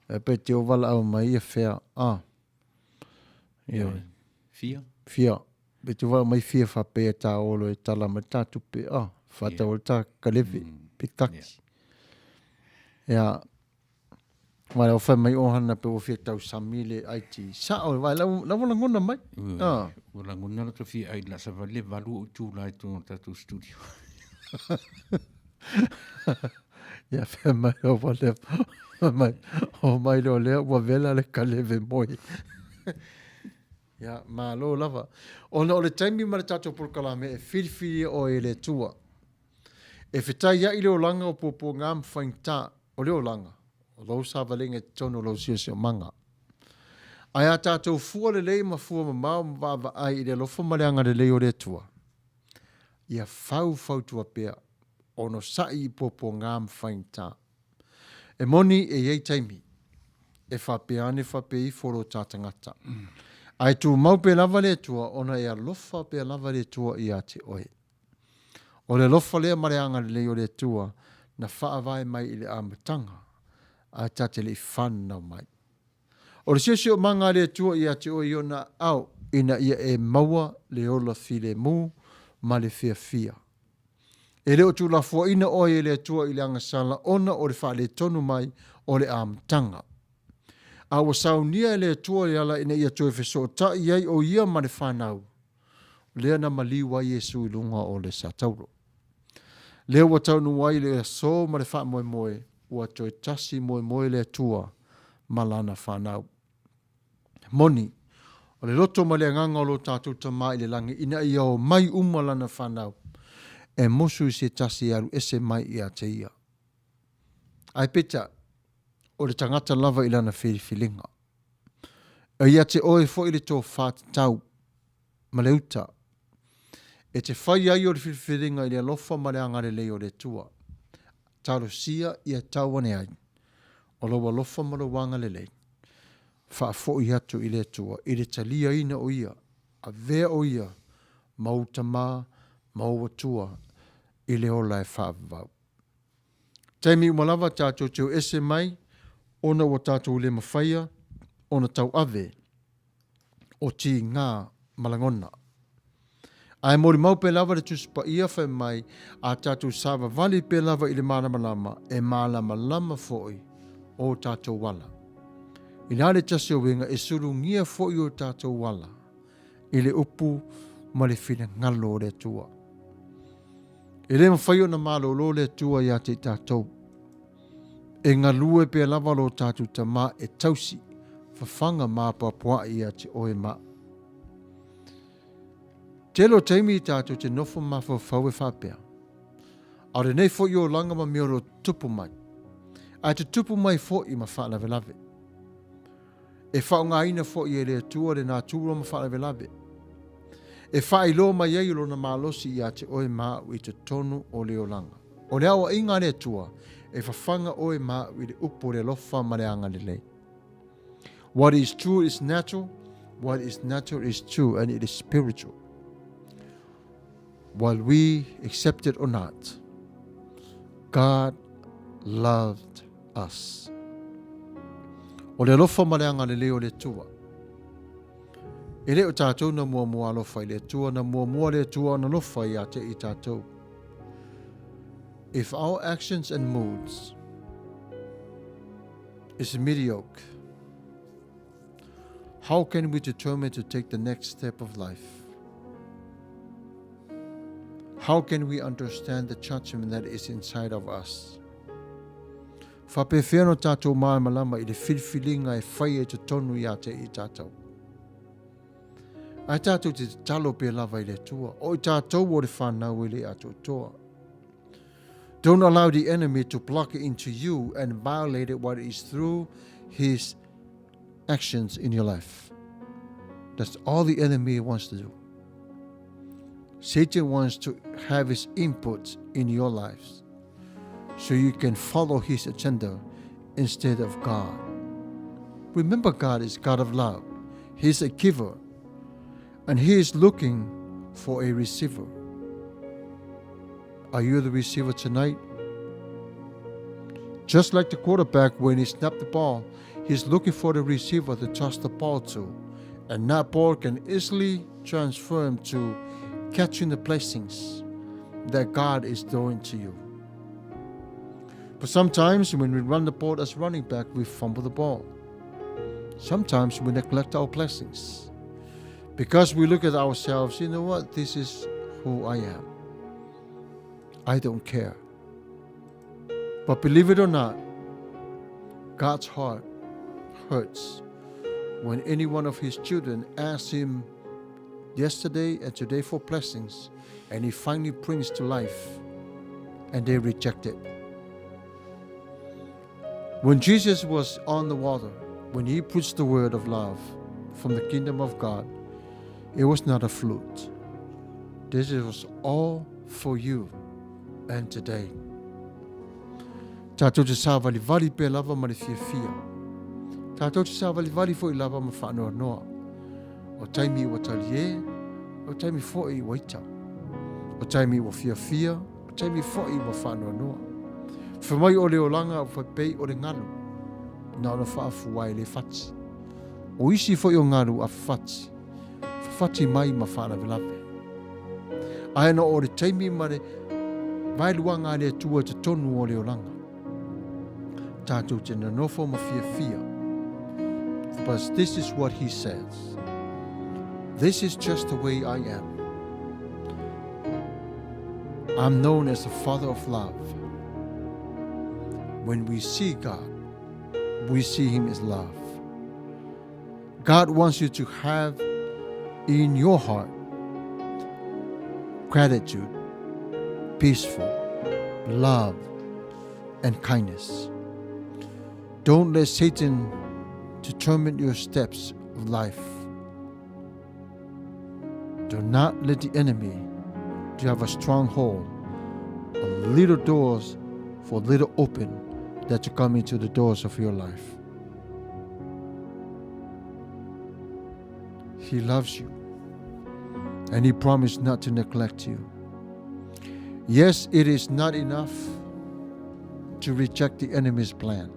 E pe te o valaau mai ia fea. A. Ia. Fia. Fia. Pe te valaau mai fia faapea ta olo e tala mai ta tupe. A. Faatau ai ta kaleve. Pilikaki. Ia. Vai lau fai mai ohana pe ua fia tausami le IT. Sao, vai lau, lau lagona mai. Ah. Ua lagona la ta fia ai la savali le valu o itula i totonu o le tatou studio. Ia fai mai o ua le, fai mai, o mai leo lea ua vela le kaleve moe. Ia, malo lava. Ona o le taimi ma le tatou polokalame e filifili oe e le Atua. E fetaiaʻi le olaga o puapuaga ma faigata o le olaga, o lou savaliga i totonu o lou siosiomaga. Ae a tatou fua lelei ma fua mamao ma vaavaai i le alofa ma le agalelei o le Atua, ia faufautua pea, onosai i puapuaga ma faigata. E moni e i ai taimi e faapea ane faapea ifo lo ta tagata. Ae tumau pea lava le Atua ona e alofa pea lava le Atua ia te oe. O le alofa lea ma le agalelei o le Atua na faavae mai i le amataga, ae ta te le i fanau mai. O le siosiomaga a le Atua ia te oe i ona aao ina ia e maua le ola filemu ma le fiafia. E le o tuulafoaina oe e le Atua i le agasala ona o le faaletonu mai o le amataga. A ua saunia e le Atua le ala ina ia toe fesootai ai o ia ma le fanau, lea na maliu ai Iesu i luga o le sataulo. Lea ua taunuu ai le aso ma le faamoemoe, ua toe tasi moemoe le Atua ma Lana fanau. Moni, o le loto ma le agaga o lo tatou Tama i le lagi ina ia omai uma Lana fanau e musu i se tasi e alu ese mai ia te Ia. Ae peitai, o le tagata lava i lana filifiliga. E ia te oe foi le tofa tatau ma le uta e te fai ai o le filifiliga i le alofa ma le agalelei o le Atua. Talosia ia tau ane ai. O lou alofa ma lou agalelei, faafoi atu i le Atua i le taliaina o ia, avea o ia ma ou tama ma ou atua i le ola e faavavau. Taimi uma lava tatou te o ese mai ona ua tatou le mafaia ona tauave o tiga ma lagona. Ae molimau pea lava le Tusi Paia fai mai, a tatou savavali pea lava i le malamalama, e malamalama foi o tatou ala. I le a le tasi o uiga, e sulugia foi o tatou ala i le upu ma le finagalo o le Atua. E le mafai ona malolo le Atua ia te i tatou. E galue pea lava lo tatou Tama e tausi, fafaga ma apoapoai ia te oe ma au. Tele o taimi tatou te nofo mafaufau e faapea, A o lenei foi olaga ma mea o lo o tutupu mai, ae tutupu mai foi ma faalavelave. E faaaogaina foi e le Atua le natura ma faalavelave e faailoa mai ai lona malosi ia te oe ma au i totonu o le olaga. O le aoaiga a le Atua, e fafaga oe ma au i le upu o le alofa ma le agalelei. What is true is natural, what is natural is true and it is spiritual. While we accept it or not, God loved us. O le alofa ma le agalelei o le Atua. E le o tātou na muamua alofa i le Atua, na muamua le Atua ona alofa ia te i tātou. If our actions and moods is mediocre, how can we determine to take the next step of life? How can we understand the judgment that is inside of us? Faapefea no tātou mālamalama i le filifiliga e fai e totonu ia te i tātou. Ae tātou te tatalo pea lava i le Atua, o i tātou o le whanau e le atoatoa. Don't allow the enemy to block into you and violate what is through his actions in your life. That's all the enemy wants to do. Satan wants to have his input in your lives so you can follow his agenda instead of God. Remember, God is God of love. He's a giver, and He is looking for a receiver. Are you the receiver tonight? Just like the quarterback, when he snapped the ball, he's looking for the receiver to toss the ball to. And that ball can easily transform to catching the blessings that God is throwing to you. But sometimes when we run the ball as running back, we fumble the ball. Sometimes we neglect our blessings because we look at ourselves, you know what, this is who I am. I don't care. But believe it or not, God's heart hurts when any one of his children asks him yesterday and today for blessings, and he finally brings to life, and they reject it. When Jesus was on the water, when he preached the word of love from the kingdom of God, it was not a flute. This was all for you and today. Tātou te sāvalivali pea lava ma le fiafia. Tātou te sāvalivali foi lava ma whaanoanoa. O taimi ua taliē, o taimi foi ua ita. O taimi ua fiafia, o taimi foi ua whaanoanoa. Whai mai o le olanga o whai o le ngalu. Na ona whaafua e le fati. O isi foi o ngalu a fati. Fafati mai ma faalavelave. Ae na o le taimi ma le vaeluaga a le Atua i totonu o le olaga. Tātou te nonofo ma fiafia. But this is what he says. This is just the way I am. I'm known as the Father of love. When we see God, we see him as love. God wants you to have in your heart gratitude, peaceful, love, and kindness. Don't let Satan determine your steps of life. Do not let the enemy to have a stronghold on little doors for little open that to come into the doors of your life. He loves you and He promised not to neglect you. Yes, it is not enough to reject the enemy's plan.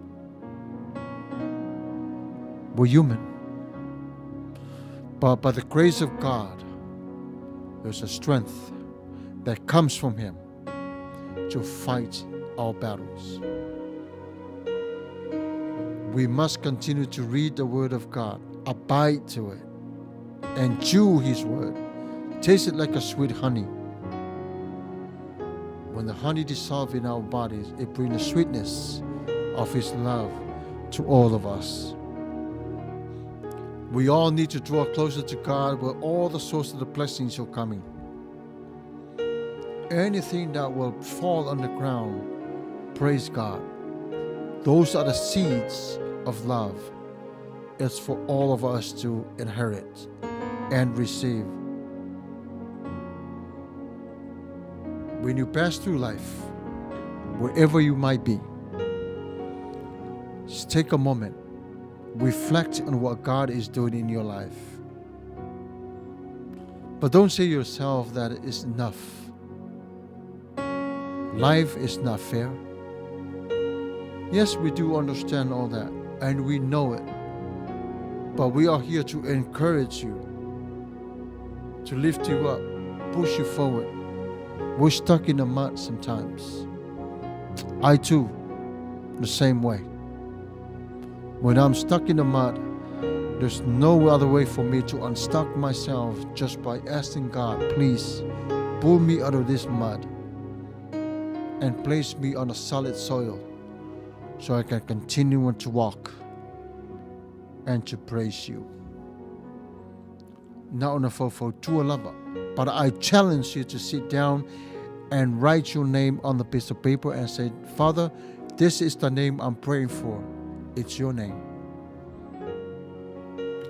We're human. But by the grace of God, there's a strength that comes from Him to fight our battles. We must continue to read the Word of God, abide to it, and chew His Word. Taste it like a sweet honey. When the honey dissolves in our bodies, it brings the sweetness of His love to all of us. We all need to draw closer to God where all the source of the blessings are coming. Anything that will fall on the ground, praise God. Those are the seeds of love. It's for all of us to inherit and receive. When you pass through life, wherever you might be, just take a moment, reflect on what God is doing in your life. But don't say yourself that it's enough. Life is not fair. Yes, we do understand all that and we know it. But we are here to encourage you, to lift you up, push you forward. We're stuck in the mud sometimes. I too, the same way. When I'm stuck in the mud, there's no other way for me to unstuck myself just by asking God, please pull me out of this mud and place me on a solid soil so I can continue to walk and to praise you. Not on a fofo lava, but I challenge you to sit down and write your name on the piece of paper and say, Father, this is the name I'm praying for. It's your name.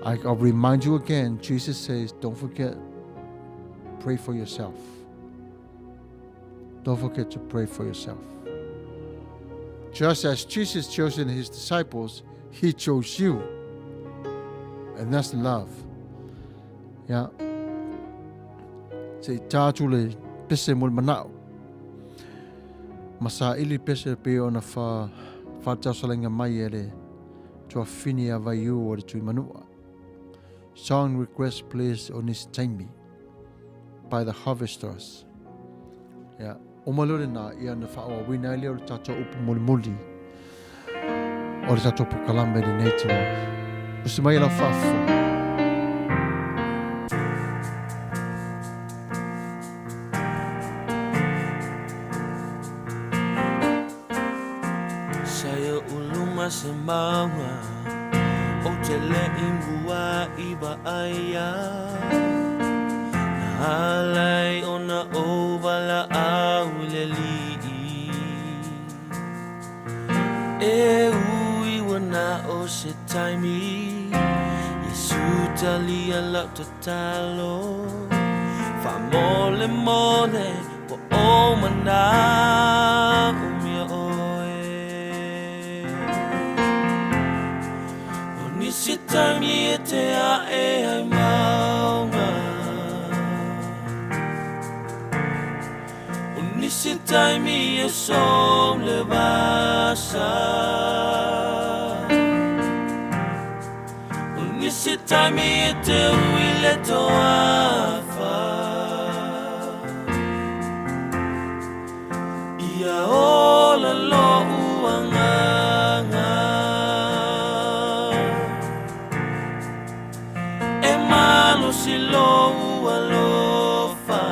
I'll remind you again, Jesus says, don't forget, pray for yourself. Don't forget to pray for yourself. Just as Jesus chosen his disciples, he chose you. And that's love. Yeah. Se i tātu le pese mo le manao. Ma sa ili pese pe ona wha whātausalainga mai e le tuafini a vaiu o le tui manua. Song request please o nisi taimi by the Harvesters. Yeah. O mai loa lena, ia na faaauauina ai lea o le tatou upu mulimuli o le tatou polokalame i lenei tino. Usi mai e lau faafofoga. Saya ulu ma se mauga Ou te le i mua i vaaia Na alai ona ou valaau i le alii E ui ua na o se taimi Iesu talia lau tatalo Faamolemole ua ou manaomia oe O nisi taimi e te ae ai mauga O nisi taimi e sou le vasa O nisi taimi e te ui le toafa Ia ola lo'u agaga E malosi lou alofa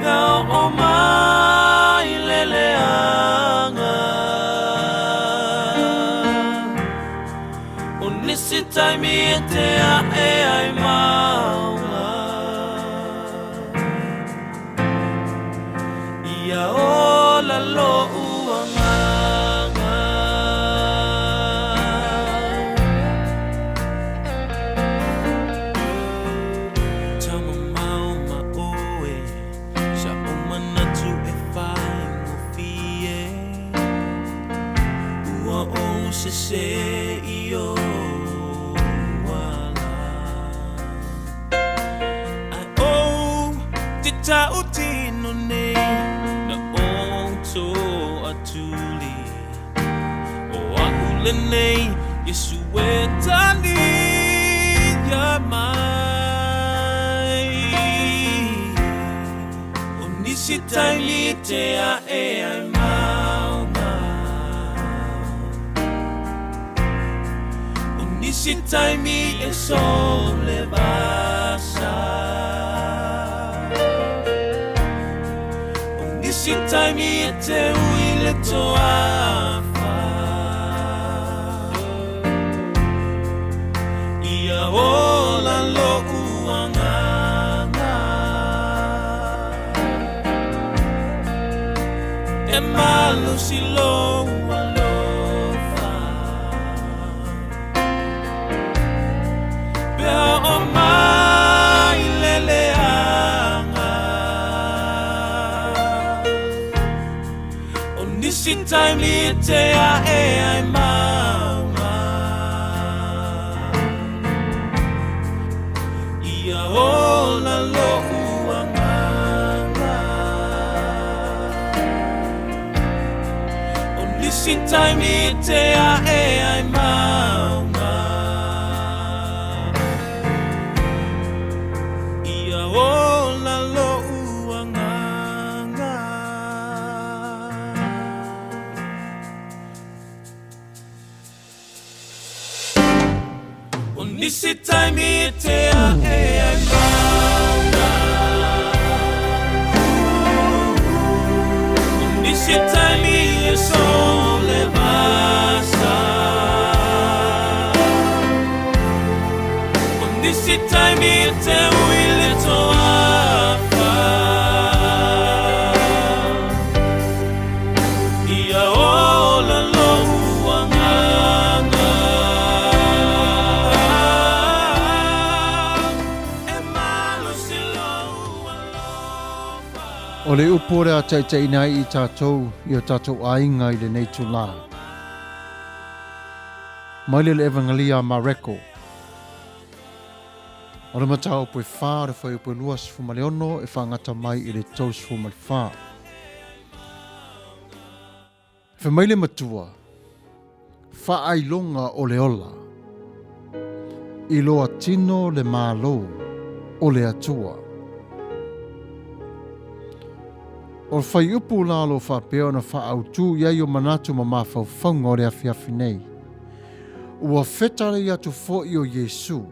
Pe a oo mai le leaga O nisi taimi e te ae ai mauga Ia ola lo'u agaga. Taumamao ma oe, Sa'u manatu e fai Tautino nei na outou atuli O a'u lenei Iesu e talia mai O nisi taimi e te a'e ai mauga O nisi taimi e solevasa O nisi taimi e te ui le toafa Ia ola lo'u agaga E malosi lou alofa Pe a oo mai le leaga O nisi taimi e te a'e ai mauga Ia ola lo'u agaga O nisi taimi e te a'e ai mauga Ia ola lo'u agaga. O nisi taimi e te a'e ai mauga O nisi taimi e solevasa O nisi taimi e te ui le toafa Ia ola lou agaga E malosi lou alofa. O le upu o le a taitaiina ai i tatou i o tatou aiga i lenei itulā. Mai le le Evangelia a Mareko. O le mataupu e 4 o le fuaiupu e 26 e faagata mai i le 34. Fai mai le matua, Faailoga o le ola, iloa tino le Malo o le Atua. O le fuaiupu la o lo o faapea ona faaautu i ai o manatu ma mafaufauga o le afiafi nei, ua fetalai atu foi o Iesu.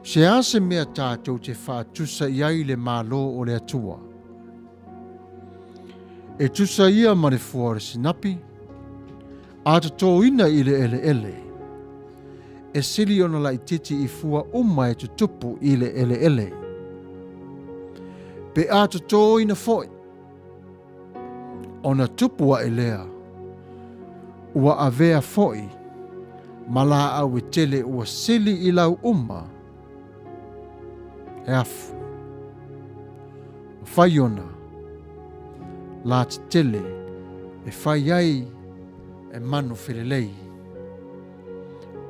Se a se mea tatou te faatusa i ai le Malo o le Atua? E tusa ia ma le fua o le sinapi, a totōina i le eleele. E sili ona laitiiti i fua uma e tutupu i le eleele. Pe a totōina foi, ona tupu aʻe lea, ua avea foi ma lāʻau e tele ua sili i lau uma e afu. Fai ona lā tetele e fai ai e manu felelei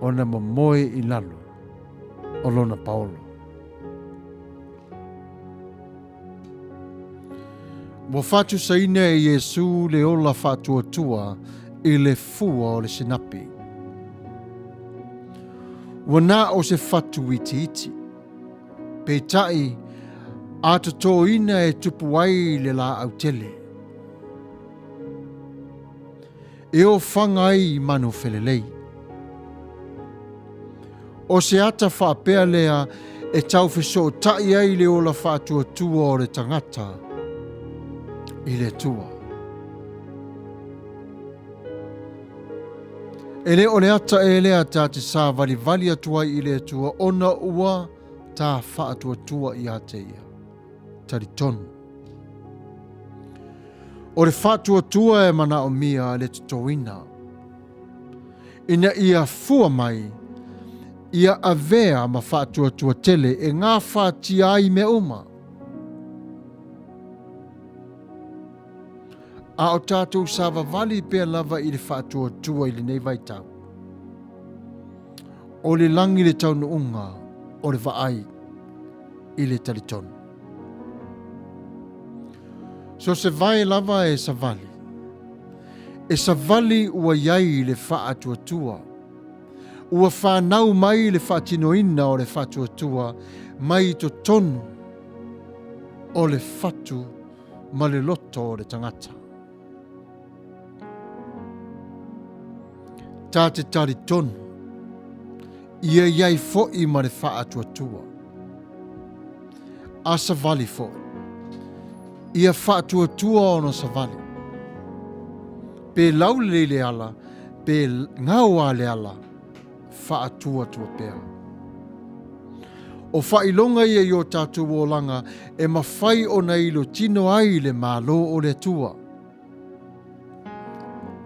ona momoe i lalo o lona paolo. Ua faatusaina e Iesū le ola faatuatua i le fua o le sinapi. Ua na o se fatu itiiti. Peitai, a totōina e tupu ai le lāʻau tele. E ofaga ai i manu felelei. O se ata faapea lea e taufesootai ai le ola faatuatua o le tagata i le Atua. E le o le ata ē lea ta te sāvalivali atu ai i le Atua ona ua tā faatuatua ia te ia. Talitonu. O le faatuatua e manaomia le totoina. Ina ia fua mai, ia avea ma faatuatua tele e gafatia ai mea uma. A o tatou savavali pea lava i le faatuatua i lenei vaitau. O le lagi le taunuuga o le vaai i le talitonu. So se vae lava e savali, e savali ua i ai le faatuatua. Ua fanau mai le faatinoina o le faatuatua mai totonu o le fatu ma le loto o le tagata. Ta te talitonu, ia i ai fo'i ma le faatuatua. A savali fo'i, ia faatuatua ona savali. Pe laulelei le ala, pe gaoa le ala, faatuatua pea. O faailoga ia i o tatou olaga e mafai ona ilotino ai le Malo o le Atua.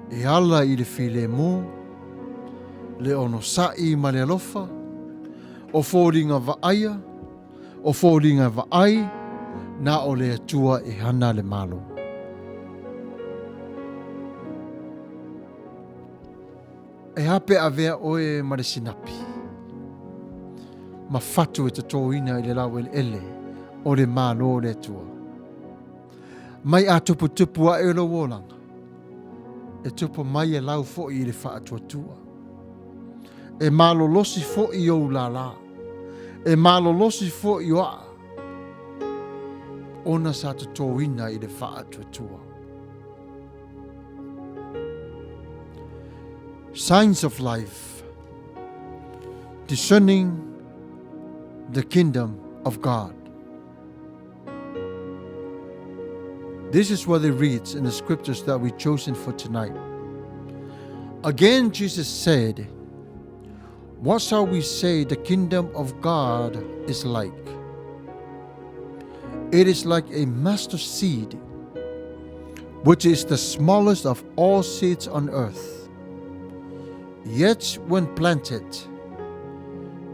E ala i le filemu, le onosai ma le alofa, o foliga vaaia, o foliga vaai, na o le Atua e hana le Malo. E a pe avea oe ma le sinapi, ma fatu e totōina i le laueleele o le Malo o le Atua. Mai a tuputupu aʻe o lou olaga, e tupu mai e lau foʻi i le faatuatua. E malolosi foʻi ou lālā, e malolosi foʻi o aʻa, ona sa totōina i le faatuatua. Signs of life, discerning the kingdom of God. This is what it reads in the scriptures that we chosen for tonight. Again, Jesus said, What shall we say the kingdom of God is like? It is like a mustard seed, which is the smallest of all seeds on earth. Yet when planted,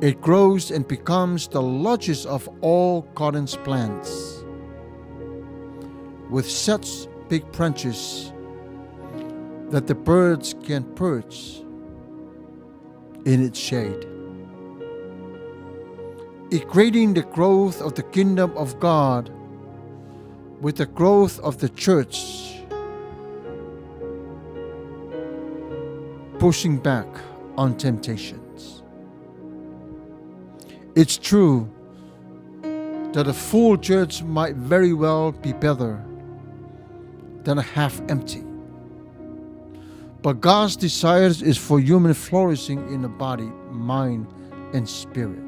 it grows and becomes the largest of all garden's plants, with such big branches that the birds can perch in its shade. Equating the growth of the kingdom of God with the growth of the church, pushing back on temptations. It's true that a full church might very well be better than a half empty. But God's desire is for human flourishing in the body, mind, and spirit.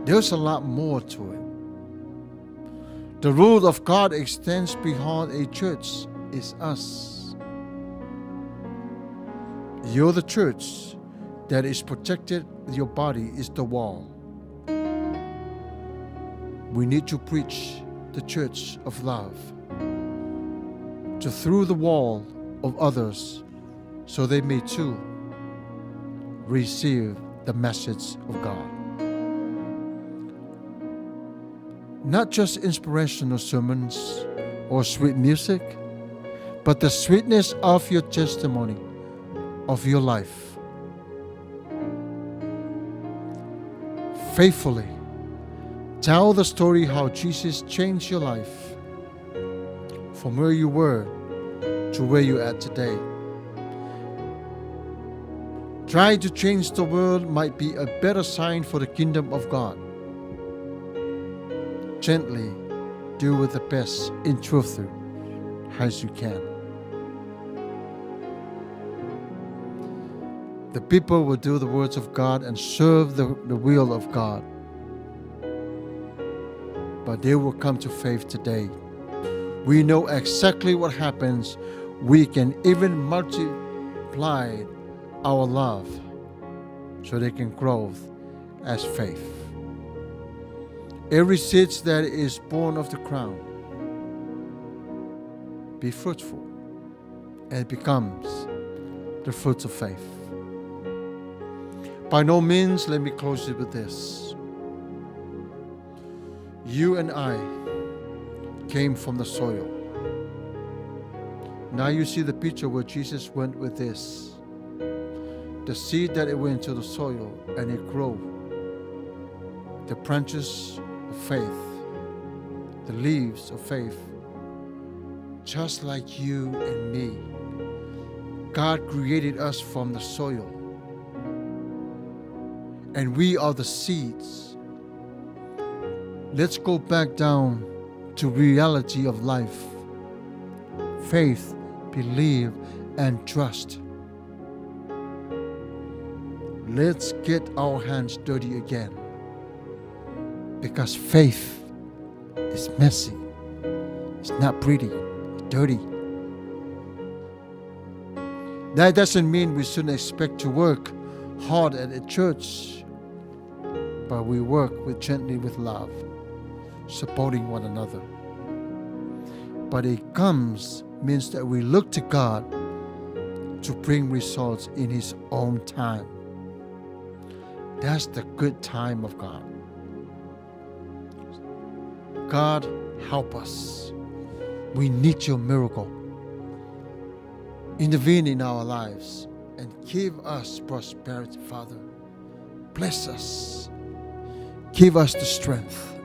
There's a lot more to it. The rule of God extends beyond a church, is us. You're the church that is protected, your body is the wall. We need to preach the church of love to through the wall of others so they may too receive the message of God. Not just inspirational sermons or sweet music, but the sweetness of your testimony, of your life. Faithfully tell the story how Jesus changed your life from where you were to where you're at today. Trying to change the world might be a better sign for the kingdom of God. Gently do with the best in truth as you can. The people will do the words of God and serve the, the will of God. But they will come to faith today. We know exactly what happens. We can even multiply our love so they can grow as faith. Every seed that is born of the crown be fruitful and it becomes the fruits of faith. By no means, let me close it with this. You and I came from the soil. Now you see the picture where Jesus went with this. The seed that it went into the soil and it grew. The branches of faith The leaves of faith, just like you and me. God created us from the soil, and we are the seeds. Let's go back down to reality of life. Faith, believe, and trust. Let's get our hands dirty again. Because faith is messy. It's not pretty. It's dirty. That doesn't mean we shouldn't expect to work hard at a church, but we work with gently with love, supporting one another. But it comes means that we look to God to bring results in His own time. That's the good time of God. God, help us. We need your miracle. Intervene in our lives and give us prosperity, Father. Bless us. Give us the strength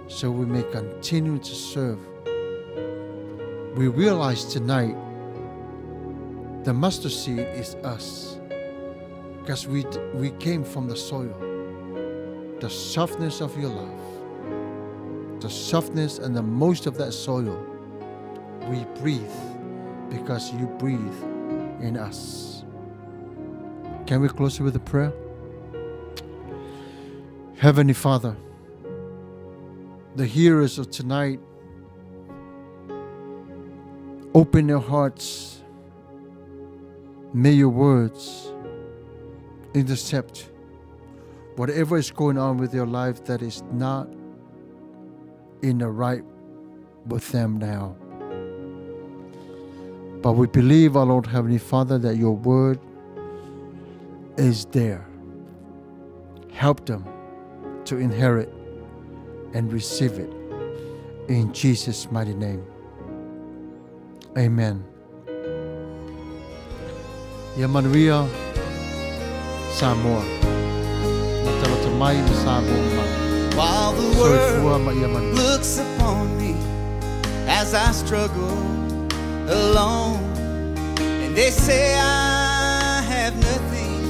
so we may continue to serve. We realize tonight the mustard seed is us because we, we came from the soil. The softness of your love, the softness and the most of that soil, we breathe because you breathe in us. Can we close with a prayer? Heavenly Father, the hearers of tonight, open their hearts. May your words intercept whatever is going on with your life that is not in the right with them now. But we believe, our Lord Heavenly Father, that your word is there. Help them to inherit and receive it. In Jesus' mighty name. Amen. Ia manuia Samoa. Latalata mai ma Samoa mamalu. While the Soifua world ma ia manuia. looks upon me as I struggle alone, and they say I have nothing,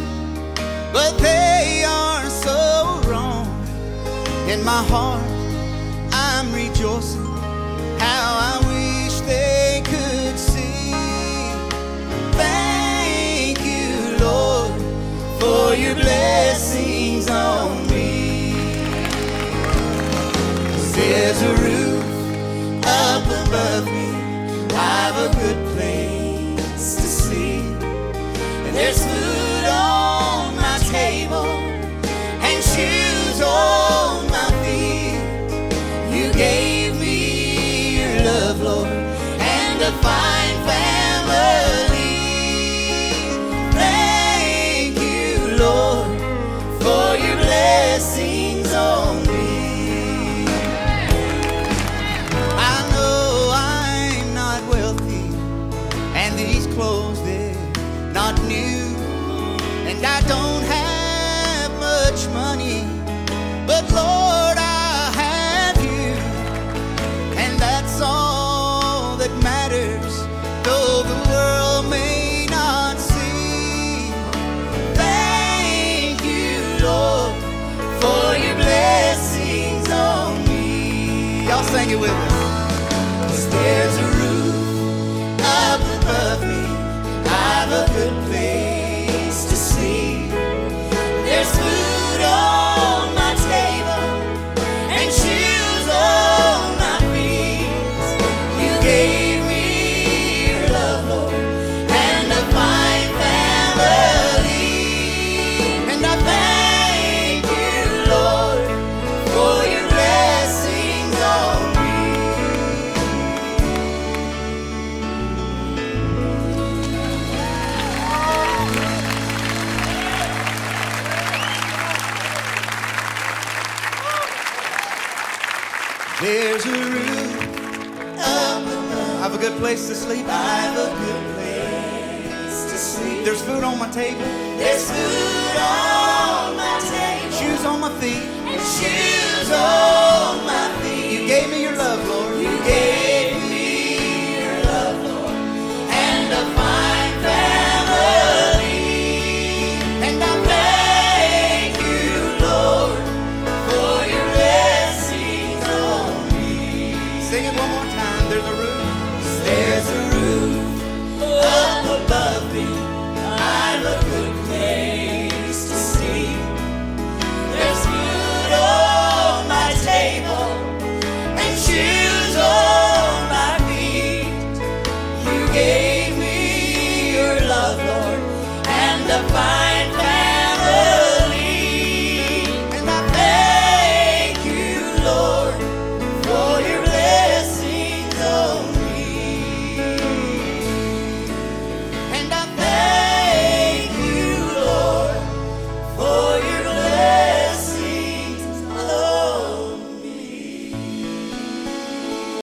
but they are so wrong. In my heart, I'm rejoicing. How I wish they could see. Thank you, Lord, for your blessings on me. 'Cause there's a roof up above me. I've a good place to sleep. And there's food on my table and shoes on my feet. You gave me your love, Lord, and a fine family. Thank you, Lord, for your blessings on me. I know I'm not wealthy, and these clothes, they're not new, and I don't have much money, but Lord, I have you, and that's all that matters, though the world may not see. Thank you, Lord, for your blessings on me. Y'all sing it with us. 'Cause there's a roof up above me. I've a good place to sleep. There's food on my table and shoes on my feet. You gave me your love, Lord, and a fine family. And I thank you, Lord, for your blessings on me. There's a roof up above. I've a good place to sleep. I've a good place to sleep. There's food on my table. There's food on my table. Shoes on my feet. And shoes on my feet. You gave me your I find.